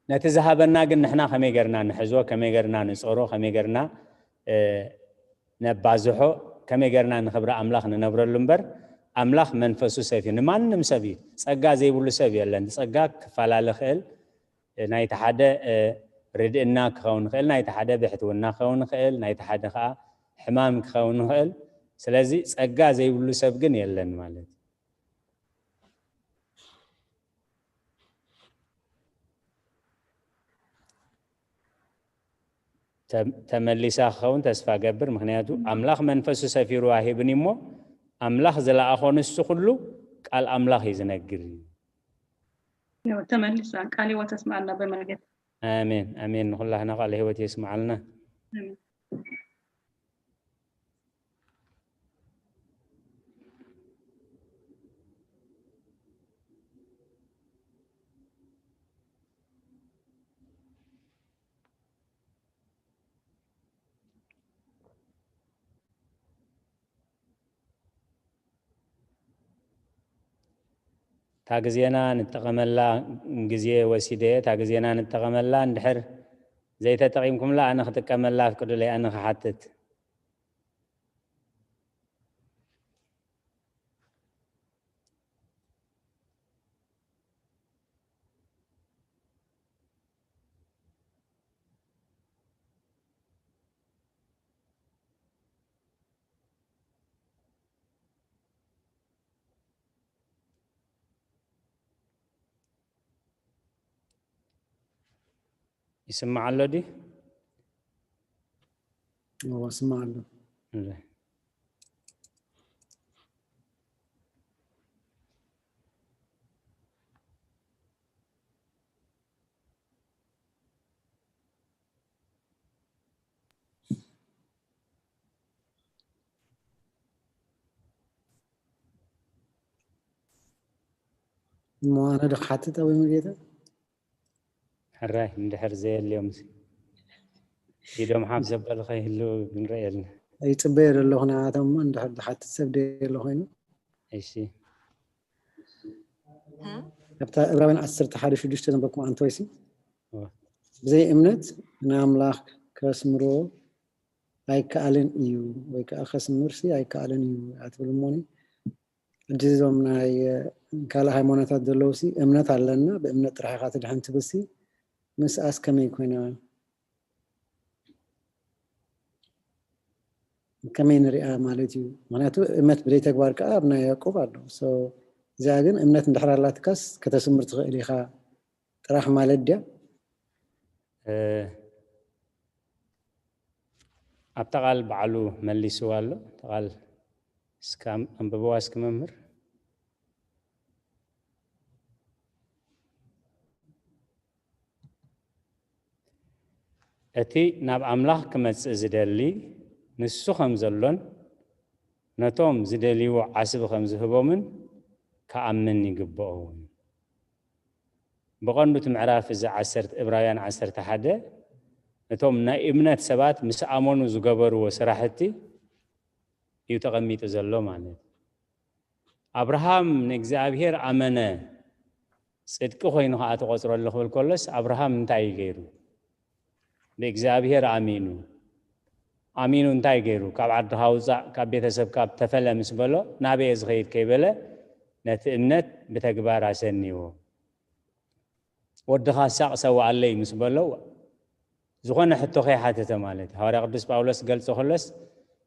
ነቲ ዝሃበና ግን ንሕና ከመይ ጌርና ንሕዞ፣ ከመይ ጌርና ንጾሮ፣ ከመይ ጌርና፣ እ፣ ነባዝሖ፣ ከመይ ጌርና ንኽብሪ ኣምላኽ ንነብረሉ እምበር፣ ኣምላኽ መንፈሱ ሰፊሩ ንማንም ሰብ እዩ። ጸጋ ዘይብሉ ሰብ የለን። ጸጋ ክፈላለ ይኽእል። ናይቲ ሓደ፣ እ፣ ርድእና ክኸውን ይኽእል፣ ናይቲ ሓደ ብሕትውና ክኸውን ይኽእል፣ ናይቲ ሓደ ኸኣ ሕማም ክኸውን ይኽእል። ስለዚ ጸጋ ዘይብሉ ሰብ ግን የለን ማለት እዩ። ተ-፣ ተመሊሳ ክኸውን ተስፋ ገብር። ምኽንያቱ ኣምላኽ መንፈሱ ሰፊሩ ኣይህብን እዩ እሞ፣ ኣምላኽ ዝለኣኾ ንሱ ኩሉ ቃል ኣምላኽ እዩ ዝነግር እዩ። ያው ተመሊሳ። ቃለ ሕይወት ተስማዓልና በመርጌታ። ኣሜን፣ ኣሜን። ንኹላህና ቃለ ሕይወት የስምዓልና። ኣሜን። እታ ግዜና ንጠቐመላ ግዜ ወሲደ፣ እታ ግዜና ንጠቐመላ፣ እንድሕር ዘይተጠቒምኩምላ ኣነ ክጥቀመላ ኣፍቅዱለይ፣ ኣነ ክሓትት። ይስማዕ ኣሎ ድዩ? እዎ፣ ይስማዕ ኣሎ። እለ። እሞ ኣነ ዶ ክሓትት ወይ መርጌታ? ሕራይ እንድሕር ዘየልዮም ሲ ኢዶም ሓፍ ዘበሉ ከይህልው ክንረእየልና። ይጽበዮ ዘለኹ ንዓቶም እሞ እንድሕር ዝሓትት ሰብ ደየሎ ኮይኑ። እሺ። ኣብታ ዕብራውያን ዓሰርተ ሓደ ሽዱሽተ ዘንበብኩም ኣንተ ወይሲ እወ። ብዘይ እምነት ንኣምላኽ ከስምሮ ኣይከኣልን እዩ ወይ ከዓ ከስምር ሲ ኣይከኣልን እዩ ኣትብል እሞኒ። ሕጂ እዞም ናይ ካልእ ሃይማኖታት ዘለዉ ሲ እምነት ኣለና፣ ብእምነት ጥራሕ ኢኻ ትድሕን ትብል ሲ ምስኣስ ከመይ ኮይና? ከመይ ንሪኣ ማለት እዩ? ምኽንያቱ እምነት ብዘይ ተግባር ከዓ ኣብ ናይ ያዕቆብ ኣሎ። So እዚኣ ግን እምነት እንድሕር ኣላትካስ ከተስምር ትኽእል ኢኻ ጥራሕ ማለት ድያ? እ፣ ኣብታ ቃል ባዕሉ መሊስዋ ኣሎ። እታ ቃል እስከ ኣም-፣ ኣንብብዋ እስኪ መምህር። እቲ ናብ ኣምላኽ ክመጽእ ዝደሊ ንሱ ከም ዘሎን ነቶም ዝደልይዎ ዓስቢ ከም ዝህቦምን ክኣምን ይግብኦ እውን። ብቐንዱ እቲ ምዕራፍ እዚ ዓሰርተ፣ ዕብራውያን ዓሰርተ ሓደ እቶም ናይ እምነት ሰባት ምስ ኣመኑ ዝገበርዎ ስራሕቲ እዩ ተቐሚጡ ዘሎ ማለት እዩ። ኣብርሃም ንእግዚኣብሔር ኣመነ፣ ጽድቂ ኮይኑ ኸዓ ተቖጽረሉ ክብል ከሎስ ኣብርሃም እንታይ እዩ ገይሩ? ብእግዚኣብሔር ኣሚኑ። ኣሚኑ እንታይ ገይሩ? ካብ ዓድኻ ውጻእ፣ ካብ ቤተሰብካ ተፈለ ምስ በሎ፣ ናበየ ዝኸይድ ከይበለ ነቲ እምነት ብተግባር ኣሰንይዎ። ወድኻ ሳቕ ሰውኣለይ ምስ በሎ፣ ዝኾነ ሕቶ ከይሓተተ ማለት እዩ። ሃዋርያ ቅዱስ ጳውሎስ ክገልጾ ከሎስ፣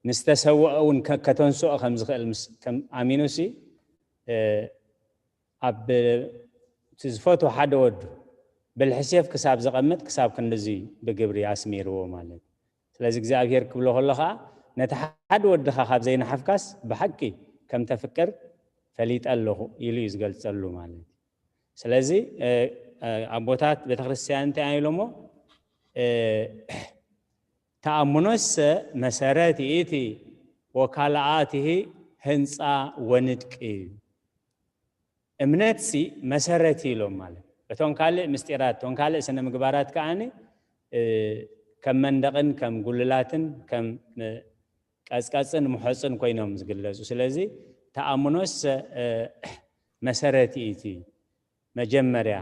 ምስ ተሰውአ እውን ከ-፣ ከተንስኦ ከም ዝኽእል ምስ-፣ ከም ኣሚኑሲ፣ እ፣ ኣብ እቲ ዝፈትዎ ሓደ ወዱ ብልሒ ሴፍ ክሳብ ዘቐምጥ፣ ክሳብ ክንድዚ ብግብሪ ኣስሚርዎ ማለት እዩ። ስለዚ እግዚኣብሔር ክብሎ ከሎ ኸዓ፣ ነቲ ሓደ ወድኻ ካብ ዘይነሓፍካስ ብሓቂ ከም ተፍቅር ፈሊጠ ኣለኹ ኢሉ እዩ ዝገልጸሉ ማለት እዩ። ስለዚ፣ እ፣ እ፣ ኣቦታት ቤተክርስትያን እንታይ ኢሎሞ? እ፣ ተኣምኖሰ መሰረት ይእቲ ወካልኣትሂ ህንጻ ወንድቂ እዩ። እምነትሲ መሰረት እዩ ኢሎም ማለት። እቶም ካልእ ምስጢራት፣ እቶም ካልእ ስነ ምግባራት ከዓኒ፣ እ፣ ከም መንደቕን ከም ጉልላትን ከም፣ እ፣ ቀጽቀጽን ምሖጽን ኮይኖም ዝግለጹ። ስለዚ ተኣምኖስ፣ እ፣ መሰረት እዩ እቲ መጀመርያ።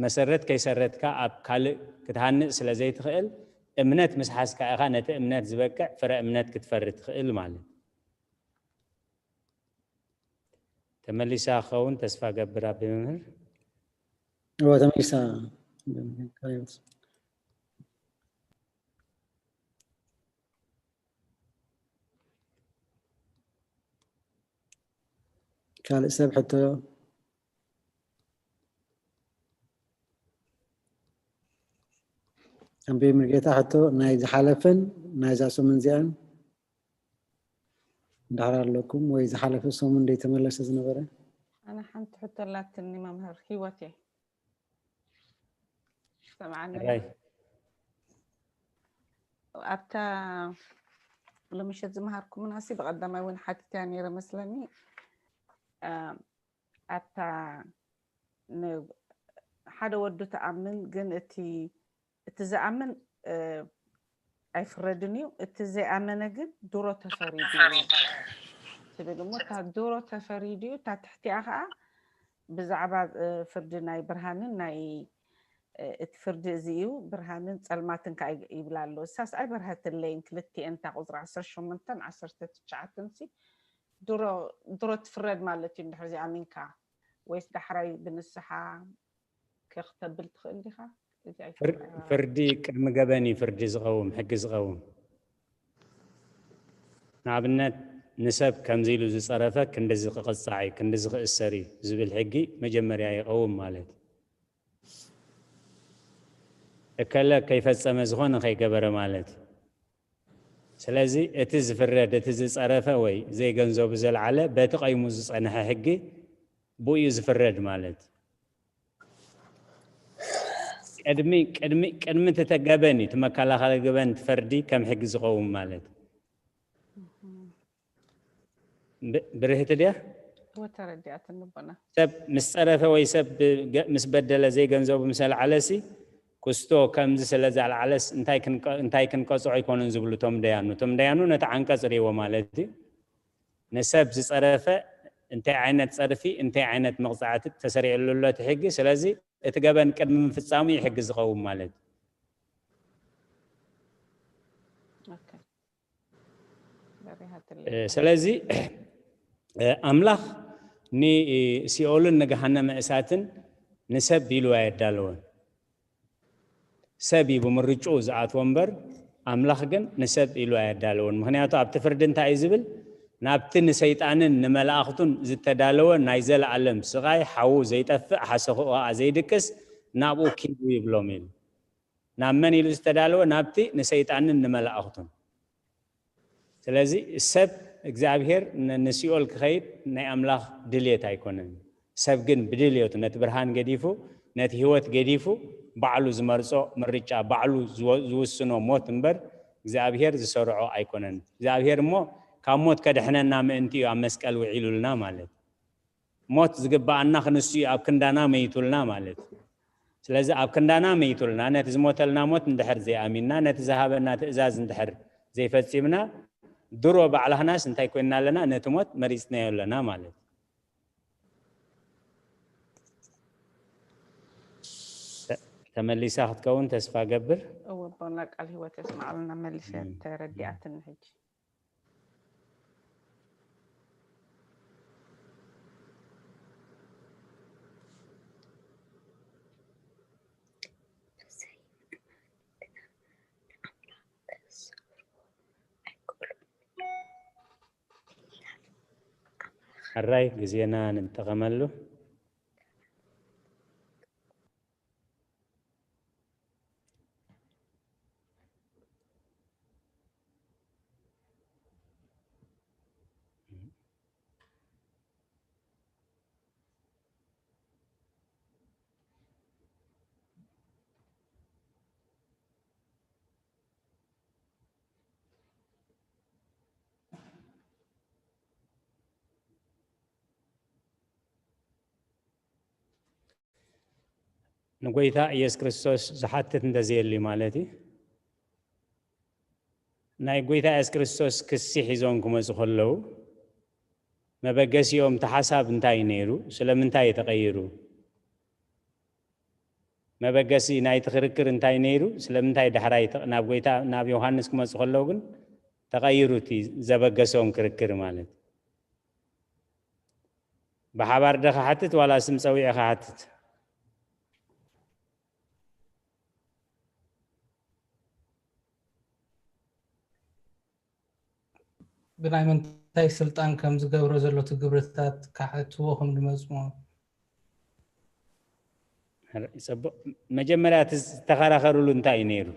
መሰረት ከይሰረትካ ኣብ ካልእ ክትሃንጽ ስለ ዘይትኽእል፣ እምነት ምስ ሓዝካ ኢኻ ነቲ እምነት ዝበቅዕ ፍረ እምነት ክትፈሪ ትኽእል ማለት። ተመሊሳ ክኸውን ተስፋ ገብር ኣቢ መምህር። እወ፣ ተመሊሳ። ካልእ ሰብ ሕቶ? ኣቢ ሙሉጌታ ሕቶ ናይ ዝሓለፈን ናይዛ ሰሙን እዚኣን እንድሕር ኣለኩም፣ ወይ ዝሓለፈ ሰሙን ዘይተመለሰ ዝነበረ? ኣነ ሓንቲ ሕቶ ኣላትኒ መምህር ህይወት እየ። ሰምዓኒ? ሕራይ። ኣብታ ሎምሸት ዝመሃርኩምናሲ ብቐዳማይ እውን ሓቲትያ ነይረ መስለኒ። እ፣ ኣብታ ን-፣ ሓደ ወዱ ትኣምን፣ ግን እቲ፣ እቲ ዝኣምን፣ እ፣ ኣይፍረድን እዩ፣ እቲ ዘይኣመነ ግን ድሮ ተፈሪዱ እዩ ትብል እሞ፣ እታ ድሮ ተፈሪዱ እዩ፣ እታ ትሕቲኣ ኸዓ ብዛዕባ፣ እ፣ ፍርዲ ናይ ብርሃንን ናይ፣ እ፣ እቲ ፍርዲ እዚ እዩ፣ ብርሃንን ጸልማትን ከኣ ይ-፣ ይብል ኣሎ። እሳስ ኣይበርሀትለይን፣ ክልቲኤን፣ እታ ቁጽሪ ዓሰርተ ሸሞንተን ዓሰርተ ትሽዓተን ሲ ድሮ፣ ድሮ ትፍረድ ማለት እዩ፣ እንድሕር እዚኣ ኣሚንካ፣ ወይስ ዳሕራይ ብንስሓ ከኽተብል ትኽእል ዲኻ? እዚ ኣይተረኣየ። ፍርዲ ቅድሚ ገበን እዩ ፍርዲ ዝቐውም፣ ሕጊ ዝቐውም። ንኣብነት፣ ንሰብ ከምዚ ኢሉ ዝጸረፈ ክንድዚ ክቕጻዕ እዩ፣ ክንድዚ ክእሰር እዩ ዝብል ሕጊ መጀመርያ ይቐውም ማለት እዩ። እከለ ከይፈጸመ፣ ዝኾነ ከይገበረ ማለት እዩ። ስለዚ እቲ ዝፍረድ፣ እቲ ዝጸረፈ ወይ ዘይገንዘቡ ዘልዓለ፣ በቲ ቀይሙ ዝጸንሐ ሕጊ ብኡ እዩ ዝፍረድ ማለት እዩ። ቅድሚ፣ ቅድሚ፣ ቅድሚ እቲ ተገበን እዩ፣ እቲ መከላኸሊ ገበን፣ እቲ ፈርዲ ከም ሕጊ ዝቐውም ማለት እዩ። ብ-፣ ብርህቲ ድያ? እወ፣ ተረዲኣትኒ ኣቦና። ሰብ ምስ ጸረፈ ወይ ሰብ ገ-፣ ምስ በደለ ዘይገንዘቡ ምስ ኣልዓለሲ፣ ክስቶ ከምዚ ስለ ዘልዓለስ እንታይ ክንቀ-፣ እንታይ ክንቀጽዖ ኣይኮኑን ዝብሉ እቶም ደያኑ። እቶም ደያኑ ነቲ ዓንቀጽ ርእይዎ ማለት እዩ። ንሰብ ዝጸረፈ እንታይ ዓይነት ጸርፊ፣ እንታይ ዓይነት መቕጻዕቲ ተሰሪዕሉ ኣሎ እቲ ሕጊ። ስለዚ እቲ ገበን ቅድሚ ምፍጻሙ እዩ ሕጊ ዝቐውም ማለት እዩ። ኦኬ። በሪሃትለይ። እ፣ ስለዚ፣ እ፣ ኣምላኽ ንሲኦልን ንገሃነመ እሳትን ንሰብ ኢሉ ኣየዳለወን። ሰብ እዩ ብምርጭኡ ዝኣትዎ እምበር፣ ኣምላኽ ግን ንሰብ ኢሉ ኣየዳለወን። ምኽንያቱ ኣብቲ ፍርዲ እንታይ እዩ ዝብል? ናብቲ ንሰይጣንን ንመላእኽቱን ዝተዳለወ ናይ ዘለኣለም ስቓይ ሓዉ ዘይጠፍእ ሓሰኽኡ ኸኣ ዘይድቅስ ናብኡ ኪዱ ይብሎም ኢሉ። ናብ መን ኢሉ ዝተዳለወ? ናብቲ ንሰይጣንን ንመላእኽቱን። ስለዚ ሰብ እግዚኣብሔር ን-፣ ንሲኦል ክኸይድ ናይ ኣምላኽ ድልየት ኣይኮነን። ሰብ ግን ብድልየቱ ነቲ ብርሃን ገዲፉ፣ ነቲ ህይወት ገዲፉ፣ ባዕሉ ዝመርጾ ምርጫ፣ ባዕሉ ዝወ-፣ ዝውስኖ ሞት እምበር እግዚኣብሔር ዝሰርዖ ኣይኮነን። እግዚኣብሔር እሞ ካብ ሞት ከድሕነና ምእንቲ እዩ ኣብ መስቀል ውዒሉልና ማለት። ሞት ዝግብኣና ክንሱ እዩ ኣብ ክንዳና መይቱልና ማለት እዩ። ስለዚ ኣብ ክንዳና መይቱልና፣ ነቲ ዝሞተልና ሞት እንድሕር ዘይኣሚንና፣ ነቲ ዝሃበና ትእዛዝ እንድሕር ዘይፈጺምና፣ ድሮ ባዕላህናስ እንታይ ኮይንና ኣለና? ነቲ ሞት መሪጽናዮ ኣለና ማለት እዩ። ተ-፣ ተመሊሳ ክትከውን ተስፋ ገብር። እወ፣ ኣቦና ቃል ህይወት የስምዓልና። መሊሰ እም። ተረዲኣትኒ ሕጂ። ሕራይ ግዜና ንጠቐመሉ። ንጎይታ ኢየሱስ ክርስቶስ ዝሓትት እንተዘየሊ ማለት እዩ። ናይ ጎይታ ኢየሱስ ክርስቶስ ክሲ ሒዞም ክመጹ ከለዉ፣ መበገሲኦም እቲ ሓሳብ እንታይ እዩ ነይሩ? ስለምንታይ እዩ ተቐይሩ? መበገሲ ናይቲ ክርክር እንታይ ነይሩ? ስለምንታይ ዳሕራይ ተ-፣ ናብ ጎይታ፣ ናብ ዮሃንስ ክመጹ ከለዉ ግን ተቐይሩ እቲ ዘበገሶም ክርክር ማለት? ብሓባር ዶ ክሓትት ዋላ ስም ጸዊዐ ክሓትት? ብናይ ምንታይ ስልጣን ከም ዝገብሮ ዘሎ እቲ ግብርታት ክሓትዎ ከም ዝመጽዎ። ጽቡቕ። መጀመርያ እቲ ዝተኸራኸሩሉ እንታይ እዩ ነይሩ?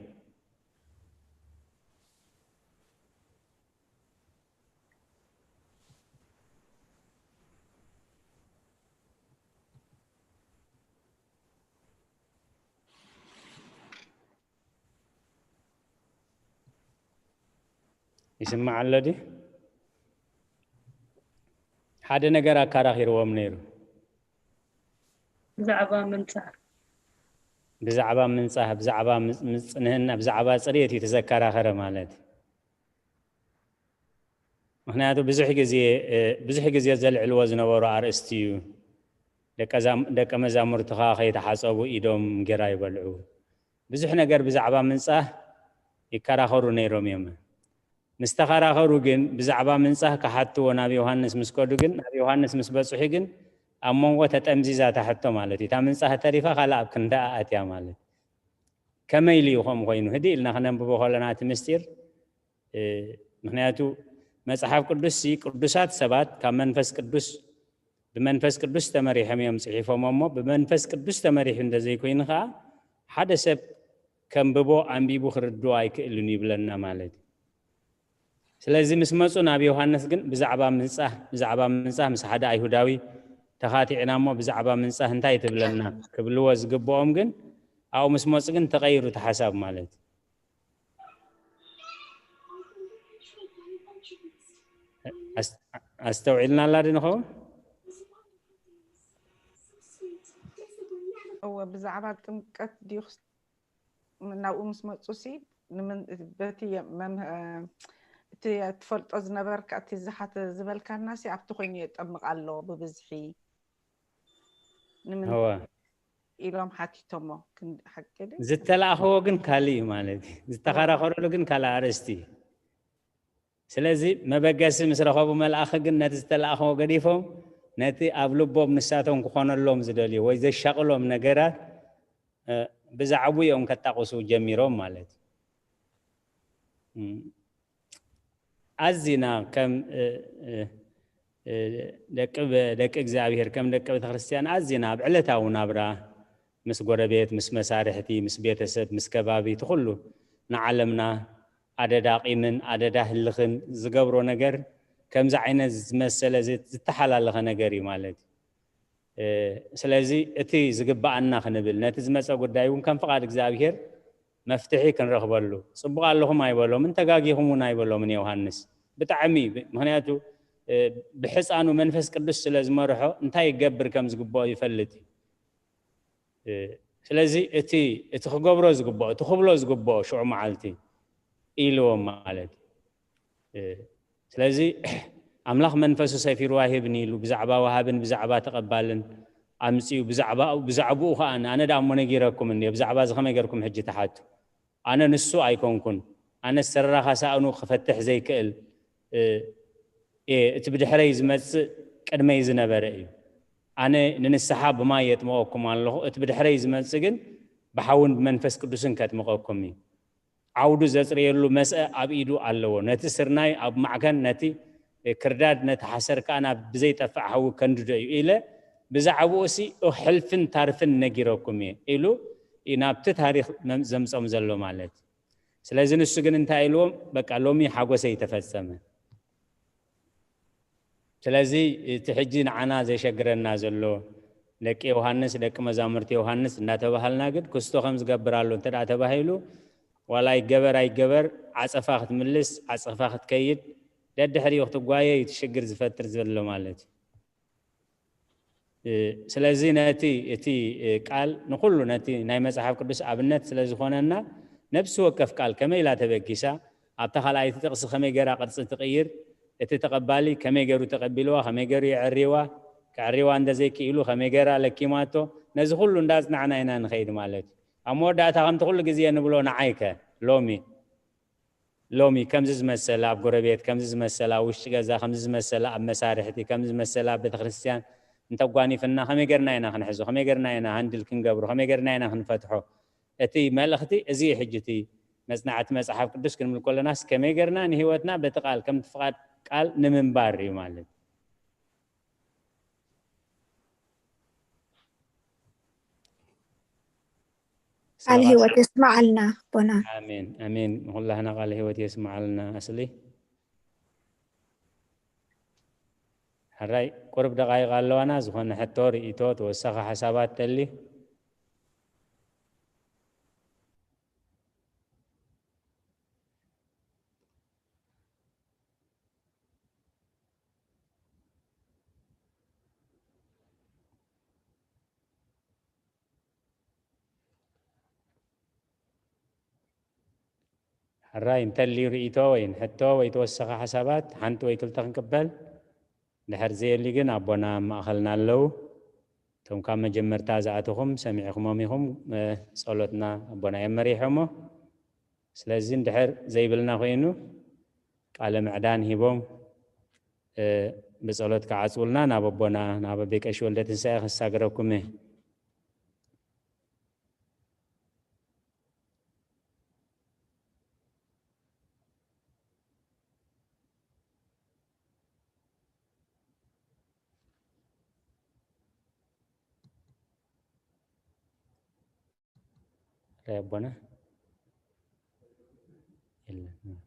ይስማዕ ኣሎ ድዩ? ሓደ ነገር ኣከራኺርዎም ነይሩ። ብዛዕባ ምንጻህ። ብዛዕባ ምንጻህ፣ ብዛዕባ ምጽ-፣ ምጽንህና፣ ብዛዕባ ጽሬት እዩ ተዘከራኸረ ማለት እዩ። ምኽንያቱ ብዙሕ ግዜ፣ እ፣ ብዙሕ ግዜ ዘልዕልዎ ዝነበሩ ኣርእስቲ እዩ። ደቀ ዛም-፣ ደቀ መዛሙርትኻ ከይተሓጸቡ ኢዶም እንጌራ ይበልዑ። ብዙሕ ነገር ብዛዕባ ምንጻህ ይከራኸሩ ነይሮም እዮም። ምስ ተኸራኸሩ ግን ብዛዕባ ምንጻህ ክሓትዎ ናብ ዮሃንስ ምስ ከዱ ግን፣ ናብ ዮሃንስ ምስ በጽሑ ግን ኣብ መንጎ ተጠምዚዛ እታ ሕቶ ማለት እዩ። እታ ምንጻህ ተሪፋ ካልእ ኣብ ክንዳኣ ኣትያ ማለት። ከመይ ኢሉ እዩ ከምኡ ኮይኑ? ህድእ ኢልና ክነንብቦ ከለና እቲ ምስጢር፣ እ፣ ምኽንያቱ መጽሓፍ ቅዱስ ሲ ቅዱሳት ሰባት ካብ መንፈስ ቅዱስ፣ ብመንፈስ ቅዱስ ተመሪሖም እዮም ጽሒፎም እሞ፣ ብመንፈስ ቅዱስ ተመሪሑ እንተዘይኮይኑ ኸኣ ሓደ ሰብ ከንብቦ ኣንቢቡ ክርድኦ ኣይክእልን ይብለና ማለት እዩ። ስለዚ ምስ መጹ ናብ ዮሃንስ ግን ብዛዕባ ምንጻህ፣ ብዛዕባ ምንጻህ ምስ ሓደ ኣይሁዳዊ ተኻቲዕና እሞ ብዛዕባ ምንጻህ እንታይ ትብለና ክብልዎ ዝግብኦም ግን ኣብኡ ምስ መጹ ግን ተቐይሩ እቲ ሓሳብ ማለት እዩ። ኣስ-፣ ኣስተውዒልና ኣላ ዶ ንኸውን? እወ፣ ብዛዕባ ጥምቀት ድዩ ክስ-፣ ናብኡ ምስ መጹሲ፣ ንምን-፣ በቲ መም-፣ እ፣ እቲ ትፈልጦ ዝነበርካ፣ እቲ ዝሓተ ዝበልካናሲ ኣብቲ ኮይኑ የጠምቕ ኣሎ ብብዝሒ። ንምን እወ። ኢሎም ሓቲቶሞ። ክን-፣ ሓቂ ድዩ? ዝተላእኽዎ ግን ካልእ እዩ ማለት እዩ። ዝተኸራኸሩሉ ግን ካልእ ኣርእስቲ እዩ። ስለዚ መበገሲ ምስ ረኸቡ መልኣኽ ግን ነቲ ዝተላእኽዎ ገዲፎም ነቲ ኣብ ልቦም ንሳቶም ክኾነሎም ዝደልዩ ወይ ዘሻቕሎም ነገራት፣ እ፣ ብዛዕቡ እዮም ከጣቕሱ ጀሚሮም ማለት እዩ። እም፣ ኣዚና ከም፣ እ፣ እ፣ እ፣ ደቂ በ-፣ ደቂ እግዚኣብሔር፣ ከም ደቂ ቤተክርስትያን ኣዚና ኣብ ዕለታዊ ናብራ ምስ ጎረቤት፣ ምስ መሳርሕቲ፣ ምስ ቤተሰብ፣ ምስ ከባቢ፣ እቲ ኩሉ ንዓለምና ኣደዳ ቂምን ኣደዳ ህልኽን ዝገብሮ ነገር ከምዚ ዓይነት ዝመሰለ ዝ-፣ ዝተሓላለኸ ነገር እዩ ማለት እዩ። እ፣ ስለዚ እቲ ዝግብኣና ክንብል፣ ነቲ ዝመጸ ጉዳይ እውን ከም ፍቓድ እግዚኣብሔር መፍትሒ ክንረኽበሉ፣ ጽቡቕ ኣለኹም ኣይበሎምን፣ ተጋጊኹም እውን ኣይበሎምን ዮሃንስ። ብጣዕሚ ብ-፣ ምኽንያቱ፣ እ፣ ብሕፃኑ መንፈስ ቅዱስ ስለ ዝመርሖ እንታይ ይገብር ከም ዝግብኦ ይፈልጥ እዩ። እ፣ ስለዚ እቲ እቲ ክገብሮ ዝግብኦ፣ እቲ ክብሎ ዝግብኦ ሽዑ መዓልቲ ኢልዎም ማለት እዩ። ስለዚ ኣምላኽ መንፈሱ ሰፊሩ ዋሂብኒ ኢሉ ብዛዕባ ወሃብን ብዛዕባ ተቐባልን ኣምፅኡ። ብዛዕባኡ ከዓ ኣነ ደኣ እሞ ነጊረኩም እንድየ፣ ብዛዕባ እዚ ከመይ ገርኩም ሕጂ ትሓቱ? ኣነ ንሱ ኣይኮንኩን። ኣነ ሰራኻ ሳእኑ ክፈትሕ ዘይክእል እየ። እቲ ብድሕረይ ዝመፅእ ቅድመይ ዝነበረ እዩ። ኣነ ንንስሓ ብማይ የጥምቐኩም ኣለኹ፣ እቲ ብድሕረይ ዝመፅእ ግን ብሓውን ብመንፈስ ቅዱስን ከጥምቐኩም እዩ። ዓውዱ ዘጽርየሉ መስአ ኣብ ኢዱ ኣለዎ። ነቲ ስርናይ ኣብ ማዕከን፣ ነቲ ክርዳድ፣ ነቲ ሓሰር ከኣ ናብ ብዘይጠፍእ ሓዊ ከንድዶ እዩ ኢለ ብዛዕባኡ ሲ ሕልፍን ታርፍን ነጊረኩም እየ ኢሉ እዩ ናብቲ ታሪኽ ዘምጾም ዘሎ ማለት እዩ። ስለዚ ንሱ ግን እንታይ ኢልዎም? በቃ ሎሚ ሓጎሰይ ተፈጸመ። ስለዚ እቲ ሕጂ ንዓና ዘሸግረና ዘሎ ደቂ ዮሃንስ፣ ደቂ መዛሙርቲ ዮሃንስ እንዳተባሃልና ግን ክስቶ ከም ዝገብር ኣሎ እንተ ደኣ ተባሂሉ ዋላ ይገበር ኣይገበር ዓጸፋ ክትምልስ ዓጸፋ ክትከይድ ደድሕሪኡ ክትጓየ እዩ እቲ ሽግር ዝፈጥር ዘሎ ማለት እዩ። ስለዚ ነቲ እቲ ቃል ንኩሉ ነቲ ናይ መጽሓፍ ቅዱስ ኣብነት ስለ ዝኾነና ነብሲ ወከፍ ቃል ከመይ ኢላ ተበጊሳ ኣብታ ካልኣይቲ ጥቕሲ ከመይ ገራ ቅርጺ ትቕይር፣ እቲ ተቐባሊ ከመይ ገሩ ተቐቢልዋ፣ ከመይ ገሩ የዕሪዋ፣ ከዕሪዋ እንደዘይክኢሉ ከመይ ገራ ለኪማቶ፣ ነዚ ኩሉ እንዳጽናዕና ኢና ንኸይድ ማለት እዩ። ኣብ መወዳእታ ከምቲ ኩሉ ግዜ ንብሎ ንዓይከ ሎሚ ሎሚ ከምዚ ዝመሰለ ኣብ ጎረቤት ከምዚ ዝመሰለ ኣብ ውሽጢ ገዛ ከምዚ ዝመሰለ ኣብ መሳርሕቲ ከምዚ ዝመሰለ ኣብ ቤተክርስትያን እንተጓኒፍና ከመይ ገርና ኢና ክንሕዞ? ከመይ ገርና ኢና ሃንድል ክንገብሮ? ከመይ ገርና ኢና ክንፈትሖ? እቲ መልእኽቲ እዚ እዩ። ሕጂ እቲ መጽናዕቲ መጽሓፍ ቅዱስ ክንብል ከለናስ ከመይ ገርና ንህይወትና በቲ ቃል ከምቲ ፍቓድ ቃል ንምንባር እዩ ማለት እዩ። ቃል ህይወት የስምዓልና ኣቦና። ኣሜን ኣሜን። ንኩላህና ቃል ህይወት የስምዓልና። ኣስሊ ሕራይ ቁርብ ደቃይቅ ኣለዋና። ዝኾነ ሕቶ፣ ርእይቶ፣ ተወሳኺ ሓሳባት ተሊ? ሕራይ እንተልዩ ርእይቶ ወይ ንሕቶ ወይ ተወሰኸ ሓሳባት ሓንቲ ወይ ክልተ ክንቅበል፣ ድሕር ዘየሊ ግን ኣቦና ኣብ ማእኸልና ኣለዉ። እቶም ካብ መጀመርታ ዝኣተኹም ሰሚዕኹሞም ኢኹም። ጸሎትና ኣቦና እዮም መሪሖሞ። ስለዚ እንድሕር ዘይብልና ኮይኑ ቃለ ምዕዳን ሂቦም ብጸሎት ክዓጽውልና ናብ ኣቦና ናብ ኣቤ ቀሺ ወልደ ትንሳኤ ከሳግረኩም እየ። ረ ኣቦና የለን።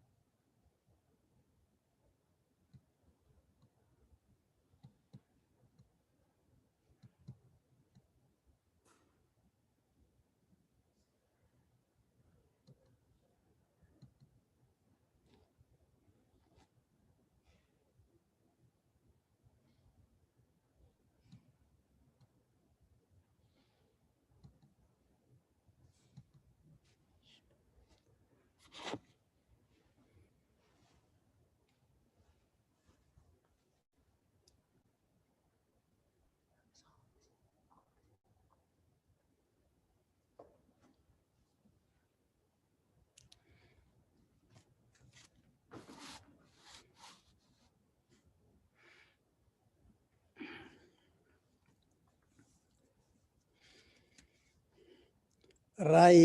ራይ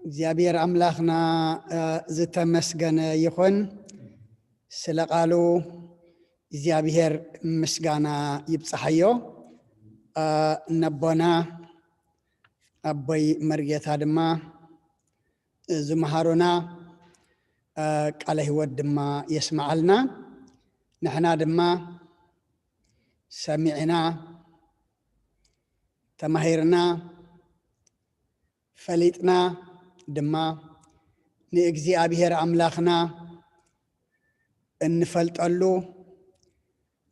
እግዚኣብሔር ኣምላኽና ዝተመስገነ ይኹን። ስለ ቃሉ እግዚኣብሔር ምስጋና ይብጽሓዮ። ነቦና ኣቦይ መርጌታ ድማ ዝመሃሩና ቃለ ህይወት ድማ የስምዓልና። ንሕና ድማ ሰሚዕና ተማሂርና ፈሊጥና ድማ ንእግዚኣብሔር ኣምላኽና እንፈልጠሉ፣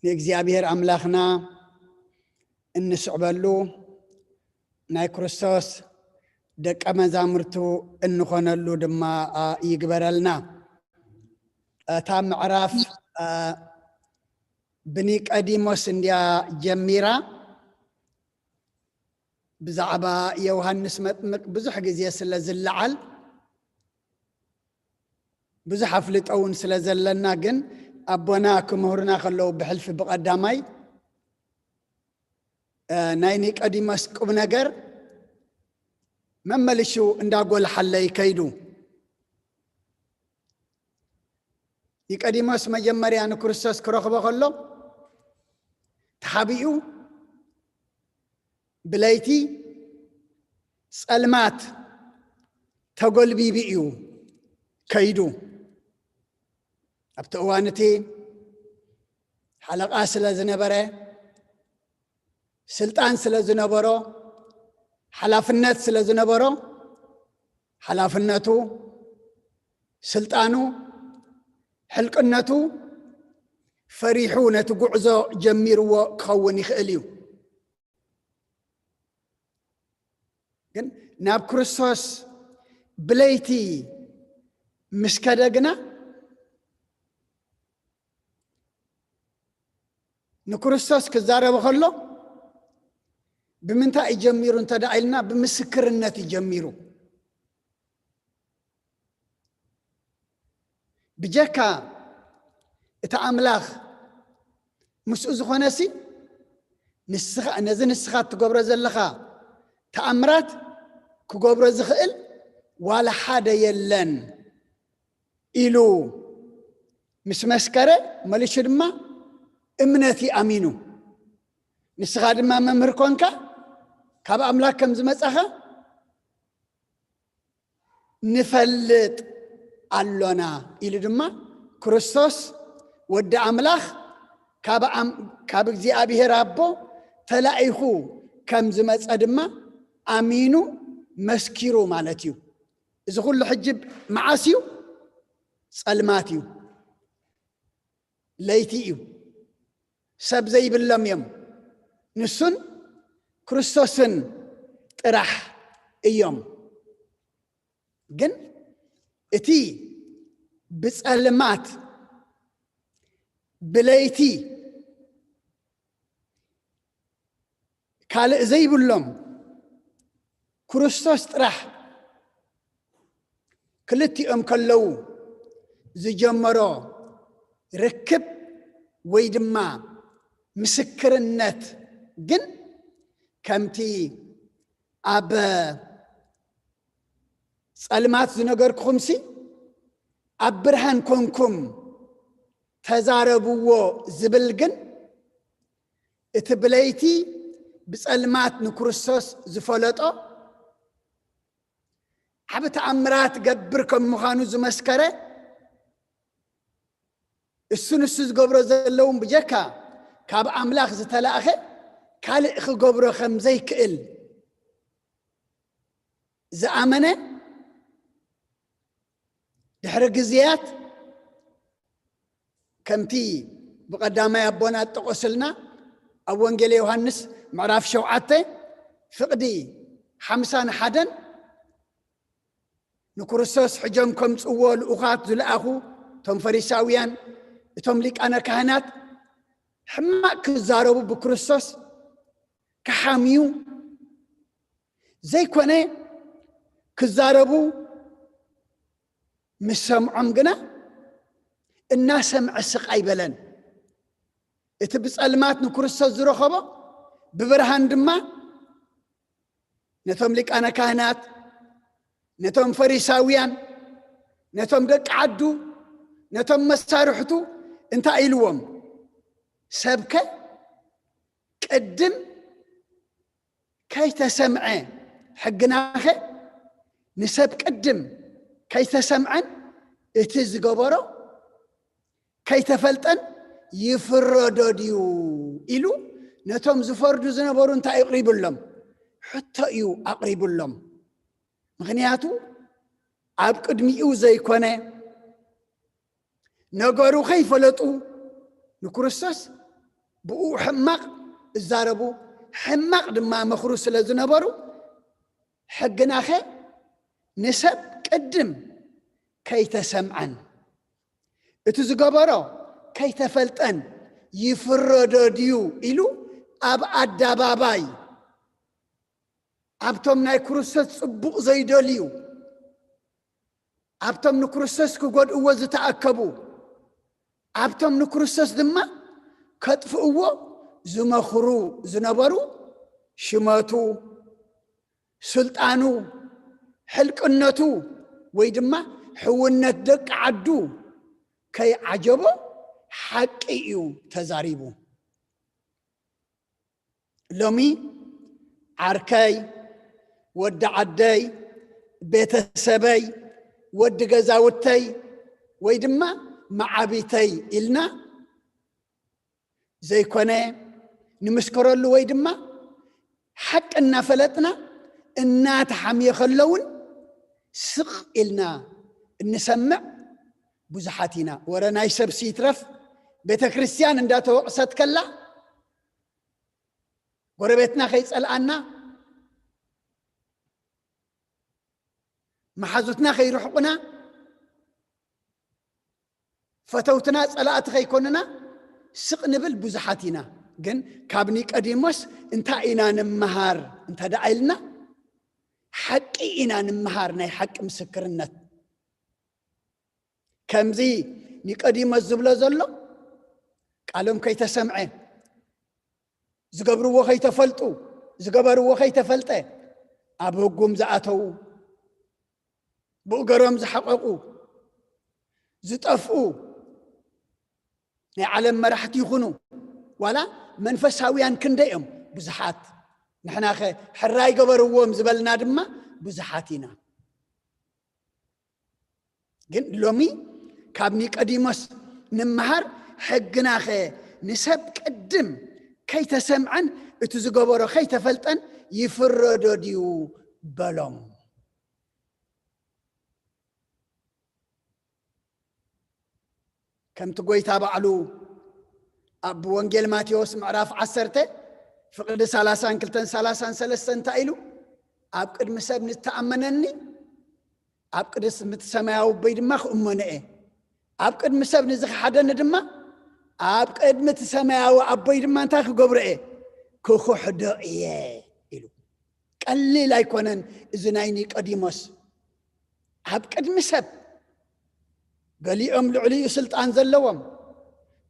ንእግዚኣብሔር ኣምላኽና እንስዕበሉ፣ ናይ ክርስቶስ ደቀ መዛሙርቱ እንኾነሉ ድማ ይግበረልና። እታ ምዕራፍ ብኒቀዲሞስ እንድያ ጀሚራ። ብዛዕባ ዮሃንስ መጥምቅ ብዙሕ ግዜ ስለ ዝለዓል፣ ብዙሕ ኣፍልጦ እውን ስለ ዘለና፣ ግን ኣቦና ክምህሩና ከለዉ ብሕልፊ ብቐዳማይ ናይ ኒቆዲሞስ ቁም ነገር መመልሹ እንዳጎልሓለይ ከይዱ። ኒቆዲሞስ መጀመርያ ንክርስቶስ ክረኽቦ ከሎ ተሓቢኡ ብለይቲ ጸልማት ተጎልቢቢ እዩ ከይዱ። ኣብቲ እዋን እቲ ሓለቓ ስለ ዝነበረ፣ ስልጣን ስለ ዝነበሮ፣ ሓላፍነት ስለ ዝነበሮ፣ ሓላፍነቱ፣ ስልጣኑ፣ ሕልቅነቱ ፈሪሑ ነቲ ጉዕዞ ጀሚርዎ ክኸውን ይኽእል እዩ። ግን ናብ ክርስቶስ ብለይቲ ምስ ከደ ግና፣ ንክርስቶስ ክዛረብ ከሎ ብምንታይ እዩ ጀሚሩ እንተ ደኣ ኢልና፣ ብምስክርነት እዩ ጀሚሩ። ብጀካ እቲ ኣምላኽ ምስኡ ዝኾነሲ፣ ንስኻ፣ ነዚ ንስኻ እትገብሮ ዘለኻ ተኣምራት ክገብሮ ዝኽእል ዋላ ሓደ የለን ኢሉ ምስ መስከረ፣ መሊሹ ድማ እምነት እዩ ኣሚኑ። ንስኻ ድማ መምህር ኮንካ፣ ካብ ኣምላኽ ከም ዝመጻኻ ንፈልጥ ኣሎና ኢሉ ድማ፣ ክርስቶስ ወዲ ኣምላኽ ካብ ኣም-፣ ካብ እግዚኣብሔር ኣቦ ተላኢኹ ከም ዝመጸ ድማ ኣሚኑ መስኪሩ ማለት እዩ። እዚ ኩሉ ሕጂ መዓስ እዩ? ጸልማት እዩ፣ ለይቲ እዩ። ሰብ ዘይብሎም እዮም። ንሱን ክርስቶስን ጥራሕ እዮም። ግን እቲ ብጸልማት፣ ብለይቲ፣ ካልእ ዘይብሎም፣ ክርስቶስ ጥራሕ ክልቲኦም ከለዉ ዝጀመሮ ርክብ ወይ ድማ ምስክርነት ግን፣ ከምቲ ኣብ ጸልማት ዝነገርኩኹምሲ፣ ኣብ ብርሃን ኮንኩም ተዛረብዎ ዝብል ግን፣ እቲ ብለይቲ ብጸልማት ንክርስቶስ ዝፈለጦ፣ ዓቢ ተኣምራት ገብር ከም ምዃኑ ዝመስከረ፣ እሱ ንሱ ዝገብሮ ዘለውን ብጀካ ካብ ኣምላኽ ዝተላእኸ ካልእ ክገብሮ ከም ዘይክእል ዝኣመነ፣ ድሕሪ ግዜያት፣ ከምቲ ብቐዳማይ ኣቦና ዝጠቐሱልና፣ ኣብ ወንጌል ዮሃንስ ምዕራፍ ሸውዓተ ፍቕዲ ሓምሳን ሓደን፣ ንክርስቶስ ሕጆም ከምጽእዎ ልኡኻት ዝለኣኹ እቶም ፈሪሳውያን፣ እቶም ሊቃነ ካህናት፣ ሕማቕ ክዛረቡ ብክርስቶስ ክሓምዩ ዘይኮነ፣ ክዛረቡ ምስ ሰምዖም ግና፣ እናሰምዐ ስቕ ኣይበለን። እቲ ብጸልማት ንክርስቶስ ዝረኸቦ፣ ብብርሃን ድማ ነቶም ሊቃነ ካህናት፣ ነቶም ፈሪሳውያን፣ ነቶም ደቂ ዓዱ፣ ነቶም መሳርሕቱ እንታይ ኢልዎም? ሰብከ ቅድም ከይተሰምዐ፣ ሕግናኸ ንሰብ ቅድም ከይተሰምዐን እቲ ዝገበሮ ከይተፈልጠን ይፍረዶ ድዩ ኢሉ ነቶም ዝፈርዱ ዝነበሩ እንታይ ኣቕሪብሎም? ሕቶ እዩ ኣቕሪብሎም። ምኽንያቱ ኣብ ቅድሚኡ ዘይኮነ፣ ነገሩ ከይፈለጡ ንክርስቶስ ብኡ ሕማቕ እዛረቡ፣ ሕማቕ ድማ መኽሩ ስለ ዝነበሩ፣ ሕግናኸ ንሰብ ቅድም ከይተሰምዐን እቲ ዝገበሮ ከይተፈልጠን ይፍረዶ ድዩ ኢሉ ኣብ ኣደባባይ ኣብቶም ናይ ክርስቶስ ጽቡቕ ዘይደልዩ ኣብቶም ንክርስቶስ ክጎድእዎ ዝተኣከቡ ኣብቶም ንክርስቶስ ድማ ከጥፍእዎ ዝመኽሩ ዝነበሩ ሽመቱ፣ ስልጣኑ፣ ሕልቅነቱ ወይ ድማ ሕውነት ደቂ ዓዱ ከይዓጀቦ ሓቂ እዩ ተዛሪቡ። ሎሚ ዓርከይ፣ ወዲ ዓደይ፣ ቤተሰበይ፣ ወዲ ገዛውተይ ወይ ድማ መዓቢተይ ኢልና ዘይኮነ ንምስከረሉ ወይ ድማ ሓቂ እናፈለጥና እናተሓምየ ከለውን ስቕ ኢልና እንሰምዕ ብዙሓት ኢና። ወረ ናይ ሰብሲ ይትረፍ ቤተ ክርስቲያን እንዳተወቕሰት ከላ ጎረቤትና ከይጸልኣና፣ መሓዙትና ከይርሕቑና፣ ፈተውትና ጸላእቲ ከይኮንና ስቕ ንብል ብዙሓት ኢና። ግን ካብ ኒቆዲሞስ እንታይ ኢና ንምሃር እንተ ደኣ ኢልና፣ ሓቂ ኢና ንምሃር፣ ናይ ሓቂ ምስክርነት። ከምዚ ኒቆዲሞስ ዝብሎ ዘሎ፣ ቃሎም ከይተሰምዐ፣ ዝገብርዎ ከይተፈልጡ፣ ዝገበርዎ ከይተፈልጠ፣ ኣብ ህጉም ዝኣተዉ፣ ብእገሮም ዝሓቐቑ፣ ዝጠፍኡ፣ ናይ ዓለም መራሕቲ ይኹኑ፣ ዋላ መንፈሳውያን ክንደይ እዮም ብዙሓት። ንሕናኸ ሕራይ ገበርዎም ዝበልና ድማ ብዙሓት ኢና። ግን ሎሚ ካብ ኒቆዲሞስ ንምሃር፣ ሕግናኸ ንሰብ ቅድም ከይተሰምዐን እቲ ዝገበሮ ከይተፈልጠን ይፍረዶ ድዩ በሎም። ከምቲ ጎይታ ባዕሉ ኣብ ወንጌል ማቴዎስ ምዕራፍ ዓሰርተ ፍቕዲ ሰላሳን ክልተን ሰላሳን ሰለስተን እንታይ ኢሉ? ኣብ ቅድሚ ሰብ ንዝተኣመነኒ ኣብ ቅድሚ እቲ ሰማያዊ ኣቦይ ድማ ክእመኖ እየ። ኣብ ቅድሚ ሰብ ንዝኸሓደኒ ድማ ኣብ ቅድሚ እቲ ሰማያዊ ኣቦይ ድማ እንታይ ክገብሮ እየ? ክኽሕዶ እየ ኢሉ። ቀሊል ኣይኮነን እዚ ናይ ኒቆዲሞስ። ኣብ ቅድሚ ሰብ ገሊኦም ልዕሊኡ ስልጣን ዘለዎም፣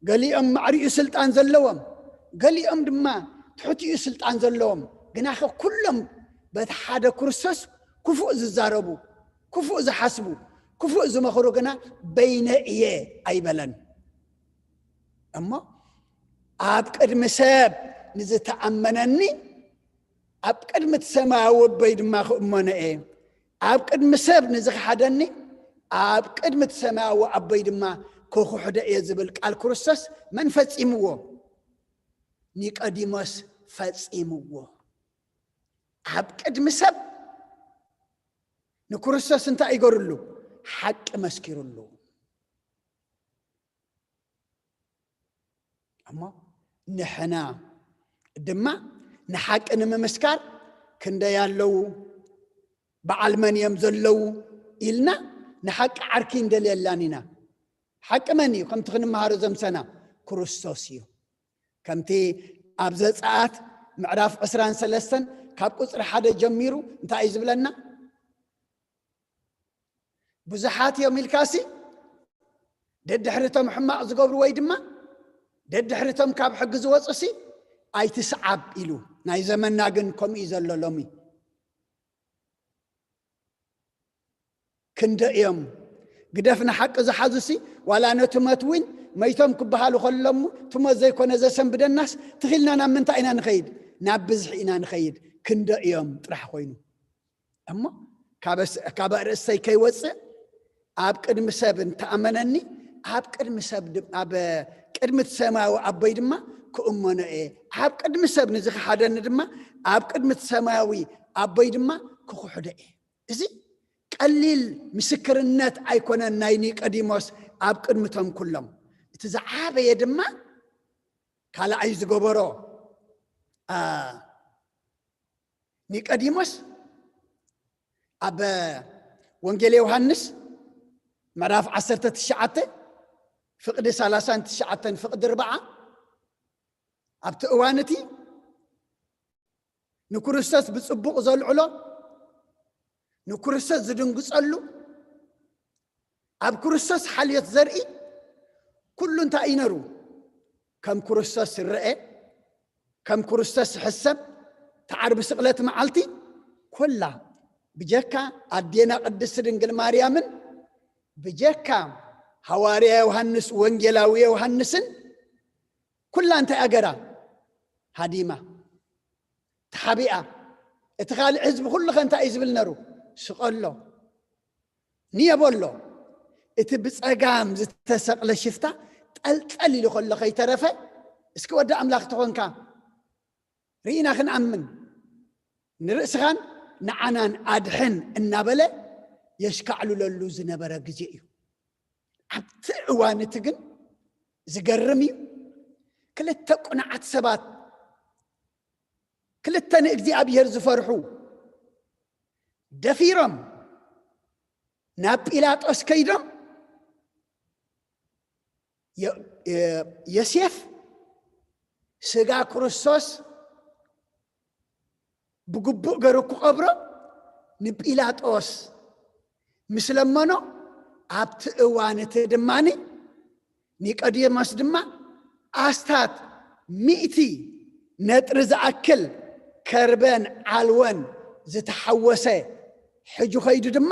ገሊኦም ማዕሪኡ ስልጣን ዘለዎም፣ ገሊኦም ድማ ትሕቲኡ ስልጣን ዘለዎም፣ ግናኸ ኩሎም በቲ ሓደ ክርስቶስ ክፉእ ዝዛረቡ፣ ክፉእ ዝሓስቡ፣ ክፉእ ዝመኽሩ ግና በይነ እየ ኣይበለን። እሞ ኣብ ቅድሚ ሰብ ንዝተኣመነኒ ኣብ ቅድሚ እቲ ሰማያዊ ኣቦይ ድማ ክእመኖ እየ። ኣብ ቅድሚ ሰብ ንዝኸሓደኒ ኣብ ቅድሚ እቲ ሰማያዊ ኣቦይ ድማ ክኽሕዶ እየ ዝብል ቃል ክርስቶስ መን ፈጺምዎ? ኒቆዲሞስ ፈጺምዎ። ኣብ ቅድሚ ሰብ ንክርስቶስ እንታይ ይገርሉ? ሓቂ መስኪርሉ። እሞ ንሕና ድማ ንሓቂ ንምምስካር ክንደይ ኣለዉ፣ በዓል መን እዮም ዘለዉ ኢልና ንሓቂ ዓርኪ እንደልየላን ኢና። ሓቂ መን እዩ? ከምቲ ክንመሃሮ ዘምሰና ክርስቶስ እዩ። ከምቲ ኣብ ዘጸኣት ምዕራፍ ዕስራን ሰለስተን ካብ ቁጽሪ ሓደ ጀሚሩ እንታይ እዩ ዝብለና? ብዙሓት እዮም ኢልካሲ ደድሕሪቶም ሕማቕ ዝገብሩ ወይ ድማ ደድሕሪቶም ካብ ሕጊ ዝወፁሲ ኣይትስዓብ ኢሉ። ናይ ዘመንና ግን ከምኡ እዩ ዘሎ ሎሚ። ክንደ እዮም ግደፍ ንሓቂ ዝሓዙሲ ዋላ ነቲ መት እውን መይቶም ክበሃሉ ከሎሙ ትሞት ዘይኮነ ዘሰንብደናስ ትኺልና ናብ ምንታይ ኢና ንኸይድ? ናብ ብዝሒ ኢና ንኸይድ። ክንደ እዮም ጥራሕ ኮይኑ እሞ ካብ ኣርእስተይ ከይወፅእ ኣብ ቅድሚ ሰብ እንተኣመነኒ ኣብ ቅድሚ ሰብ ኣብ ቅድሚ እቲ ሰማያዊ ኣቦይ ድማ ክእመኖ እየ። ኣብ ቅድሚ ሰብ ንዝኸሓደኒ ድማ ኣብ ቅድሚ እቲ ሰማያዊ ኣቦይ ድማ ክኽሕዶ እየ። እዚ ቀሊል ምስክርነት ኣይኮነን ናይ ኒቆዲሞስ ኣብ ቅድሚቶም ኩሎም። እቲ ዝዓበየ ድማ ካልኣይ ዝገበሮ ኒቆዲሞስ ኣብ ወንጌል ዮሃንስ ምዕራፍ ዓሰርተ ትሽዓተ ፍቕዲ ሰላሳን ትሽዓተን ፍቕዲ ኣርብዓ፣ ኣብቲ እዋን እቲ ንክርስቶስ ብጽቡቕ ዘልዕሎ፣ ንክርስቶስ ዝድንግጸሉ፣ ኣብ ክርስቶስ ሓልዮት ዘርኢ ኩሉ እንታይ እዩ ነሩ? ከም ክርስቶስ ዝረአ፣ ከም ክርስቶስ ዝሕሰብ፣ እቲ ዓርቢ ስቕለት መዓልቲ ኩላ ብጀካ ኣዴና ቅድስቲ ድንግል ማርያምን ብጀካ ሃዋርያ ዮሃንስ ወንጌላዊ ዮሃንስን ኩላ እንታይ ኣገራ? ሃዲማ፣ ተሓቢኣ። እቲ ካልእ ህዝቢ ኩሉ ከ እንታይ እዩ ዝብል ነሩ? ስቐሎ፣ ንየቦ ኣሎ። እቲ ብጸጋም ዝተሰቕለ ሽፍታ ጠልጠል ኢሉ ከሎ ከይተረፈ፣ እስኪ ወዲ ኣምላኽ ተኾንካ ርኢና ክንኣምን፣ ንርእስኻን ንዓናን ኣድሕን እናበለ የሽካዕልለሉ ዝነበረ ግዜ እዩ። ኣብቲ እዋን እቲ ግን ዝገርም እዩ። ክልተ ቁኑዓት ሰባት፣ ክልተ ንእግዚኣብሔር ዝፈርሑ፣ ደፊሮም ናብ ጲላጦስ ከይዶም፣ የ-፣ የ-፣ ዮሴፍ ስጋ ክርስቶስ ብግቡእ ገሩ ክቐብሮ ንጲላጦስ ምስ ለመኖ፣ ኣብቲ እዋን እቲ ድማ ኒቆዲሞስ ድማ ኣስታት ሚእቲ ነጥሪ ዝኣክል ከርበን ዓልወን ዝተሓወሰ ሒዙ ኸይዱ ድማ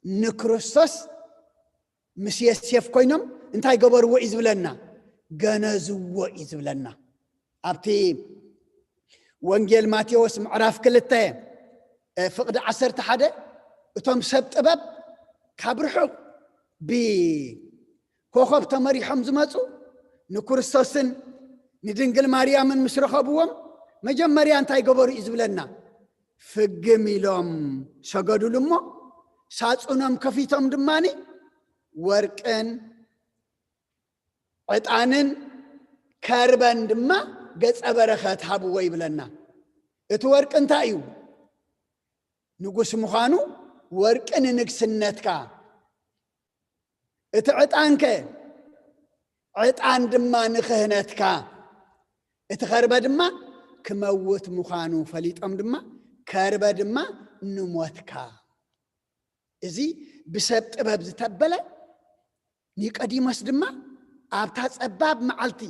ንክርስቶስ ምስ ዮሴፍ ኮይኖም እንታይ ገበርዎ እዩ ዝብለና? ገነዝዎ እዩ ዝብለና። ኣብቲ ወንጌል ማቴዎስ ምዕራፍ ክልተ፣ እ፣ ፍቕዲ ዓሰርተ ሓደ፣ እቶም ሰብ ጥበብ ካብ ርሑቕ ብኮኸብ ተመሪሖም ዝመጹ ንክርስቶስን ንድንግል ማርያምን ምስ ረኸብዎም መጀመርያ እንታይ ገበሩ እዩ ዝብለና? ፍግም ኢሎም ሰገዱሉ እሞ ሳጹኖም ከፊቶም ድማኒ ወርቅን ዕጣንን ከርበን ድማ ገጸ በረኸት ሃብዎ ይብለና። እቲ ወርቂ እንታይ እዩ? ንጉስ ምዃኑ፣ ወርቂ ንንግስነትካ። እቲ ዕጣንከ? ዕጣን ድማ ንክህነትካ። እቲ ከርበ ድማ ክመውት ምዃኑ ፈሊጦም ድማ፣ ከርበ ድማ ንሞትካ። እዚ ብሰብ ጥበብ ዝተበለ ኒቆዲሞስ ድማ ኣብታ ጸባብ መዓልቲ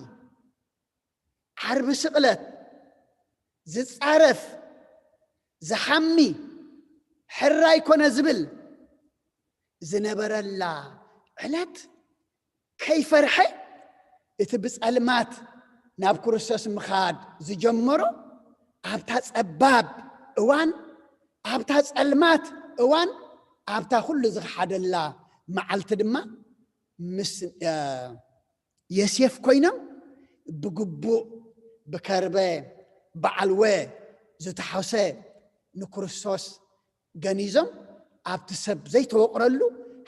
ዓርቢ ስቕለት ዝጻረፍ፣ ዝሓሚ፣ ሕራይ ኮነ ዝብል ዝነበረላ ዕለት ከይፈርሐ እቲ ብጸልማት ናብ ክርስቶስ ምኻድ ዝጀመሮ ኣብታ ጸባብ እዋን፣ ኣብታ ጸልማት እዋን፣ ኣብታ ኩሉ ዝኸሓደላ መዓልቲ ድማ ምስ፣ እ፣ ዮሴፍ ኮይኖም ብግቡእ ብከርበ ብዓልወ ዝተሖሰ ንክርስቶስ ገኒዞም ኣብቲ ሰብ ዘይተወቕረሉ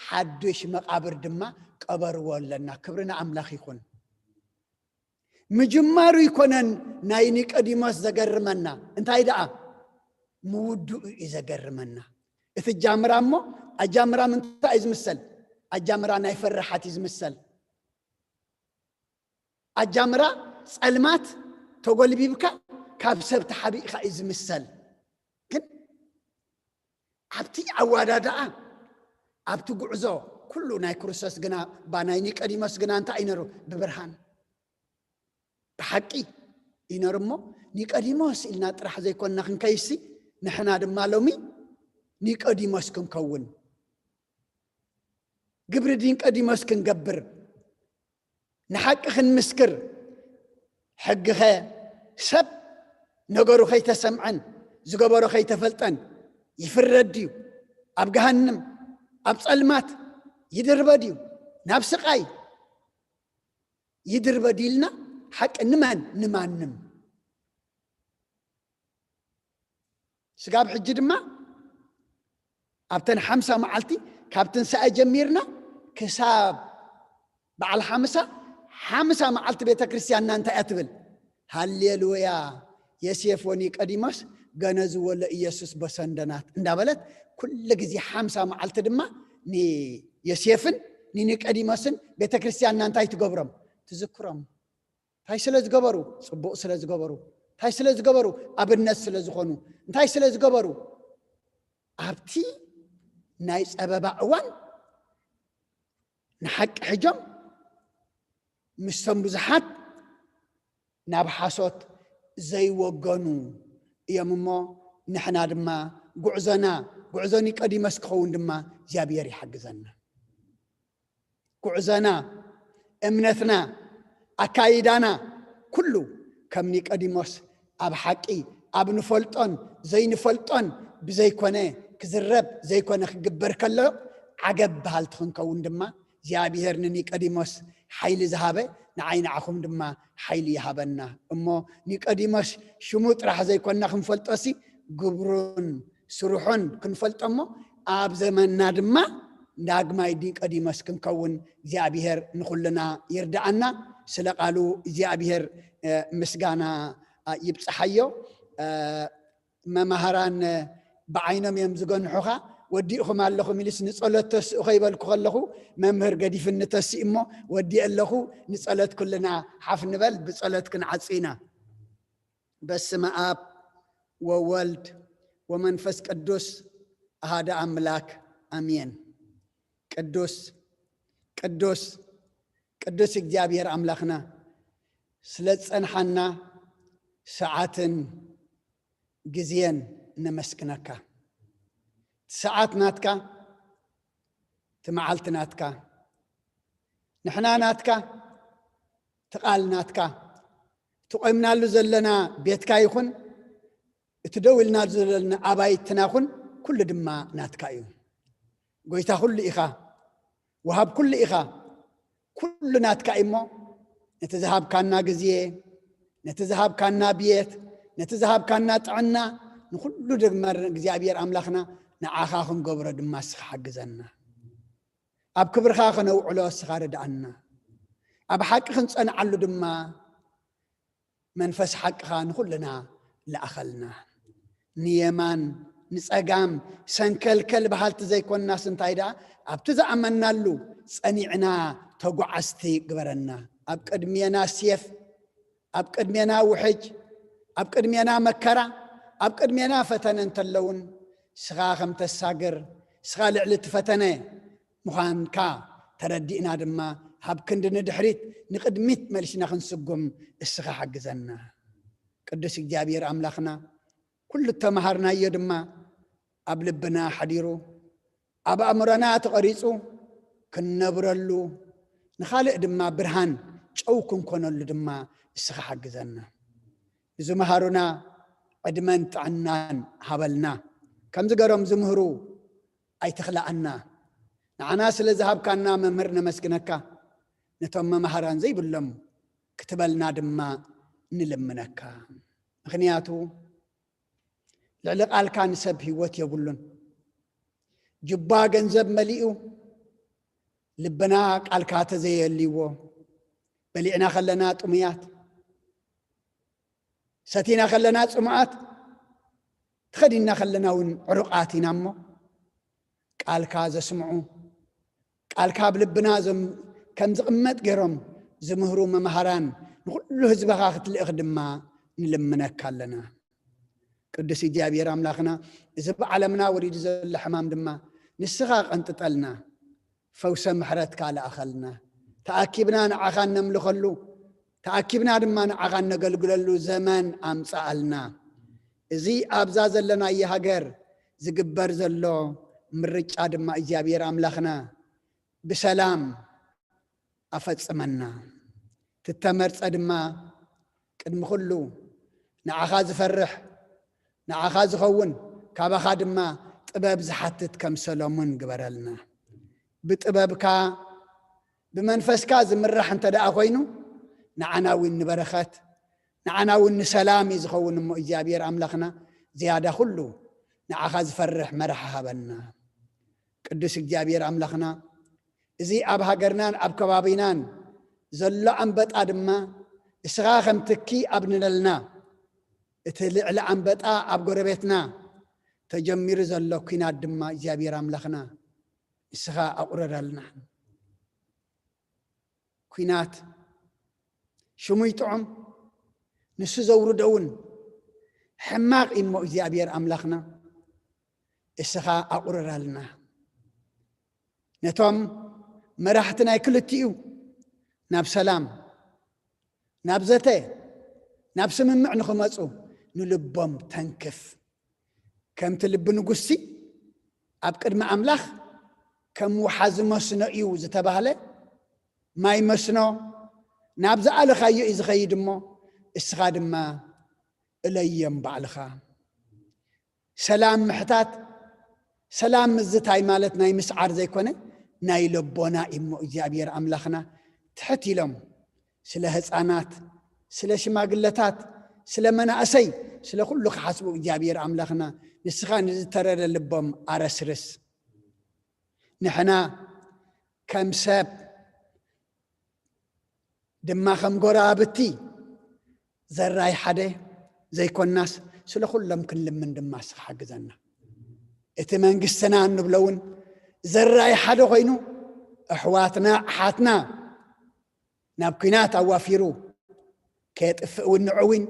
ሓዱሽ መቓብር ድማ ቀበርዎ ኣለና። ክብሪ ንኣምላኽ ይኹን። ምጅማሩ ይኮነን ናይ ኒቆዲሞስ ዘገርመና፣ እንታይ ደኣ ምውድኡ እዩ ዘገርመና። እቲ ጃምራ እሞ፣ ኣጃምራ ምንታይ እዩ ዝምሰል? ኣጃምራ ናይ ፈራሓት እዩ ዝምሰል። ኣጃምራ ጸልማት ተጎልቢብካ ካብ ሰብ ተሓቢእካ እዩ ዝምሰል። ግን ኣብቲ ኣዋዳድኣ፣ ኣብቲ ጉዕዞ ኩሉ ናይ ክርስቶስ ግና፣ ባ ናይ ኒቆዲሞስ ግና እንታይ እዩ ነሩ? ብብርሃን፣ ብሓቂ እዩ ነሩ። እሞ ኒቆዲሞስ ኢልና ጥራሕ ዘይኮንና ክንከይሲ፣ ንሕና ድማ ሎሚ ኒቆዲሞስ ክንከውን፣ ግብሪ ኒቆዲሞስ ክንገብር፣ ንሓቂ ክንምስክር። ሕግኸ ሰብ ነገሩ ከይተሰምዐን ዝገበሮ ከይተፈልጠን ይፍረድ ድዩ? ኣብ ገሃንም፣ ኣብ ጸልማት ይድርበ ድዩ? ናብ ስቓይ ይድርበ ድዩ ኢልና ሓቂ ንመን? ንማንም። ስጋብ ሕጂ ድማ ኣብተን ሓምሳ መዓልቲ፣ ካብ ትንሳኤ ጀሚርና ክሳብ በዓል ሓምሳ፣ ሓምሳ መዓልቲ ቤተ ክርስቲያንና እንታይ እያ ትብል? ሃሌሉያ፣ ዮሴፍ ወኒቆዲሞስ ገነዝዎ ለኢየሱስ በሰንደናት እንዳበለት ኩሉ ግዜ ሓምሳ መዓልቲ ድማ ንዮሴፍን ንኒቆዲሞስን ቤተ ክርስቲያንና እንታይ ትገብሮም? ትዝክሮም። እንታይ ስለ ዝገበሩ? ጽቡቕ ስለ ዝገበሩ። እንታይ ስለ ዝገበሩ? ኣብነት ስለ ዝኾኑ። እንታይ ስለ ዝገበሩ? ኣብቲ ናይ ጸበባ እዋን ንሓቂ ሕጆም ምስቶም ብዙሓት ናብ ሓሶት ዘይወገኑ እዮም እሞ፣ ንሕና ድማ ጉዕዞና ጉዕዞ ኒቆዲሞስ ክኸውን ድማ እግዚኣብሔር ይሓግዘና። ጉዕዞና፣ እምነትና፣ ኣካይዳና ኩሉ ከም ኒቆዲሞስ ኣብ ሓቂ፣ ኣብ ንፈልጦን ዘይንፈልጦን ብዘይኮነ ክዝረብ ዘይኮነ ክግበር ከሎ ዓገብ በሃልቲ ክንከውን ድማ እግዚኣብሔር ንኒቆዲሞስ ሓይሊ ዝሃበ ንዓይ ንዓኹም ድማ ሓይሊ ይሃበና። እሞ ኒቆዲሞስ ሽሙ ጥራሕ ዘይኮንና ክንፈልጦሲ ግብሩን ስርሑን ክንፈልጦ እሞ ኣብ ዘመንና ድማ ዳግማይ ኒቆዲሞስ ክንከውን እግዚኣብሔር ንኹልና ይርዳኣና። ስለ ቃሉ እግዚኣብሔር ምስጋና ይብፅሓዮ። መማህራን ብዓይኖም እዮም ዝገንሑኻ። ወዲእኹም ኣለኹም ኢልስ ንጸሎት ተስኡ ከይበልኩ ከለኹ መምህር ገዲፍኒ ተስኡ እሞ ወዲእ ኣለኹ። ንጸሎት ኩልና ሓፍ ንበል፣ ብጸሎት ክንዓጹ ኢና። በስመ ኣብ ወወልድ ወመንፈስ ቅዱስ ኣሃደ ኣምላክ ኣሜን። ቅዱስ ቅዱስ ቅዱስ እግዚኣብሔር ኣምላኽና ስለ ዝጸንሓና ሰዓትን ግዜን ነመስግነካ። እቲ ሰዓት ናትካ፣ እቲ መዓልቲ ናትካ፣ ንሕና ናትካ፣ እቲ ቃል ናትካ፣ እቲ ቆይምናሉ ዘለና ቤትካ ይኹን እቲ ደው ኢልና ዘለና ኣባይትና ይኹን ኩሉ ድማ ናትካ እዩ። ጎይታ ኩሉ ኢኻ፣ ወሃብ ኩሉ ኢኻ። ኩሉ ናትካ እዩ እሞ ነቲ ዝሃብካና ግዜ፣ ነቲ ዝሃብካና ቤት፣ ነቲ ዝሃብካና ጥዕና ንኹሉ ድማ እግዚኣብሔር ኣምላኽና ንዓኻ ክንገብሮ ድማ እስኻ ሓግዘና። ኣብ ክብርኻ ከነውዕሎ እስኻ ርድኣና። ኣብ ሓቂ ክንጸንዓሉ ድማ መንፈስ ሓቅኻ ንኹልና ለኣኸልና። ንየማን ንጸጋም ሰንከልከል በሃልቲ ዘይኮንናስ እንታይ ደኣ ኣብቲ ዝኣመናሉ ጸኒዕና ተጓዓዝቲ ግበረና። ኣብ ቅድሜና ሴፍ፣ ኣብ ቅድሜና ውሕጅ፣ ኣብ ቅድሜና መከራ፣ ኣብ ቅድሜና ፈተነ እንተለውን እስኻ ከም ተሳግር፣ እስኻ ልዕሊ እቲ ፈተነ ምዃንካ ተረዲእና ድማ ካብ ክንዲ ንድሕሪት ንቕድሚት መሊስና ክንስጉም እስኻ ሓግዘና። ቅዱስ እግዚኣብሔር ኣምላኽና ኩሉ እተምሃርናዮ ድማ ኣብ ልብና ሓዲሩ ኣብ ኣእምሮና ተቐሪጹ ክንነብረሉ ንኻልእ ድማ ብርሃን ጨው ክንኮነሉ ድማ እስኻ ሓግዘና። ንዝመሃሩና ዕድመን ጥዕናን ሃበልና። ከምዚ ገሮም ዝምህሩ ኣይትኽልኣና። ንዓና ስለ ዝሃብካና መምህር ነመስግነካ። ነቶም መማህራን ዘይብሎም ክትበልና ድማ ንልምነካ። ምኽንያቱ ልዕሊ ቃልካ ንሰብ ህይወት የብሉን። ጅባ ገንዘብ መሊኡ ልብና ቃልካ ተዘየልይዎ በሊዕና ከለና ጥሙያት፣ ሰቲና ከለና ጽሙኣት፣ ተኸዲንና ከለና እውን ዕሩቓት ኢና እሞ ቃልካ ዘስምዑ ቃልካ ኣብ ልብና ዞም ከም ዝቕመጥ ገይሮም ዝምህሩ መምሃራን ንኹሉ ህዝብኻ ክትልእኽ ድማ ንልምነካ ኣለና። ቅዱስ እግዚኣብሔር ኣምላኽና፣ እዚ ብዓለምና ወሪዱ ዘሎ ሕማም ድማ ንስኻ ቀንጥጠልና፣ ፈውሰ ምሕረትካ ለኣኸልና። ተኣኪብና ንዓኻ እነምልኸሉ፣ ተኣኪብና ድማ ንዓኻ እነገልግለሉ ዘመን ኣምጽኣልና። እዚ ኣብዛ ዘለናዮ ሃገር ዝግበር ዘሎ ምርጫ ድማ እግዚኣብሔር ኣምላኽና ብሰላም ኣፈጽመና። ትተመርጸ ድማ ቅድሚ ኩሉ ንዓኻ ዝፈርሕ፣ ንዓኻ ዝኸውን፣ ካባኻ ድማ ጥበብ ዝሓትት ከም ሰሎሙን ግበረልና። ብጥበብካ ብመንፈስካ ዝምራሕ እንተ ደኣ ኮይኑ ንዓና እውን ንበረኸት ንዓና እውን ንሰላም እዩ ዝኸውን። እሞ እግዚኣብሔር ኣምላኽና ዝያዳ ኩሉ ንዓኻ ዝፈርሕ መራሒ ሃበና። ቅዱስ እግዚኣብሔር ኣምላኽና፣ እዚ ኣብ ሃገርናን ኣብ ከባቢናን ዘሎ ኣንበጣ ድማ እስኻ ከም ትኪ ኣብንለልና። እቲ ልዕሊ ኣንበጣ ኣብ ጎረቤትና ተጀሚሩ ዘሎ ኲናት ድማ እግዚኣብሔር ኣምላኽና ንስኻ ኣቑረረልና። ኲናት ሽሙ ይጥዑም፣ ንሱ ዘውርዶ እውን ሕማቕ እዩ እሞ እግዚኣብሔር ኣምላኽና እስኻ ኣቑርራልና። ነቶም መራሕቲ ናይ ክልቲኡ ናብ ሰላም፣ ናብ ዘተ፣ ናብ ስምምዕ ንኽመፁ ንልቦም ተንክፍ። ከምቲ ልቢ ንጉስቲ ኣብ ቅድሚ ኣምላኽ ከም ውሓዚ መስኖ እዩ ዝተባህለ ማይ መስኖ ናብ ዝኣለኻዮ እዩ ዝኸይድ እሞ እስኻ ድማ እለዮም ባዕልኻ። ሰላም ምሕታት፣ ሰላም ምዝታይ ማለት ናይ ምስዓር ዘይኮነ ናይ ልቦና እዩ እሞ እግዚኣብሔር ኣምላኽና ትሕት ኢሎም ስለ ህፃናት፣ ስለ ሽማግለታት፣ ስለ መናእሰይ፣ ስለ ኩሉ ክሓስቡ እግዚኣብሔር ኣምላኽና ንስኻ ንዝተረረ ልቦም ኣረስርስ። ንሕና ከም ሰብ ድማ ከም ጎረባብቲ ዘራይ ሓደ ዘይኮናስ ስለ ኩሎም ክንልምን ድማ እስኻ ሓግዘና። እቲ መንግስትና እንብሎ እውን ዘራይ ሓደ ኮይኑ ኣሕዋትና ኣሓትና ናብ ኲናት ኣዋፊሩ ከየጥፍእ እውን ንዑ እውን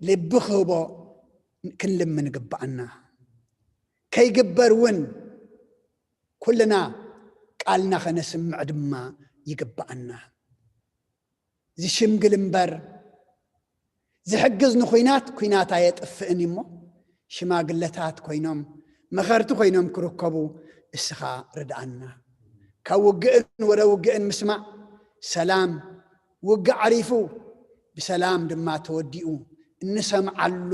ልቢ ክህቦ ክንልምን ይግብኣና። ከይግበር እውን ኩልና ቃልና ከነስምዕ ድማ ይግብኣና። ዝሽምግል እምበር ዝሕግዝ ንኹናት ኲናት ኣየጥፍእን እሞ ሽማግለታት ኮይኖም መኸርቲ ኮይኖም ክርከቡ እስኻ ርድኣና። ካብ ውግእን ወረ ውግእን ምስማዕ ሰላም፣ ውግእ ዓሪፉ ብሰላም ድማ ተወዲኡ እንሰምዓሉ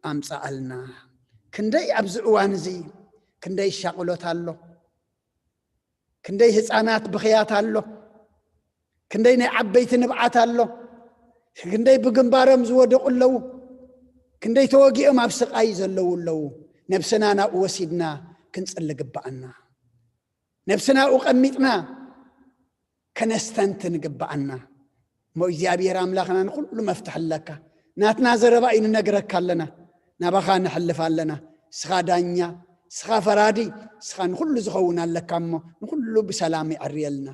ኣምፀኣልና። ክንደይ ኣብዚ እዋን እዚ ክንደይ ሻቕሎት ኣሎ፣ ክንደይ ህፃናት ብኽያት ኣሎ፣ ክንደይ ናይ ዓበይቲ ንብዓት ኣሎ፣ ክንደይ ብግንባሮም ዝወደቑ ኣለዉ፣ ክንደይ ተወጊኦም ኣብ ስቓይ ዘለዉ ኣለዉ። ነብስና ናብኡ ወሲድና ክንጽሊ ግብኣና። ነብስና ኣብኡ ቀሚጥና ከነስተንትን ግብኣና። እሞ እግዚኣብሔር ኣምላኽና ንኹሉ መፍትሒ ኣለካ። ናትና ዘረባ እዩ ንነግረካ ኣለና። ናባኻ ንሕልፍ ኣለና። እስኻ ዳኛ፣ እስኻ ፈራዲ፣ እስኻ ንኹሉ ዝኸውን ኣለካ እሞ ንኹሉ ብሰላም ይዕርየልና።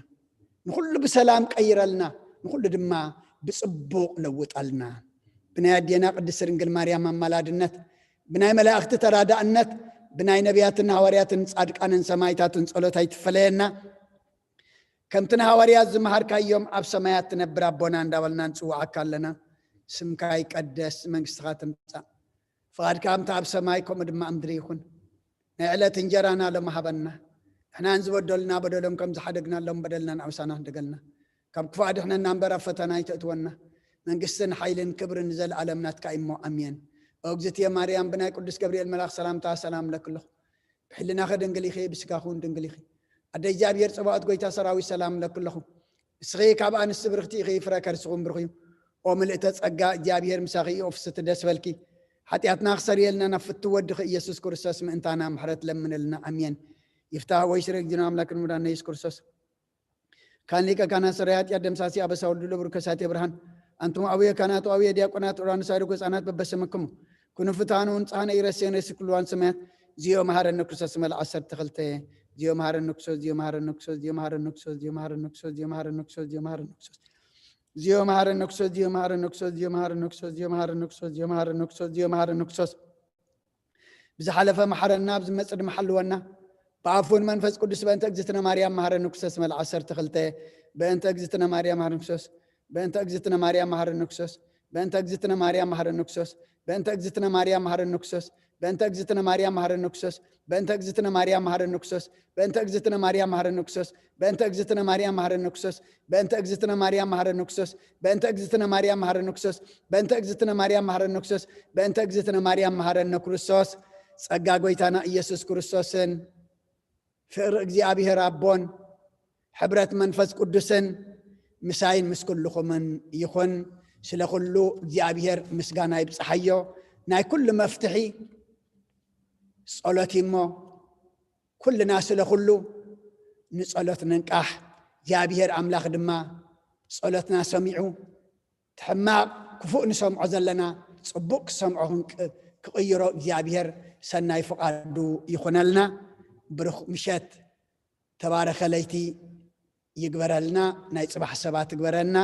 ንኹሉ ብሰላም ቀይረልና፣ ንኹሉ ድማ ብጽቡቕ ለውጠልና። ብናይ ኣዴና ቅድስት ድንግል ማርያም ኣማላድነት፣ ብናይ መላእኽቲ ተራዳእነት፣ ብናይ ነቢያትን ሃዋርያትን ጻድቃንን ሰማይታትን ጸሎት ኣይትፈለየና። ከምቲ ንሃዋርያት ዝመሃርካዮም ኣብ ሰማያት ትነብር ኣቦና እንዳበልና ንጽውዓካ ኣለና። ስምካ ይቀደስ፣ መንግስትኻ ትምጻእ፣ ፍቓድካ ከምቲ ኣብ ሰማይ ከምኡ ድማ ኣብ ምድሪ ይኹን። ናይ ዕለት እንጀራና ሎም ሃበና። ንሕናን ዝበደሉና በደሎም ከም ዝሓደግናሎም በደልና ንኣውሳና ደገልና። ካብ ክፉእ ኣድሕነና እምበር ኣብ ፈተና ኣይተእትወና። መንግስትን ሓይልን ክብርን ንዘለኣለም ናትካ እሞ ኣሜን። ኦ እግዝእትየ ማርያም ብናይ ቅዱስ ገብርኤል መልኣኽ ሰላምታ ሰላም ለክለኹ። ብሕልናኺ ድንግል ኢኺ፣ ብስጋኹን ድንግል ኢኺ። ኣደ እግዚኣብሔር ጽባኦት ጎይታ ሰራዊት ሰላም ለክለኹ። እስኺ ካብ ኣንስቲ ብርኽቲ ኢኺ፣ ፍረ ከርስኹም ብሩኽ እዩ። ኦ ምልእተ ጸጋ እግዚኣብሔር ምሳኺ እዩ፣ ኦ ፍስቲ ደስ በልኪ። ሓጢኣትና ክሰርየልና ናብ ፍቱ ወድኺ ኢየሱስ ክርስቶስ ምእንታና ምሕረት ለምንልና። ኣሜን። ይፍታህ ወይ ስረ እግዚእነ ኣምላክን ሙዳነ ኢየሱስ ክርስቶስ። ካን ሊቀ ካህናት ሰራይ ኃጢአት ደምሳሲ ኣበሳ ወልዱ ለብሩ ከሳቴ ብርሃን። ኣንቱም ኣቡየ ካህናት ወኣቡየ ዲያቆናት ኡራኑስ ኣይርጎ ህፃናት በበስምክሙ ኩኑ ፍትሃኑ ንጽሃነ ይረሴን ረሲ ኩልዋን ሰማያት። ዚዮ መሃረነ ክርስቶስ መል ዓሰርተ ክልተ። ዚዮ መሃረነ ክርስቶስ ዚዮ መሃረነ ክርስቶስ ዚዮ መሃረነ ክርስቶስ ዚዮ መሃረነ ክርስቶስ ዚዮ መሃረነ ክርስቶስ ዚዮ መሃረነ ክርስቶስ ዚዮ መሃረነ ክርስቶስ ዚዮ መሃረነ ክርስቶስ ዚዮ መሃረነ ክርስቶስ ዚዮ መሃረነ ክርስቶስ ዚዮ መሃረነ ክርስቶስ ዚዮ መሃረነ ክርስቶስ። ብዝሓለፈ መሓረና፣ ብዝመጽእ ድማ ሓልወና። ብኣፉን መንፈስ ቅዱስ በእንተ እግዝእትነ ማርያም መሃረነ ክርስቶስ መል ዓሰርተ ክልተ። በእንተ እግዝእትነ ማርያም መሃረነ ክርስቶስ። በእንተ እግዝእትነ ማርያም መሃረነ ክርስቶስ። በእንተ እግዝእትነ ማርያም መሃረነ ክርስቶስ። በእንተ እግዝእትነ ማርያም መሃረነ ክርስቶስ። በእንተ እግዝእትነ ማርያም መሃረነ ክርስቶስ። በእንተ እግዝእትነ ማርያም መሃረነ ክርስቶስ። በእንተ እግዝእትነ ማርያም መሃረነ ክርስቶስ። በእንተ እግዝእትነ ማርያም መሃረነ ክርስቶስ። በእንተ እግዝእትነ ማርያም መሃረነ ክርስቶስ። በእንተ እግዝእትነ ማርያም መሃረነ ክርስቶስ። በእንተ እግዝእትነ ማርያም መሃረነ ክርስቶስ። በእንተ እግዝእትነ ማርያም መሃረነ ክርስቶስ። ጸጋ ጎይታና ኢየሱስ ክርስቶስን ፍቕሪ እግዚኣብሔር ኣቦን ሕብረት መንፈስ ቅዱስን ምሳይን ምስ ኩልኹምን ይኹን። ስለ ኩሉ እግዚኣብሔር ምስጋና ይብጽሓዮ። ናይ ኩሉ መፍትሒ ጸሎት እዩ እሞ ኩልና ስለ ኩሉ ንጸሎት ንንቃሕ። እግዚኣብሔር ኣምላኽ ድማ ጸሎትና ሰሚዑ፣ እቲ ሕማቕ ክፉእ ንሰምዖ ዘለና ጽቡቕ ክሰምዖ ክንቅ- ክቕይሮ እግዚኣብሔር ሰናይ ፍቓዱ ይኹነልና። ብሩኽ ምሸት፣ ተባረኸ ለይቲ ይግበረልና። ናይ ጽባሕ ሰባት ይግበረና።